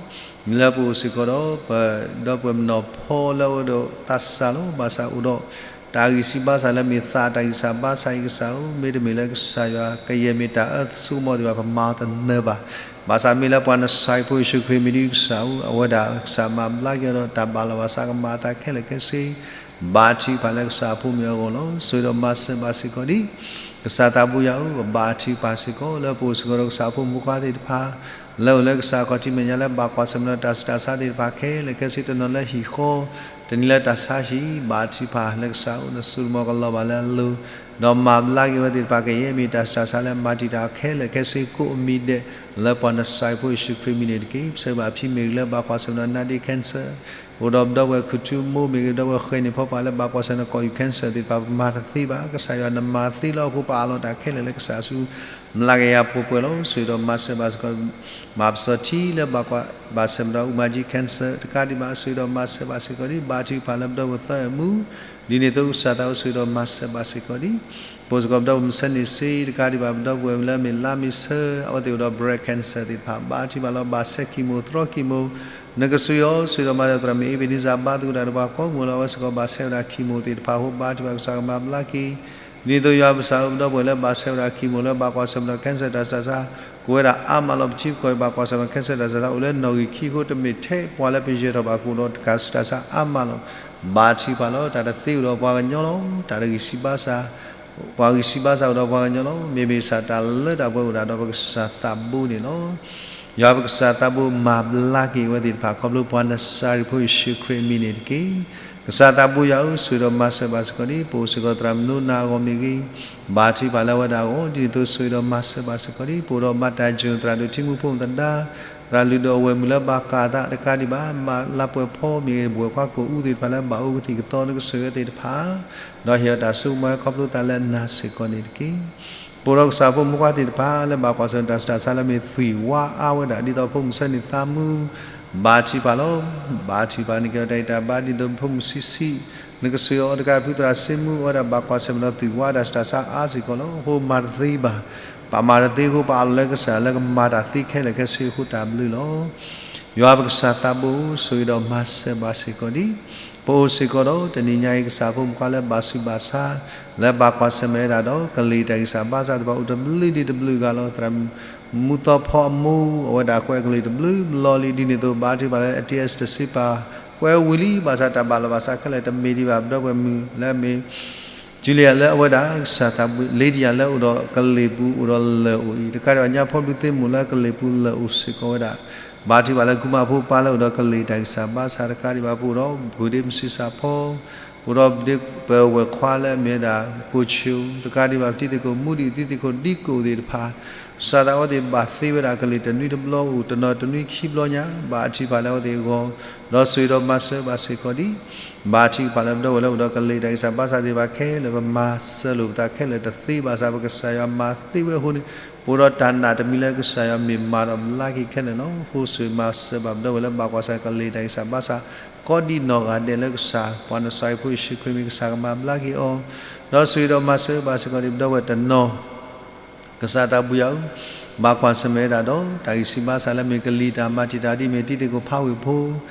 လၢပအိၣ်စ့ၢ်ကီးဒီး ပဒီပုၢ်ဝဲၢ်မနီၤဖီလၢအအိၣ်ဒီးသးစၢ်လီၤ. ဘၣ်ဆၣ်အိၣ်ဒီး တၢ်ဂံၢ်စၢ်ဘါစၢ်လၢမ့ၢ်သးတၢ်ဂံၢ်စၢ်ဘါစၢ်အံၤ ကစၢ်ဧၢ မ့တမ့ၢ်လၢကစၢ်ယွၤကယဲၢ်မ့ၢ်တၢ်အၢဆိကမိၣ်သ့ၣ်တဖၣ် ပမၤအီၤတနၢၤဘၣ်. ဘၣ်ဆၣ်မ့ၢ်လၢပှၤနစၤရံဖိယ့ၣ်ၡူးခရံာ်မံၤဒ်ကစၢ်ဧိၤ အဝဲဒၣ်ကစၢ်မၤဘျါက့ၤအီၤဒီးတၢ်ဘၣ်လီၤဘၣ်စးကမၤအသးခဲလၢာ်ခဲဆ့ ဘါထုကဖၣ်လၢကစၢ်အဖိမုၣ်အဂီၢ်လီၤ. ဆိၣ်ဂ့ၤဒီးမၤစၢၤဘၣ်စ့ၢ်ကီးဒံး ကစၢ်သးဘိယွၤဧၢ, ပဘါထုကဖၣ်စ့ၢ်ကီး လၢပအိၣ်စ့ၢ်ကီးဒီးကစၢ်အဖိမုၣ်ဖိခွါသ့ၣ်တဖၣ် လၢအိၣ်လၢကစၢ်ခီၣ်ထံးမဲာ်ညါလၢဘၣ်ကွၢ်ဆၢၣ်မဲာ်ဒီးတၢ်ဆူးတၢ်ဆါသ့ၣ်တဖၣ်ခဲလၢာ်ခဲဆ့ တနီၤလၢဟံၣ်ဃီ တနံၤလၢတၢ်ဆါဟံၣ် ဘါထုကဖၣ်လၢကစၢ်အအိၣ် နစိတၢ်ကမီၤကလီၤဘၣ်လၢအလိၤ ဒီးမၤဘျါက့ၤဝဲသ့ၣ်တဖၣ်ကယဲၢ်မ့ၢ်တၢ်ဆူးတၢ်ဆါလၢမၤတံာ်တာ်အီၤခဲလၢာ်ခဲဆ့ကိးမံၤဒဲး လၢပှၤနစၤရံဖိယ့ၣ်ၡူးခရံာ်မံၤန့ၣ်တက့ၢ်. ပဆၢဂ့ၤဘၣ်ဖံမ့ၢ်ဂ့ၤလၢဘၣ်ကွၢ်ဆၢၣ်မဲာ်ဒီးနါဒ့ cancer အိၣ်ဒီးပဒီပုၢ်ဝဲၢ်ခူၣ်ထူမိၢ်မ့ၢ်ဂ့ၤ ပဒီပုၢ်ဝဲၢ်ဃဲၤန့ၣ်ဖီပာ်လၢဘၣ်ကွၢ်ဆၢၣ်မဲာ်ဒီးကီၢ်ယူၤ cancer သ့ၣ်တဖၣ် ပမၤတသ့ဘၣ်. ကစၢ်ယွၤနမၤသ့လီၤအဃိ ပအးလီၤတၢ်ခဲလၢာ်လၢကစၢ်ဆူ မျးကယၤပှဲၤပှဲၤလီၤ. ဆိၣ်ဂ့ၤဒီးမၤစၢၤဘၣ်စ့ၢ်ကီး မၤပစီၤထံလၢဘၣ်ကွၢ်ဘၣ်ဆၢၣ်မဲာ်ဒီး အူမၤကၠံ cancer တကးဒံးဘၣ် ဆိၣ်ဂ့ၤဒီးမၤစၢၤဘၣ်စ့ၢ်ကီးဒံး ဘါထုကဖၣ်လၢပဒီပုၢ်ဝဲၢ်သၢအမူ ဒ်န့ၣ်အသိးကစၢ်သးအိၣ် ဆိၣ်ဂ့ၤဒီးမၤစၢၤဘၣ်စ့ၢ်ကီးဒံး ပအိၣ်စ့ၢ်ကီးပဒီပုၢ်ဝဲၢ်မုၢ်ဆ့ၣ်န့ၣ်စ့ၢ် တကးဒံးဘၣ် ပဒီပုၢ်ဝဲၢ်လၢအမ့ၢ်လါမ့ၢ်ဆၢ အဝဲသ့ၣ်အိၣ်ဒီး breast cancer သ့ၣ်တဖၣ် ဘါထုကဖၣ်လီၤ ဘၣ်ဆဲး chemo သြီ chemo နကဆိၣ်ဂ့ၤအီၤ ဆိၣ်ဂ့ၤဒီးမၤစၢၤ သရၣ်မုၣ်အ့ဘ့းနံစၢ် ဘါသဂၢၢ်တၢ်ဒီးပှၤကိးမုၢ်လီၤ အဝဲစ့ၢ်ကီးဘၣ်ဆဲးဝဲဒၣ် chemo သ့ၣ်တဖၣ်အဃိ ဘါထုကဖၣ်ကစၢ်ကမၤဘျါက့ၤ ဒ်န့ၣ်အသိးယွၤပကစၢ်ဧၢ ပဒီပုၢ်ဝဲၢ်လၢဘၣ်ဆဲးဝဲဒၣ် chemo လၢဘၣ်ကွၢ်ဆၢၣ်မဲာ်ဒီး cancer တၢ်ဆူးတၢ်ဆါ ကအိၣ်ဝဲဒၣ်အါမးလီၤ. ပထံပကီၢ်အံၤဘၣ်ကွၢ်ဆၢၣ်မဲာ် cancer တၢ်ဆူးတၢ်ဆါ အိၣ်လၢနီၣ်ဂံၢ်ခံအဃိ တမ့ၢ်ထဲပှၤလၢပယဲၢ်ထီၣ်ဘၣ်ကအိၣ်ဒီး တၢ်ဆူးတၢ်ဆါအါမးလီၤ. ဘါထုကဖၣ်လီၤ တၢ်တသ့အိၣ်ဒီးပှၤကညီလီၤ. တၢ်တဂံၢ်စၢ်ဘါစၢ် ပှၤဂံၢ်စၢ်ဘါစၢ်အိၣ်ဒီးပှၤကညီလီၤ. မ့မ့ၢ်ကစၢ်တၢ်လၢတၢ်ပှဲၤအိၣ်ဒၣ်ဒီးပကစၢ်သးဘိန့ၣ်လီၤ. ယွၤပကစၢ်သးဘိမၤဘျါက့ၤအဝဲသ့ၣ်တဖၣ် ခီဖျိပှၤနစၤရံဖိယ့ၣ်ၡူးခရံာ်အမံၤန့ၣ်တက့ၢ်. ကစၢ်သးဘိယွၤဧၢ ဆိၣ်ဂ့ၤဒီးမၤစၢၤဘၣ်စ့ၢ်ကီးဒံး ပအိၣ်စ့ၢ်ကီးသရၣ်မုၣ်နိနၤအဂီၢ်မ့ၢ်ဂ့ၤ ဘါထုကဖၣ်လၢအဝဲဒၣ်အဂီၢ် ဒ်န့ၣ်အသိးဆိၣ်ဂ့ၤဒီးမၤစၢၤဘၣ်စ့ၢ်ကီးဒံး ပအိၣ်ဒီးဘၣ်တၢ်ယိၣ် သရၣ်ဒိၣ်ထံမူဖိမုၣ်သဒါ သရၣ်လုၢ်ဒိၣ်အဝဲၢ်မုၣ်လၢဘၣ်ကးအသးတကးဒံးဘၣ် မၤလၤပှဲၤဖီမ့ၢ်ဂ့ၤ ပဝဲၢ်ခွါကိာ်အူသ့ၣ်တဖၣ်လၢဘၣ်အိၣ်ကသံၣ်ကသီ နကဆိၣ်ဂ့ၤသ့ၣ်တဖၣ် ဒီးဟ့ၣ်အီၤတၢ်စိကမီၤခီဖျိသးလၢနၤစ့ၢ်ကီးန့ၣ်တက့ၢ်. ပအိၣ်ဒီးကစၢ်ဖိမုၣ်ဖိခွါသ့ၣ်တဖၣ် လၢဘၣ်ကွၢ်ဆၢၣ်မဲာ်တၢ်ဆူးတၢ်ဆါလၢမ့ၢ်သွံၣ်ဝါအါဝဲဒၣ် ဒ်သိးဖိမုၣ်ဆၢန့ၣ်သးမူ ဘါထုကဖၣ်လီၤ. ဘါထုကဖၣ်န့ၣ်က့ၤအီၤတၢ်ဂံၢ်တၢ်ဘါ ဒ်သိးဖိမုၣ်ဆံးဆံး နကဆိၣ်ဂ့ၤအီၤတကး ဖုသရၣ်စ့မူ အဝဲဒၣ်ဘၣ်ကွၢ်ဆၢၣ်မဲာ်ဒီးသွံၣ်ဝါတၢ်ဆူးတၢ်ဆါအါစ့ၢ်ကီးလီၤ. အဃိမၤတသ့ဘၣ်. ပမၤတသ့အဃိ ပအးလီၤလၢကစၢ်လၢကမၤတၢ်သ့ခဲလၢာ်ခဲဆ့အဃိတၢ်ဘျုးလီၤ. ယွၤပကစၢ်သးဘိဧၢ ဆိၣ်ဂ့ၤဒီးမၤစၢၤဘၣ်စ့ၢ်ကီးဒံး ပအိၣ်စ့ၢ်ကီးဒီးတနံၤညါအံၤ ကစၢ်ဖိမုၣ်ဖိခွါလၢဘၣ်ဆူးဘၣ်ဆါ လၢဘၣ်ကွၢ်ဆၢၣ်မဲာ်ဝဲဒၣ်ဒီး ကလံၤတၢ်ဂံၢ်စၢ်ဘါစၢ်သ့ၣ်တဖၣ်အိၣ်တဘျုးဒံးတဘျုးဂၤလီၤ. သရၣ်မူသီဖီအမိၢ် အဝဲဒၣ်ကွဲးကလံၤတဘျုးဘျီလံ ဒ်န့ၣ်အသိး ဘါထုကဖၣ်လၢ အတ့အစတၢ်စ့ပာ် ကွဲးဝံၤလံ ဘၣ်ဆၣ်တၢ်ဘၣ်လီၤဘၣ်စးခဲလၢာ်တမ့ၢ်ဒံးဘၣ် ပဒီပုၢ်ဝဲၢ်မုၣ်လၢအမ့ၢ် Julia လၢအဝဲဒၣ်ကစၢ်သးဘိ Lydia လၢအိၣ်ဒီးကလံၤပူၤအိၣ်ဒီးလၢၢ်အိၣ်အံၤ တကးဒံးဘၣ် ညါဖီဘျုးသ့ၣ်မိၢ်လၢကလံၤပူၤလၢၢ်အိၣ်စ့ၢ်ကီးဝဲဒၣ် ဘါထုကဖၣ်လၢကုမါဖိပၢ်လၢအိၣ်ဒီးကလံၤတၢ်ဂံၢ်စၢ်ဘါစၢ်တကးဒံးဘၣ် ပအိၣ်ဒီး ပဒ့မုၣ်ဆံးစၢ်ဖီ ပအိၣ်ဒီးပဒ့ပဝဲၢ်ခွါလၢအမ့ၢ်ဝဲဒၣ် ကိၣ်ဆူၣ် တကးဒံးဘၣ် ပတံၤသကိးမူဒံး တံၤသကိးဒံးကိးသ့ၣ်တဖၣ် ကစၢ်သးဘိသ့ၣ်ဘၣ်သ့ဝဲဒၣ် ကလံၤတနွံတဘျီအိၣ် တနီၤတနွံခံဘျီညါ ဘါထုကဖၣ်လၢအဝဲသ့ၣ်အဂီၢ် ဒီးဆိၣ်ဂ့ၤဒီးမၤစၢၤဘၣ်စ့ၢ်ကီးဒံး ဘါထုကဖၣ်လၢပဒီပုၢ်ဝဲၢ်လၢအိၣ်ဒီးကလံၤတၢ်ဂံၢ်စၢ်ဘါစၢ်သ့ၣ်တဖၣ်ခဲလၢာ် ပမၤစၢၤလိာ်ပသးခဲလၢာ်တသ့ဘၣ်ဆၣ် ပကစၢ်ယွၤမၤသ့ဝဲအဃိန့ၣ် ပအိၣ်ဒီးတၢ်နာ်တမံၤလၢကစၢ်ယွၤမ့ၢ်မၤဒီးဘျါက့ၤခဲလၢာ်လီၤ. အဃိဆိၣ်ဂ့ၤမၤစၢၤဘၣ်ပဒီပုၢ်ဝဲၢ်လၢဘၣ်ကွၢ်ဆၢၣ်မဲာ်ကလံၤတၢ်ဂံၢ်စၢ်ဘါစၢ် ကိးဒံးနီၢ်ဂၤဒဲးလၢကစၢ် ပှၤနစၤရံဖိယ့ၣ်ၡူးခရံာ်မံၤ ကစၢ်ကမၤဘျါက့ၤအီၤ ဒီးဆိၣ်ဂ့ၤဒီးမၤစၢၤဘၣ်စ့ၢ်ကီးဒံးပဒီပုၢ်ဝဲၢ်တနီၤ ကစၢ်သးဘိယွၤဧၢ, ဘၣ်ကွၢ်ဆၢၣ်မဲာ်ဝဲဒၣ်ဒီး တၢ်ဂံၢ်စၢ်ဘါစၢ်လၢမ့ၢ်ကလံၤတၢ်မၤတံာ်တာ်ဒ်အမ့ၢ်တံၤသကိးဖးဝ့ၢ်ဖိ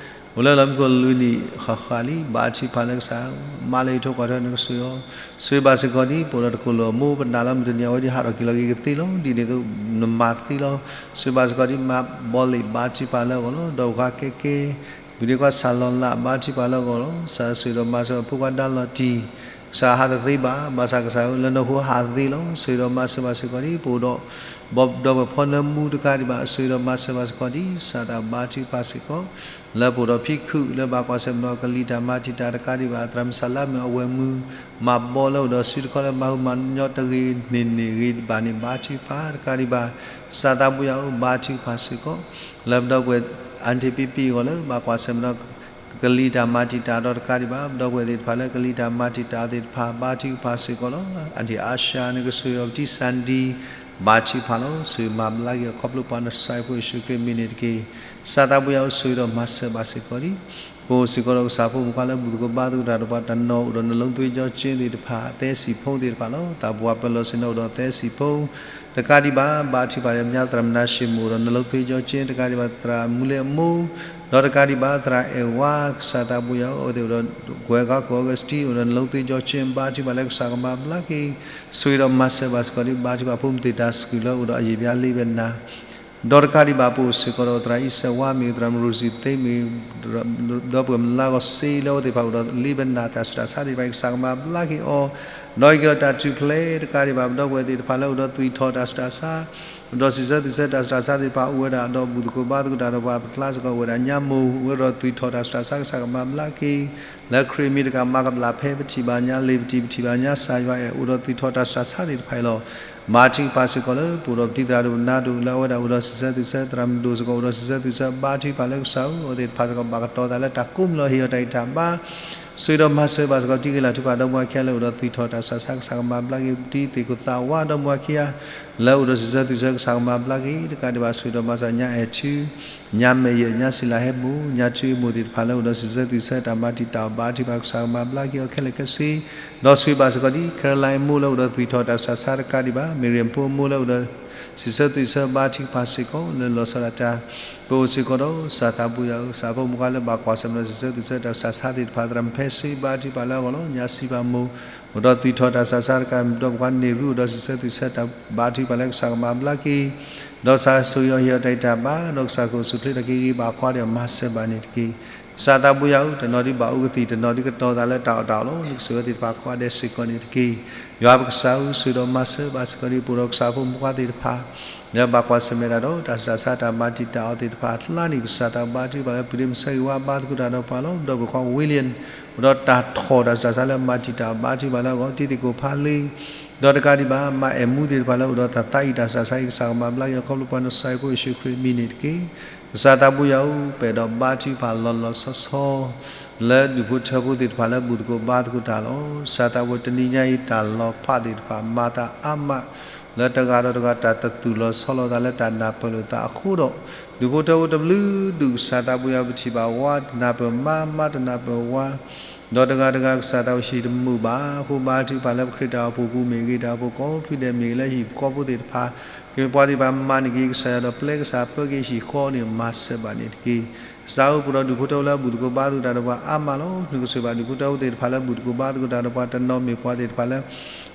အိၣ်လၢလီၢ်မံခိၣ်လွံၢ်နံၣ်ဃၣ်ဃၣ်လံ ဘါထုကဖၣ်လၢကစၢ် မၤလၢယထိၣ်ကွၢ်ထွဲနကဆိၣ်ဂ့ၤအီၤ, ဆိၣ်ဂ့ၤဘၣ်စ့ၢ်ကီးဒံး ပအိၣ်ဒီးတကိၢ်လိာ်အမိၢ်ပနာ်လၢမုၢ်တနံၤအဝဲဒ်ဟးထီၣ်က့ၤလီၤက့ၤကသ့လီၤ ဒ်န့ၣ်အသိး နမၤသ့လီၤ, ဆိၣ်ဂ့ၤဘၣ်စ့ၢ်ကီးဒံး မၤဘီလ့ၣ်ဘါထုကဖၣ်လၢအဂီၢ်လီၤ, ဒီးပှၤကဲကဲ ပဒ့ခွါစၢ်လီၤလး ဘါထုကဖၣ်လၢအဂီၢ်လီၤ, ကစၢ်ဆိၣ်ဂ့ၤဒီးမၤစၢၤဖိခွါဒါလီၤတံၢ်, ကစၢ်ဟးတသ့ဘၣ်, ဘၣ်ဆၣ်ကစၢ်ဧၢ လၢနဟူဟးသ့လီၤ, ဆိၣ်ဂ့ၤဒီးမၤစၢၤဘၣ်စ့ၢ်ကီးဒံး ပအိၣ်ဒီး ဘီဒီပုၢ်ဝဲၢ်ဖီနၢမူတကးဒံးဘၣ်, ဆိၣ်ဂ့ၤဒီးမၤစၢၤဘၣ်စ့ၢ်ကီးဒံး ကစၢ်သးဘါထုကဖၣ်စ့ၢ်ကီး, လၢပအိၣ်ဒီးဖံခုၣ် လၢဘၣ်ကွၢ်ဆၢၣ်မဲာ်ဒီးကလံၤတၢ်မၤတံာ်တာ်တကးဒံးဘၣ်, သရၣ်မုၣ်စၢ်လါမ့ၢ်အဝဲၢ်မုၢ် မၤဘီလၢအိၣ်ဒီးစုတခီလၢမၤဟုမၤညီတဂ့ၤန့ၣ်န့ၣ်ဂ့ၤဘၣ်န့ၣ် ဘါထုကဖၣ်တကးဒံးဘၣ်, ကစၢ်သးဘိယွၤဧၢ ဘါထုကဖၣ်စ့ၢ်ကီး, လၢပဒီပုၢ်ဝဲၢ် အၣ်ထံးပံပံအဂီၢ်လၢ ဘၣ်ကွၢ်ဆၢၣ်မဲာ်ဒီး ကလံၤတၢ်မၤတံာ်တာ်ဒီးတကးဒံးဘၣ်, ပဒီပုၢ်ဝဲၢ်သ့ၣ်တဖၣ်လၢကလံၤတၢ်မၤတံာ်တာ်သ့ၣ်တဖၣ် ဘါထုကဖၣ်စ့ၢ်ကီးလီၤ, အၣ်ထံးအါၡါ နကဆိၣ်ဂ့ၤအီၤ ပတံၤစၣ်ဒံ ဘါထုကဖၣ်လီၤ, ဆိၣ်ဂ့ၤမၤဘျါက့ၤအခီဖျိပှၤနစၤရံဖိယ့ၣ်ၡူးခရံာ်မံၤန့ၣ်တက့ၢ်, ကစၢ်သးဘိယွၤဧၢ ဆိၣ်ဂ့ၤဒီးမၤစၢၤဘၣ်စ့ၢ်ကီးဒံး ပအိၣ်စ့ၢ်ကီးဒီးကစၢ်ဖိမုၣ်ခွါလၢဘူၣ်သကိးဘါသကိးတၢ်ဒီးပှၤတနီၤ အိၣ်ဒီးနလိသ့ကၠီကၠ့သ့ၣ်တဖၣ်သဲစံၣ်ဖိသ့ၣ်တဖၣ်လီၤ, တၢ်ပှၤပၢၤလီၢ်ဆ့ၣ်နီၤအိၣ်ဒီးသဲစံၣ်ဖိ တကးဒံးဘၣ်, ဘါထုကဖၣ်ယွၤ သရၣ်မုၣ်နါၡ့ၣ်မိၣ် အိၣ်ဒီးနလိသ့ကၠီကၠ့ တကးဒံးဘၣ် သရၣ်မူလ့အမိၢ် ဒီးတကးဒံးဘၣ် သရၣ်အဲၣ်ဝါ, ကစၢ်သးဘိယွၤဧၢ အဝဲသ့ၣ်အိၣ်ဒီး ကွဲးကီၢ်ခိၣ်အီကူးစတံ အိၣ်ဒီးနလိသ့ကၠီကၠ့ ဘါထုကဖၣ်လၢကစၢ်ကမၤဘျါက့ၤ, ဆိၣ်ဂ့ၤဒီးမၤစၢၤဘၣ်စ့ၢ်ကီးဒံး ဘါထုကဖၣ်ဖိမုၣ်သ့ၣ်တၢ်စကူၣ်လၢအိၣ်ဒီးအယံာ်ဘျါလံဝဲနၤ ဒီးတကးဒံးဘၣ် ပအိၣ်စ့ၢ်ကီးဒီးသရၣ်အံၤစဲးဝါမ့ၢ်ဂ့ၤ, သရၣ်မရူၤစံသ့မ့ၢ်ဂ့ၤ, ဒီပုၢ်ဝဲၢ်မုၣ်လါဂီၤစ့လၢအဝဲသ့ၣ်တဖၣ်အိၣ်ဒီးလ့ဘနၢ်တၢ်ဆူးတၢ်ဆါသ့ၣ်တဖၣ်အံၤ ကစၢ်ကမၤဘျါက့ၤအီၤ, ဒီးအံၤက့ၤအီၤတၢ်ထူၣ်ဖျဲး တကးဒံးဘၣ် ပဒီပုၢ်ဝဲၢ်သ့ၣ်တဖၣ်လၢအိၣ်ဒီးသွံၣ်ထီၣ်တၢ်ဆူးတၢ်ဆါ အိၣ်ဒီးစံးဆၢသွံၣ်ဆၢတၢ်ဆူးတၢ်ဆါသ့ၣ်တဖၣ် အိၣ်ဝဲဒၣ်ဒီးဘူၣ်သကိးဘါသကိးတၢ်ဒီးပှၤပကျါစ့ၢ်ကီး အိၣ်ဝဲဒၣ်ညါမိၢ် အိၣ်ဝဲဒီးသွံၣ်ထီၣ်တၢ်ဆူးတၢ်ဆါ ကစၢ်ကမၤဘျါက့ၤ လၢခရံာ်အမံၤတကးမၤကဘျၣ်ဖဲပထံၣ်ဘၣ်ညါလံာ် ပထံၣ် ပထံၣ်ဘၣ်ညါကစၢ်ယွၤအဲၣ် အိၣ်ဒီးသွံၣ်ထီၣ်တၢ်ဆူးတၢ်ဆါသ့ၣ်တဖၣ်အံၤလီၤ. ဘါထုကဖၣ်စ့ၢ်ကီးလၢပအိၣ်ဒီးပတံၤသရၣ်ဒိၣ်ပနါဒိၣ် လၢအဝဲဒၣ်အိၣ်ဒီးစံးဆၢသွံၣ်ဆၢ သရၣ်မုၣ်ဒိၣ်စ့ၢ်ကီး အိၣ်ဒီးစံးဆၢသွံၣ်ဆၢ ဘါထုကဖၣ်လၢကစၢ်ဧၢ အဝဲသ့ၣ်တဖၣ်စ့ၢ်ကီး ဘၣ်ကတီၤသးလၢတၢ်ကိးမုၢ်လီၤ ဟ့ၣ်အီၤတၢ်ဂံၢ်တၢ်ဘါ ဆိၣ်ဂ့ၤဒီးမၤစၢၤဘၣ်စ့ၢ်ကီး တံၤဂ့ၤလၤထူပၢ်ဒီမါဝၤခံဂၤလၢအိၣ်ဒီးသွံၣ်ထီၣ်တၢ်ဆူးတၢ်ဆါ ကစၢ်ကမၤဘျါက့ၤ ပတံၤသကိးသးဝါဒီမါဝၤခံဂၤ လၢအိၣ်ဒီးစံးဆၢသွံၣ်ဆၢ ကစၢ်ကမၤဘျါက့ၤ တကးဒံးဘၣ် ဆိၣ်ဂ့ၤဒီးမၤစၢၤညါအဲၣ်ထူ ညါမဲာ်ယဲၢ် ညါစံလၤဟဲဘိၣ် ညါထူအမိၢ်သ့ၣ်တဖၣ် လၢအိၣ်ဒီးစံးဆၢသွံၣ်ဆၢ တၢ်မၤတံာ်တာ်အီၤ ဘါထုကဖၣ် ကစၢ်ကမၤဘျါက့ၤအီၤခဲလၢာ်ခဲဆ့ ဒီးဆိၣ်ဂ့ၤဘၣ်စ့ၢ်ကီး ဒ် Caroline အမိၢ်လၢအိၣ်ဒီးသွံၣ်ထီၣ်တၢ်ဆူးတၢ်ဆါ တကးဒံးဘၣ် မ့ၢ်ရံၣ်ဖိအမိၢ်လၢအိၣ်ဒီး စံးဆၢသွံၣ်ဆၢ ဘါထုကဖၣ်စ့ၢ်ကီး လၢလီၤဆီဒၣ်တၢ် ပအိၣ်စ့ၢ်ကီးဒီး ကစၢ်သးဘိယွၤဧၢ ကစၢ်ဖိမုၣ်ဖိခွါလၢဘၣ်ကွၢ်ဆၢၣ်မဲာ်ဒီးစံးဆၢသွံၣ်ဆၢတၢ်ဆူးတၢ်ဆါသ့ၣ်တဖၣ် သရၣ်မုၣ်ဖဲစ့ ဘါထုကဖၣ်လၢအဂီၢ်လီၤ. ညါစံပၢ်မိၢ် အိၣ်ဒီးသွံၣ်ထီၣ်တၢ်ဆူးတၢ်ဆါ တကးဒံးဘၣ် ပဒီပုၢ်ဝဲၢ်ခွါန့ၣ်ရူ အိၣ်ဒီးစံးဆၢသွံၣ်ဆၢတၢ် ဘါထုကဖၣ်လၢကစၢ်ကမၤဘျါက့ၤ ဒီးကစၢ်ဆိၣ်ဂ့ၤအီၤဟ့ၣ်အီၤတၢ်ဂံၢ်တၢ်ဘါ ဒီးကစၢ်ကအိၣ်ဆူၣ်အိၣ်ချ့ထီၣ်က့ၤဂ့ၤ ဘၣ်ကွၢ်ဒီးမၤစၢၤဘၣ်န့ၣ်တက့ၢ်. ကစၢ်သးဘိယွၤဧၢ တနီၤဒုးဘၣ်အူကသံၣ် တနီၤဒုးကတီၤသးလၢတၢ်အီၣ်တၢ်အီလီၤ. နကဆိၣ်ဂ့ၤအဝဲသ့ၣ်တဖၣ်ကိးဂၤဒဲးစ့ၢ်ကီးန့ၣ်တက့ၢ်. ယွၤပကစၢ်ဧၢ ဆိၣ်ဂ့ၤဒီးမၤစၢၤဘၣ်စ့ၢ်ကီး ဒ်ပအိၣ်ဒီးကစၢ်ဖိမုၣ်ဖိခွါသ့ၣ်တဖၣ် လၢဘၣ်ကွၢ်ဆၢၣ်မဲာ်တၢ်ဒီး တၢ်ဆူးတၢ်ဆါ တၢ်မၤတံာ်တာ်အီၤသ့ၣ်တဖၣ်အကျါန့ၣ် ကစၢ်သးဘါထုကဖၣ်လၢ ပုၢ်ဒ့မုၣ်ဆၢဂ့ၤဝါ ဘါသကိးတၢ်ဒီးပှၤလီၤ. ဒီပုၢ်ဝဲၢ်ခွါ William အိၣ်ဒီးတၢ်ထီၣ်တၢ်ဆူးတၢ်ဆါလၢမၤတံာ်တာ်အီၤ ဘါထုကဖၣ်လၢအဂီၢ် တံၤသကိးဖးလ့ ဒီးတကးဒံးဘၣ် မါအဲၣ်မူသ့ၣ်တဖၣ်လၢအိၣ်ဒီးတၢ်သးအံၣ်တၢ်ဆူးတၢ်ဆါအံၤ ကစၢ်ကမၤဘျါက့ၤအီၤ ခီဖျိပှၤနဆၢအဖိယ့ၣ်ၡူးခရံာ်အမံၤန့ၣ်တက့ၢ်. ကစၢ်သးဘိယွၤဧၢ ပအဲၣ်ဒိးဘါထုကဖၣ်လီၤလီၤဆီဆီ လၢဒူၣ်ဖိထၢဖိသ့ၣ်တဖၣ်လၢဘူၣ်သကိးဘါသကိးတၢ်လီၤ. ကစၢ်သးဘိ တနံၤညါအံၤ တၢ်လီၤဖးသ့ၣ်တဖၣ် မၤသးအါမး လၢတဂၤဒီးတဂၤ တၢ်တသူၣ်လီၤဆီလီၤသးလၢတၢ်နၢ်ပၢၢ်လိာ်သးအဃိဒီး ဒူၣ်ဖိထၢဖိတဘျုးဒူၣ် ကစၢ်သးဘိယွၤ ပထံၣ်ဘၣ်ဝါ တနၢ်ပၢၢ်မါ မါတနၢ်ပၢၢ်ဝါ ဒီးတဂၤတဂၤ ကစၢ်သးဘိ ဟံၣ်တမုာ်ဘၣ်အဃိ ဘါထုကဖၣ်လၢပဃ့တၢ်အိၣ်ဖှိၣ်ပူၤမ့ၢ်ဂ့ၤ တၢ်အိၣ်ဖှိၣ်ကိးဖုဒဲးမ့ၢ်ဂ့ၤ လၢဟံၣ်ဖိဃီဖိသ့ၣ်တဖၣ် ကမ့ၢ်ပှၤသ့ၣ်တဖၣ်မၤန့ၢ်က့ၤ ကစၢ်ယွၤဒီးပျဲကစၢ်ပၢက့ၤဟံၣ်ဃီန့ၣ် မၤစၢၤဘၣ်န့ၣ်တက့ၢ်. ကစၢ်ဧၢ ပအိၣ်ဒီးဒူၣ်ဖိထၢဖိလၢဘူၣ်သကိးဘါသကိးတၢ်ဒီးပှၤအါမးလီၤ. နကဆိၣ်ဂ့ၤဘၣ်ဒူၣ်ဖိထၢဖိသ့ၣ်တဖၣ်လၢဘူၣ်သကိးဘါသကိးတၢ်ဒီးပှၤ တနီၤမ့ၢ်ပှၤသ့ၣ်တဖၣ်လၢ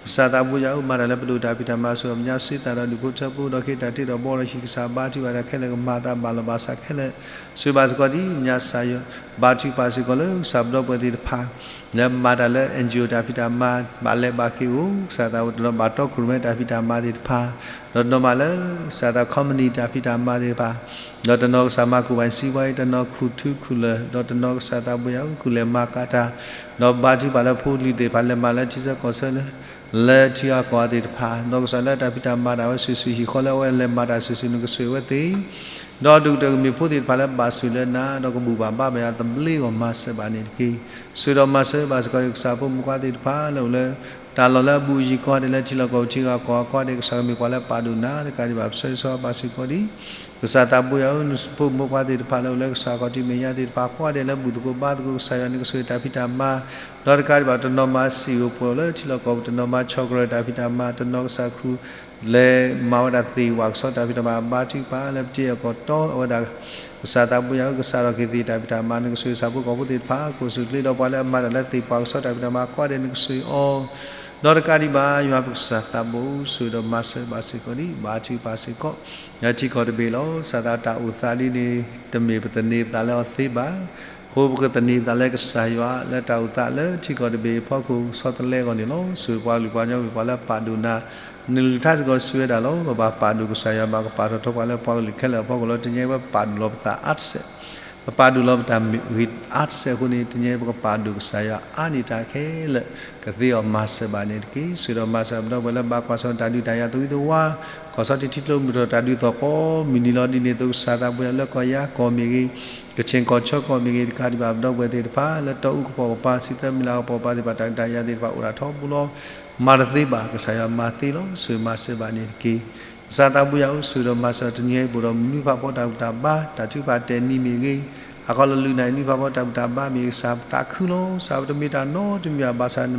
ကစၢ်သးဘိယွၤဧၢ မၤတၢ်လၢပဒိၣ်တၢ်ဖံးတၢ်မၤ ဆိၣ်ဂ့ၤဒီးပညါစ့သးဒီးဒူၣ်ဖိထၢဖိ ဒီးဃ့တၢ်တ့ဒီးဘှီဒီးဟံၣ် ကစၢ်ဘါထုကဖၣ်တၢ်ခဲလၢာ် ကမၤသးဘၣ်လီၤဘၣ်စးခဲလၢာ် ဆိၣ်ဂ့ၤဘၣ်စ့ၢ်ကီးဒ်ပညါကစၢ်ယွၤ ဘါထုကဖၣ်စ့ၢ်ကီးလၢကစၢ်ပဒီပုၢ်ဝဲၢ်သ့ၣ်တဖၣ် လၢမၤတၢ်လၢ NGO တၢ်ဖံးတၢ်မၤ ဘၣ်လဲၤဘၣ်က့ၤအိၣ် ကစၢ်သးဘိ တနီၤဘၣ်တီခိၣ်ရိၣ်မဲတၢ်ဖံးတၢ်မၤသ့ၣ်တဖၣ် ဒီးတနီၤမးလၢ ကစၢ်သး company တၢ်ဖံးတၢ်မၤသ့ၣ်တဖၣ် ဒီးတနီၤကစၢ်မၤကူၣ်ဘၣ်စံးဝဲ တနီၤခူၣ်ထူခူၣ်လၢာ် ဒီးတနီၤကစၢ်သးဘိယွၤ ကူၣ်လဲၤမၤကၤတၢ် ဒီးဘါထုကဖၣ်လၢဖိလံၤသ့ၣ်တဖၣ် လဲၤမၤလၢထံဆၢကီၢ်ဆၢလၢ လၢထံဂၤကီၢ်ဂၤသ့ၣ်တဖၣ် ဒီးကစၢ်လၢတၢ်ဖံးတၢ်မၤတၢ်ဝဲစုာ်စုာ် ဟံၣ်ဃီလၢအဝဲလဲၤမၤတၢ်စုာ်စုာ် နကဆိၣ်ဂ့ၤဝဲသ့ၣ် ဒီးဒူၣ်ကတၢၢ်ကမ့ၢ်ဖိသ့ၣ်တဖၣ်လၢဘၣ်ဆိၣ်လၢနၤ ဒီးကဘူၣ်ဘၣ်ဘါဘၣ်ယွၤသဘျ့အဂီၢ် မၤစၢၤဘၣ်န့ၣ်တက့ၢ်. ဆိၣ်ဂ့ၤဒီးမၤစၢၤဘၣ်စ့ၢ်ကီး ကစၢ်ဖိမုၣ်ဖိခွါသ့ၣ်တဖၣ်လၢအိၣ်လၢ တၢ်လီၢ်လၢအဘူးအယံၤကိးဂၤဒဲး လၢထံလီၢ်ကီၢ်ပူၤထံဂၤကီၢ်ဂၤကိးဂၤဒဲး ကစၢ်ကမ့ၢ်ပှၤလၢပာ်ဒိၣ်နၤ တကးဒံးဘၣ် ပဆၢဂ့ၤဆၢဝါဘၣ်စ့ၢ်ကီးဒ် ကစၢ်သးဘိယွၤဧၢ နဖိမုၣ်ဖိခွါသ့ၣ်တဖၣ်လၢအိၣ်လၢကစၢ်ခီၣ်ထံးမဲာ်ညါသ့ၣ်တဖၣ် ကိးဂၤဒဲးလၢ ဘူၣ်သကိးဘါသကိး ကစၢ်ယွၤ နကဆိၣ်ဂ့ၤတၢ်ဖံးတၢ်မၤ ဒီးတကးဒံးဘၣ် တနီၤမၤစံာ်အိၣ်ပှဲၤအိၣ်လၢထံလီၢ်ကီၢ်ပူၤ တနီၤမၤဆီၣ်ကရၢၢ်တၢ်ဖံးတၢ်မၤ တနီၤကစၢ်ခူၣ် လဲၤမၤဝဲဒၣ်သ့ၣ်ဝးကစီၣ်တၢ်ဖံးတၢ်မၤ ဘါထုကဖၣ်လၢပတ့အီၤကီၢ်တီအဝဲဒၣ် ကစၢ်သးဘိယွၤဧၢ ကစၢ်ထီၣ်က့ၤသ့ၣ်တၢ်ဖံးတၢ်မၤ နကဆိၣ်ဂ့ၤကစၢ်ဖိကီၢ်ဖိသ့ၣ်တဖၣ် ကအိၣ်ဆူၣ်ချ့ဒီးပှၤလၢအမၤတၢ်လၢသ့ၣ်ပှၤကစီၣ်တၢ်ဖံးတၢ်မၤ ကိးဂၤဒဲး နကဆိၣ်ဂ့ၤအီၤ ဒီးတကးဒံးဘၣ် ယွၤပကစၢ်သးဘိ ဆိၣ်ဂ့ၤဒီးမၤစၢၤဘၣ်စ့ၢ်ကီးဒ် ဘါထုကဖၣ်စ့ၢ်ကီး ယထံကီၢ်တဘ့ၣ်လီၤ. ကစၢ်သးတၢ်အိၣ်သးဒ်န့ၣ် တမ့ၢ်ပသန့ၤပသးလၢအီၤသ့ဘၣ်. အဃိပကသန့ၤပသးလၢကစၢ်ယွၤ လၢတၢ်အိၣ်သးလၢထံကီၢ်တဘ့ၣ်အဖီခိၣ် ဆီတလဲအဂီၢ်န့ၣ်လီၤ. ဆိၣ်ဂ့ၤပှၤကလုာ်ပှၤကညီ မ့ၢ်ပှၤလၢပာ်ဒိၣ်နၤ နကလုၢ်ကထါစ့ၢ်ကီးစံးဝဲဒၣ်လီၤ. ပဘၣ်ပာ်ဒိၣ်ကစၢ်ယွၤ ဘၣ်ကပာ်ထီၣ်ထီပှၤလၢပှၤကလုာ်ခဲလၢာ်အဖီခိၣ်လီၤ. တနံၤအံၤပပာ်ဒိၣ်လီၤပသးအါတစဲး ပပာ်ဒိၣ်လီၤပတၢ်ဂ့ၤအါတစဲးအဃိန့ၣ် တနံၤအံၤပကပာ်ဒိၣ်ကစၢ်ယွၤအါန့ၢ်တၢ်ခဲလၢာ် ကသ့အီၤမၤစၢၤဘၣ်န့ၣ်တက့ၢ်. ဆိၣ်ဂ့ၤဒီးမၤစၢၤပဒီပုၢ်ဝဲၢ်လၢဘၣ်ကွၢ်ဆၢၣ်တၢ်ဒုးတၢ်ယၤသဝံသဝါ ကီၢ်စီထံထံကျိမုၢ်ထီၣ်တၢ်ဒုးသီၣ်ကိးမုၢ်နံၤလီၤ. ဒ်န့ၣ်အသိးကစၢ်သးဘိယွၤလၢကီၢ်ယါကီၢ်မ့ၢ်ဂ့ၤ ကခ့ၣ်ကီၢ်ဆၢကီၢ်မ့ၢ်ဂ့ၤ တကးဒံးဘၣ်ပဒီပုၢ်ဝဲၢ်သ့ၣ်တဖၣ် လၢတီအူကပီၤကပၤ စံးသၢမံၤလၢကပီၤကပၤသ့ၣ်တဖၣ် တၢ်ဒုးတၢ်ယၤသ့ၣ်တဖၣ်အိၣ်ဒၣ်ထီဘိလီၤ. မၤတသ့ဘၣ် ကစၢ်ယွၤမၤသ့လီၤ. ဆိၣ်ဂ့ၤမၤစၢၤဘၣ်န့ၣ်တက့ၢ်. ကစၢ်သးဘိယွၤဧၢ ဆိၣ်ဂ့ၤဒီးမၤစၢၤ တနံၤအံၤပအိၣ်ဒီးမနုၤဖးဖီတၢ်ဘူၣ်တၢ်ဘါ တၢ်ထုကဖၣ်တဲာ်နံၤမ့ၢ်ဂ့ၤ အခီလၢလုၢ်နၤအံၤ နုၢ်ဖးဖီတၢ်ဘူၣ်တၢ်ဘါမ့ၢ်ဂ့ၤ ကစၢ်ပသးခုလီၤ. ကစၢ်ပတမ့ၢ်တၢ်နီတမံၤဘၣ်ဆၣ်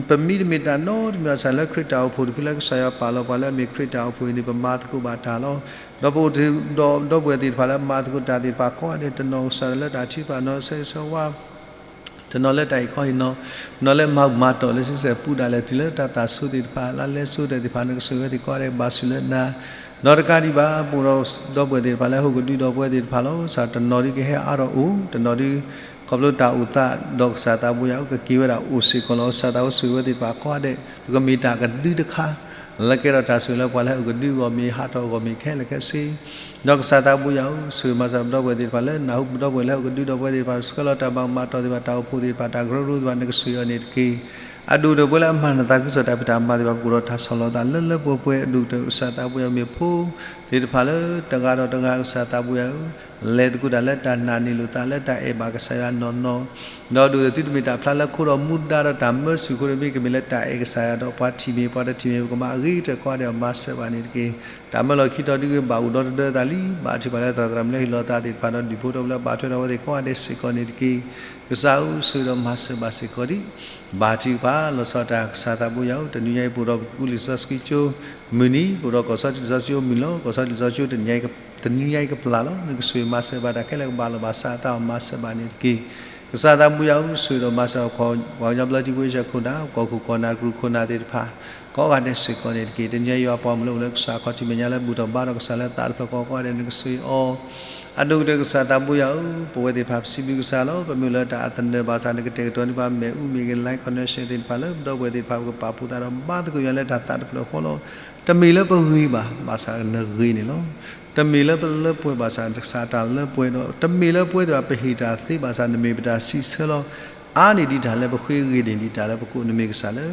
ပမ့ၢ်တမ့ၢ်တၢ်နီတမံၤဘၣ်ဆၣ် လၢခရံာ်တၢ်အိၣ်ဖှိၣ်တဖုလၢကစၢ်ယွၤပာ်လီၤပှၤလၢအမ့ၢ်ခရံာ်တၢ်အိၣ်ဖှိၣ်အံၤန့ၣ် ပမၤသကိးဘၣ်တၢ်လီၤ. ဒီးပအိၣ်ဒီးပဒီပုၢ်ဝဲၢ်သ့ၣ်တဖၣ်လၢမၤသကိးတၢ်သ့ၣ်တဖၣ် ကိးဂၤဒဲး တနီၤကစၢ်လၢတၢ်ထုကဖၣ် နီၢ်ဆၢဂ့ၤဆၢဝါ တနီၤလၢတၢ်အံၤခီအံၤနီၤ, တနီၤလၢမၤဘူၣ်မၤတီၢ်လၢဆံဆဲၣ်ပူဒၣ်လဲာ် တုၤလၢတၢ်သးဆိသ့ၣ်တဖၣ် လၢလဲဆိတၢ်သ့ၣ်တဖၣ် နကဆိၣ်ဂ့ၤဝဲသ့ၣ်ကိးဂၤဒဲး ဘၣ်ဆူၣ်လၢနၤ, ဒီးတကးဒံးဘၣ် ပအိၣ်ဒီးဒီပုၢ်ဝဲၢ်သ့ၣ်တဖၣ်လၢဟီၣ်ခိၣ်ဒုးဒီပုၢ်ဝဲၢ်သ့ၣ်တဖၣ်လီၤ. ကစၢ်တနီၤဒုးကဟဲအါထီၣ်အိၣ်, တနီၤဒုး ခီဖျိတၢ်အိၣ်သးဒီးကစၢ်သးဘိယွၤဧၢ ကက့ၤဝဲဒၣ်အိၣ်စ့ၢ်ကီးလီၤ. ကစၢ်သးဘိဆိၣ်ဂ့ၤဝဲသ့ၣ်တဖၣ်ကိးဂၤဒဲး ပကမ့ၢ်တၢ်ကဒုတခါ လၢကဲထီၣ်တၢ်ဆိၣ်ဂ့ၤလၢပှၤလၢဟီၣ်ခိၣ်ဒုးအဂီၢ်မ့ၢ် ဟးထီၣ်အဂီၢ်မ့ၢ်ခဲလၢာ်ခဲဆ့ ဒီးကစၢ်သးဘိယွၤဧၢ ဆိၣ်ဂ့ၤမၤစၢၤပဒီပုၢ်ဝဲၢ်သ့ၣ်တဖၣ်လၢနၢ်ဟူပဒီပုၢ်ဝဲၢ်လၢဟီၣ်ခိၣ်ဒုးဒီပုၢ်ဝဲၢ်သ့ၣ်တဖၣ် ဆှၢလီၤတၢ်ဘၣ်မၤတီၢ်သ့ၣ်တဖၣ် တၢ်အိၣ်ဖှိၣ်သ့ၣ်တဖၣ် တၢ်ကရၢကရိသ့ၣ်တဖၣ် နကဆိၣ်ဂ့ၤအီၤန့ၣ်တက့ၢ်. အဒိၣ်ကတၢၢ်ပဝဲလၢအမၤနသးခုကစီၣ်တၢ်ဖံးတၢ်မၤသ့ၣ်တဖၣ် ပကအိၣ်ဒီးတၢ်ဆီၣ်လီၤသးလၢလၢပှဲၤပှဲၤ အဒိၣ်ကတၢၢ်ကစၢ်သးဘိယွၤမ့ၢ်ဖိ သ့ၣ်တဖၣ်လၢတဂၤဒီးတဂၤ ကစၢ်သးဘိယွၤဧၢ လဲၤသကိးတၢ်လၢတၢ်နာ်န့ၢ်လိာ်သးလၢတၢ်အဲၣ်ဘၣ်ကစၢ်ယွၤနီၢ်နီၢ်, ဒီးဒိၣ်သုတမ့ၢ်တၢ်ဖျါလၢခိဒီးမူဒါဒီးတၢ်မၢဆူၣ်အဃိန့ၣ် မ့ၢ်ကမ့ၢ်လၢတၢ်အဲၣ်ကစၢ်ယွၤဒီး ပှၤထံၣ်မ့ၢ်ပှၤတထံၣ်မ့ၢ် ပကမၤအဂ့ၤကတၢၢ်ကိးဂၤဒဲးအီၤ မၤစၢၤဘၣ်န့ၣ်တက့ၢ်. တၢ်မၢလီၤခံတီၤဒုးဂ့ၤ ဘၣ်အိၣ်ဒီတဒၢသးလံ ဘၣ်ထုကဖၣ်လၢသရၣ်သရၣ်မုၣ်လၢဟ့ၣ်လီၤသးသ့ၣ်တဖၣ်ဒီး ဒူၣ်ဖိထၢဖိလၢအဘၣ်ထွဲဒီးအဝဲသ့ၣ်ကိးဂၤဒဲးစ့ၢ်ကီးန့ၣ်တက့ၢ်. ကစၢ်ဧၢ ဆိၣ်ဂ့ၤဒီးမၤစၢၤဘၣ်စ့ၢ်ကီးဒံး ဘါထုကဖၣ် လီၤဆီဒၣ်တၢ် ကစၢ်သးဘိယွၤဧၢ, တနွံညါအံၤ ပအိၣ်ဒီးပကကူးလံာ်စီဆှံကၠိမုၢ်နံၤ, ပအိၣ်ဒီးကီၢ်စီထံလံာ်စီဆှံကၠိမုၢ်လီၤ. ကီၢ်စီထံလံာ်စီဆှံကၠိ တနံၤညါအံၤကပျၢ်လီၤ. နကဆိၣ်ဂ့ၤမၤစၢၤဘၣ်တၢ်ခဲလၢာ် ကဘၣ်လီၢ်ဘၣ်စးအသးအီၤ မၤစၢၤဘၣ်န့ၣ်တက့ၢ်. ကစၢ်သးဘိယွၤဧၢ ဆိၣ်ဂ့ၤဒီးမၤစၢၤ ပှၤကညီဘျၢထံခဝ့ၡၢၣ်ခိၣ်နၢ်, ကီၢ်ခိၣ်ခိၣ်နၢ် ကရူၢ်ခိၣ်နၢ်သ့ၣ်တဖၣ် ကိးဂၤဒဲးစ့ၢ်ကီးန့ၣ်တက့ၢ်. တနံၤညါအံၤ ယွၤပှၤမုၣ်လၢအိၣ်လၢကစၢ်ခီၣ်ထံးမဲာ်ညါလၢဘူၣ်ထီၣ်ဘါထီၣ်ကစၢ်လၢသးတဖျၢၣ်ဃီ ကိးဂၤဒဲး နကဆိၣ်ဂ့ၤအီၤ အဒိၣ်ကတၢၢ်ကစၢ်သးဘိယွၤဧၢ, ပဝဲသ့ၣ်တဖၣ်ပစံးဘျုးကစၢ်လီၤ. ပမ့ၢ်လၢတၢ်အသနၢၣ်ဘၣ်ဆၣ် နကတဲာ်ကတီၤန့ၢ်ပှၤမ့ၣ်အူမ့ၢ်ဂ့ၤ line connection သ့ၣ်တဖၣ်လၢပဒီပုၢ်ဝဲၢ်သ့ၣ်တဖၣ် ပကပာ်ဖှိၣ်သးဒီးဘါသကိးယွၤလၢတၢ်သးတဖျၢၣ်ဃီလီၤ. တမ့ၢ်လၢပဂ့ၤဘၣ် ဘၣ်ဆၣ်နဂ့ၤန့ၣ်လီၤ. တမ့ၢ်လၢပလၢပှဲၤဘၣ်ဆၣ် နကစၢ်တၢ်လၢပှဲၤဒီး တမ့ၢ်လၢပဝဲသ့ၣ်တဖၣ်ပဟ့ၣ်တၢ်သ့ဘၣ်ဆၣ် နမ့ၢ်ပတၢ်စံးဆၢလီၤ. အါန့ၢ်ဒံးတၢ်လၢပဃ့ ဂ့ၤန့ၢ်ဒံးတၢ်လၢပကိး နမ့ၢ်ကစၢ်လၢ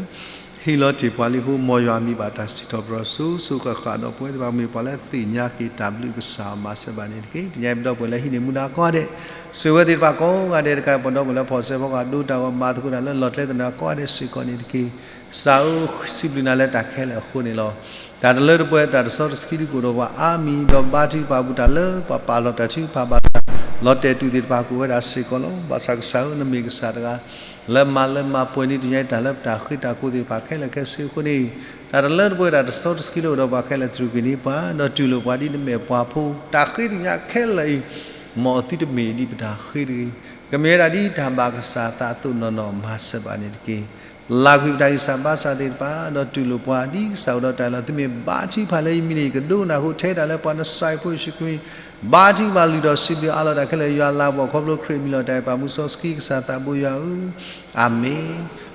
ဟ့ၣ်လီၤတ့ၢ်ပှၤလံအဃိ မ်ယွၤမံၤဘၣ်တၢ်စံးထီၣ်ပတြၢၤ စိၤစိၤဃၣ်ဃၣ်ဒီး ပဝဲသ့ၣ်တဖၣ်မ့ၢ်ပှၤလၢသ့ၣ်ညါက့ၤတၢ်ဘျုးကစၢ် မၤစၢၤဘၣ်န့ၣ်တက့ၢ်. တနံၤညါအံၤ ပဒီပုၢ်ဝဲၢ်လၢဟံးန့ၢ်မူဒါကိးဂၤဒဲး, ဆိၣ်ဂ့ၤဝဲသ့ၣ်တဖၣ်ကိးဂၤဒဲးတခါ ပဒီပုၢ်ဝဲၢ်လၢဖီၣ်ဆၢဖီကဟၣ် ဒိတၢ်ဂီၤ မၤသကိးတၢ်လၢလီၢ်ကျဲသနၢၣ်ကိးဂၤဒဲးစ့ၢ်ကီးန့ၣ်တက့ၢ်. ကစၢ်ဧၢ, စံးဘျုးနၤလၢတၢ်ခဲလၢာ်အဃိန့ၣ်လီၤ. တၢ်တလၢတပှဲၤ တၢ်တစီတဆှံဒုးကအိၣ်ဒီးပှၤအါမံၤ ဒီးဘါထုကဖၣ်ပူၤ တၢ်လၢပှၤပာ်လီၤတၢ်ထုကဖၣ်ဘၣ်ဆၣ် လီၤတဲာ်တူၢ်သ့ၣ်တဖၣ် ကအိၣ်ဝဲဒၣ်စ့ၢ်ကီးလီၤ. ဘၣ်ဆၣ်ကစၢ်ဧၢ, နမ့ၢ်ကစၢ်တဂၤ လၢမၤလၢမၤပှဲၤန့ၢ် တနံၤညါအံၤ တၢ်လၢပတၢ်ဃ့တၢ်ကိးသ့ၣ်တဖၣ်ခဲလၢာ်ခဲဆ့အဃိန့ၣ်, တၢ်တလၢတပှဲၤ တၢ်တစီတဆှံလၢအိၣ်ဒီးပှၤခဲလၢာ် တြူာ်က့ၤန့ၢ်ပှၤ ဒီးတူၢ်လိာ်ပှၤဒ်နမဲာ်ပှၤဖိ တၢ်ဃ့သ့ၣ်ညါခဲလၢာ်အံၤ, မ်အသုတမ့ၢ်ဒ်ပတၢ်ဃ့တဂ့ၤ, ကမ့ၢ်ဝဲဒၣ်ဒ်တၢ်ဘၣ်ကစၢ်သးအသိးနီၢ်နီၢ် မၤစၢၤဘၣ်န့ၣ်တက့ၢ်. ပျၢ်ကွံာ်ပတၢ်ဂံၢ်စၢ်ဘါစၢ်သ့ၣ်တဖၣ် ဒီးတူၢ်လိာ်ပှၤဒ်ကစၢ်အိၣ်ဒီးတၢ်အလီၢ် သုမ့ၢ်ဘါထုကဖၣ်လၢယမံၤန့ၣ် ကဒိကနၣ်အဃိ ထဲဒၣ်လၢပှၤနစၢ်ယွၤဖိယ့ၣ်ၡူးခရံာ် ဘါထုကဖၣ်လုၢ်ထီၣ်စံးဘျုးအးလီၤတၢ်ခဲလၢာ် ယွၤလၤကပီၤခီဖျိခရံာ်အမံၤလီၤ. တၢ်အဲၣ်ပၢ်မူစီဆှံ ကစၢ်သးဘိယွၤဧၢ, အၤမ့ၣ်.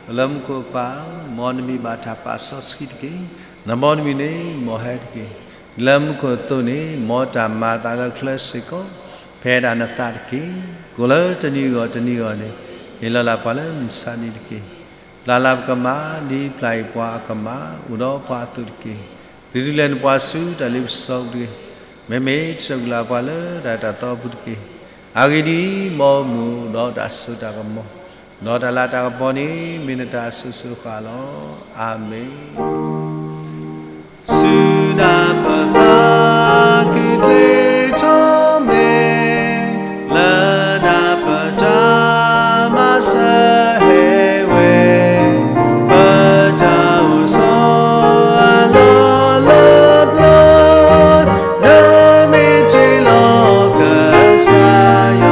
ပလၢမူခိၣ်ပၢ်ဧၢ, မ်နမံၤဘၣ်တၢ်ပာ်စီဆှံတက့ၢ်. နဘီနမံၤန့ၣ် မ်ဟဲတက့ၢ်. လၢမူခိၣ်အသိးန့ၣ် မ်တၢ်မၤအသးလၢကျဲစ့ၢ်ကီး ဖဲဒၣ်နသးတက့ၢ်. ကိးလၢတနံၤအဂီၢ်တနံၤအဂီၢ်န့ၣ် ဟ့ၣ်လီၤလၢ်ပှၤလၢမုၢ်ဆါနံၤတက့ၢ်. ပျၢ်လၢ်ပကမၣ် ဒ်ပျၢ်အံၤပှၤအကမၣ် အိၣ်ဒီးပှၤအသိးတက့ၢ်. သုဒုးလဲၤနပှၤဆူတၢ်လ့ပစီပူၤတဂ့ၤ. မ့မ့ၢ်ဆှၢက့ၤလၢ်ပှၤလၢတၢ်တၢ်သီအပူၤတက့ၢ်. အဂ့ၢ်ဒ်အံၤ, မ်မုၢ်အိၣ်ဒီးတၢ်စိတၢ်ကမီၤ, ဒီးတၢ်လၤတၢ်ကပီၤန့ၣ် မ့ၢ်နတၢ်အစိၤစိၤဃၣ်ဃၣ်လီၤ. အၤမ့ၣ်. ဆူနၤပသးခုကျ့ထီၣ်မဲာ်, လၢနၤပတၢ်မၤစၢၤဟဲဝဲ, ပတၢ်အိၣ်ဆိးအလီၢ်လၢပျၢၤ, နမ့ၢ်တ့ၢ်လီၤကစၢ်ယွၤ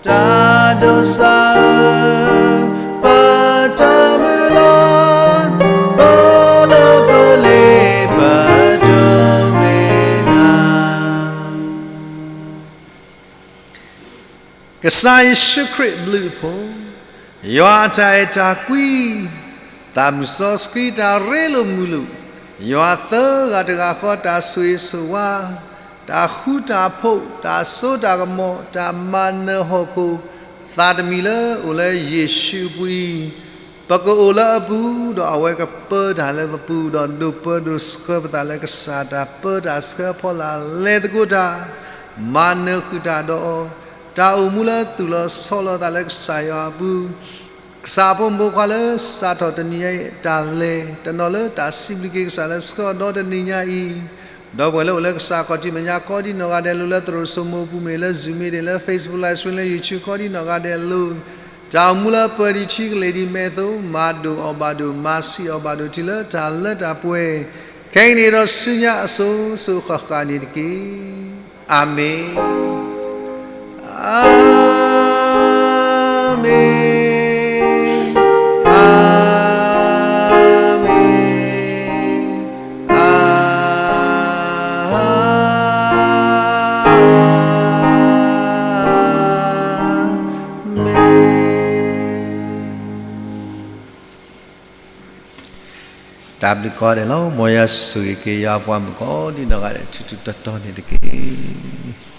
တၢ်ဒိးစၢ်ဧၢ, ပတၢ်မုၢ်လၢ်, ပလၢပလ့ပဒိးမ့ၢ်နၤ. ကစၢ်ယ့ၣ်ၡူးခရံာ်အဘျုးအဖှိၣ်, ယွၤအတၢ်အဲၣ်တၢ်ကွံ, သးမုၢ်စီဆှံတၢ်ရ့လိာ်မုာ်လိာ်, ယွၤသၢဂၤတဂၤဃီတၢ်ဆိၣ်ဂ့ၤဆိၣ်ဝါ, တၢ်ဃူတၢ်ဖိး, တၢ်စိတၢ်ကမီၤ, တၢ်မၤနၢၤဟီၣ်ခိၣ်, သးတမံၤလၢအိၣ်လၢယ့ၣ်ၡူးအပူၤအံၤ, ပကအိၣ်လၢအပူၤဒီးအဝဲကပၢတၢ်လၢပပူၤ, ဒီးဒိးပၢဒိးဆှၢပသးလၢကစၢ်တၢ်ပၢတၢ်ဆှၢအဖီလာ်, လဲၤသကိးတၢ်, မၤနၢၤဃုာ်တၢ်ဒီးအီၤ, တၢ်အိၣ်မူလၢသူၣ်လီၤဆီလီၤသးလၢကစၢ်ယွၤအပူၤ, ကစၢ်အဖိမုၣ်ဖိခွါလၢစးထီၣ်တနံၤညါအံၤအတၢ်လဲၤ, တနီၤလၢတၢ်စံးဘျုးက့ၤကစၢ်လၢဆှၢအီၤဒီတနံၤညါအံၤ, ဒီပုၢ်ဝဲၢ်လၢအိၣ်လၢကစၢ်ခီၣ်ထံးမဲာ်ညါကိးဒံနီၢ်ဂၤဒဲးလိၤ, လၢသရိာ်စိမိၤပူၤမ့ၢ်, လၢ Zoom meeting, လၢ Facebook Live Stream, လၢ YouTube ကိးဒံနီၢ်ဂၤဒဲးလိၤ, တၢ်အိၣ်မူလၢပှဲၤဒံးထံကလဲၤဒံးမဲာ်အသိး, မၤဒိၣ်အီၤဘၣ်ဒိၣ်, မၤဆံးအီၤဘၣ်ဒိၣ် တုၤလၢတၢ်လၢတၢ်ပှဲၤ, ခဲအံၤန့ၣ်ဒီးဆူညါအစိၤစိၤဃၣ်ဃၣ်န့ၣ်တက့ၢ်. အၤမ့ၣ်. အၤ တၢ်ဘျုးကိးဂၤဒဲးလီၤ. မ်ယွၤဆိၣ်ဂ့ၤက့ၤယွၤအပှၤမုၣ်ကိးဒံနီၢ်ဂၤဒဲး ထူထူတီတီန့ၣ်တက့ၢ်.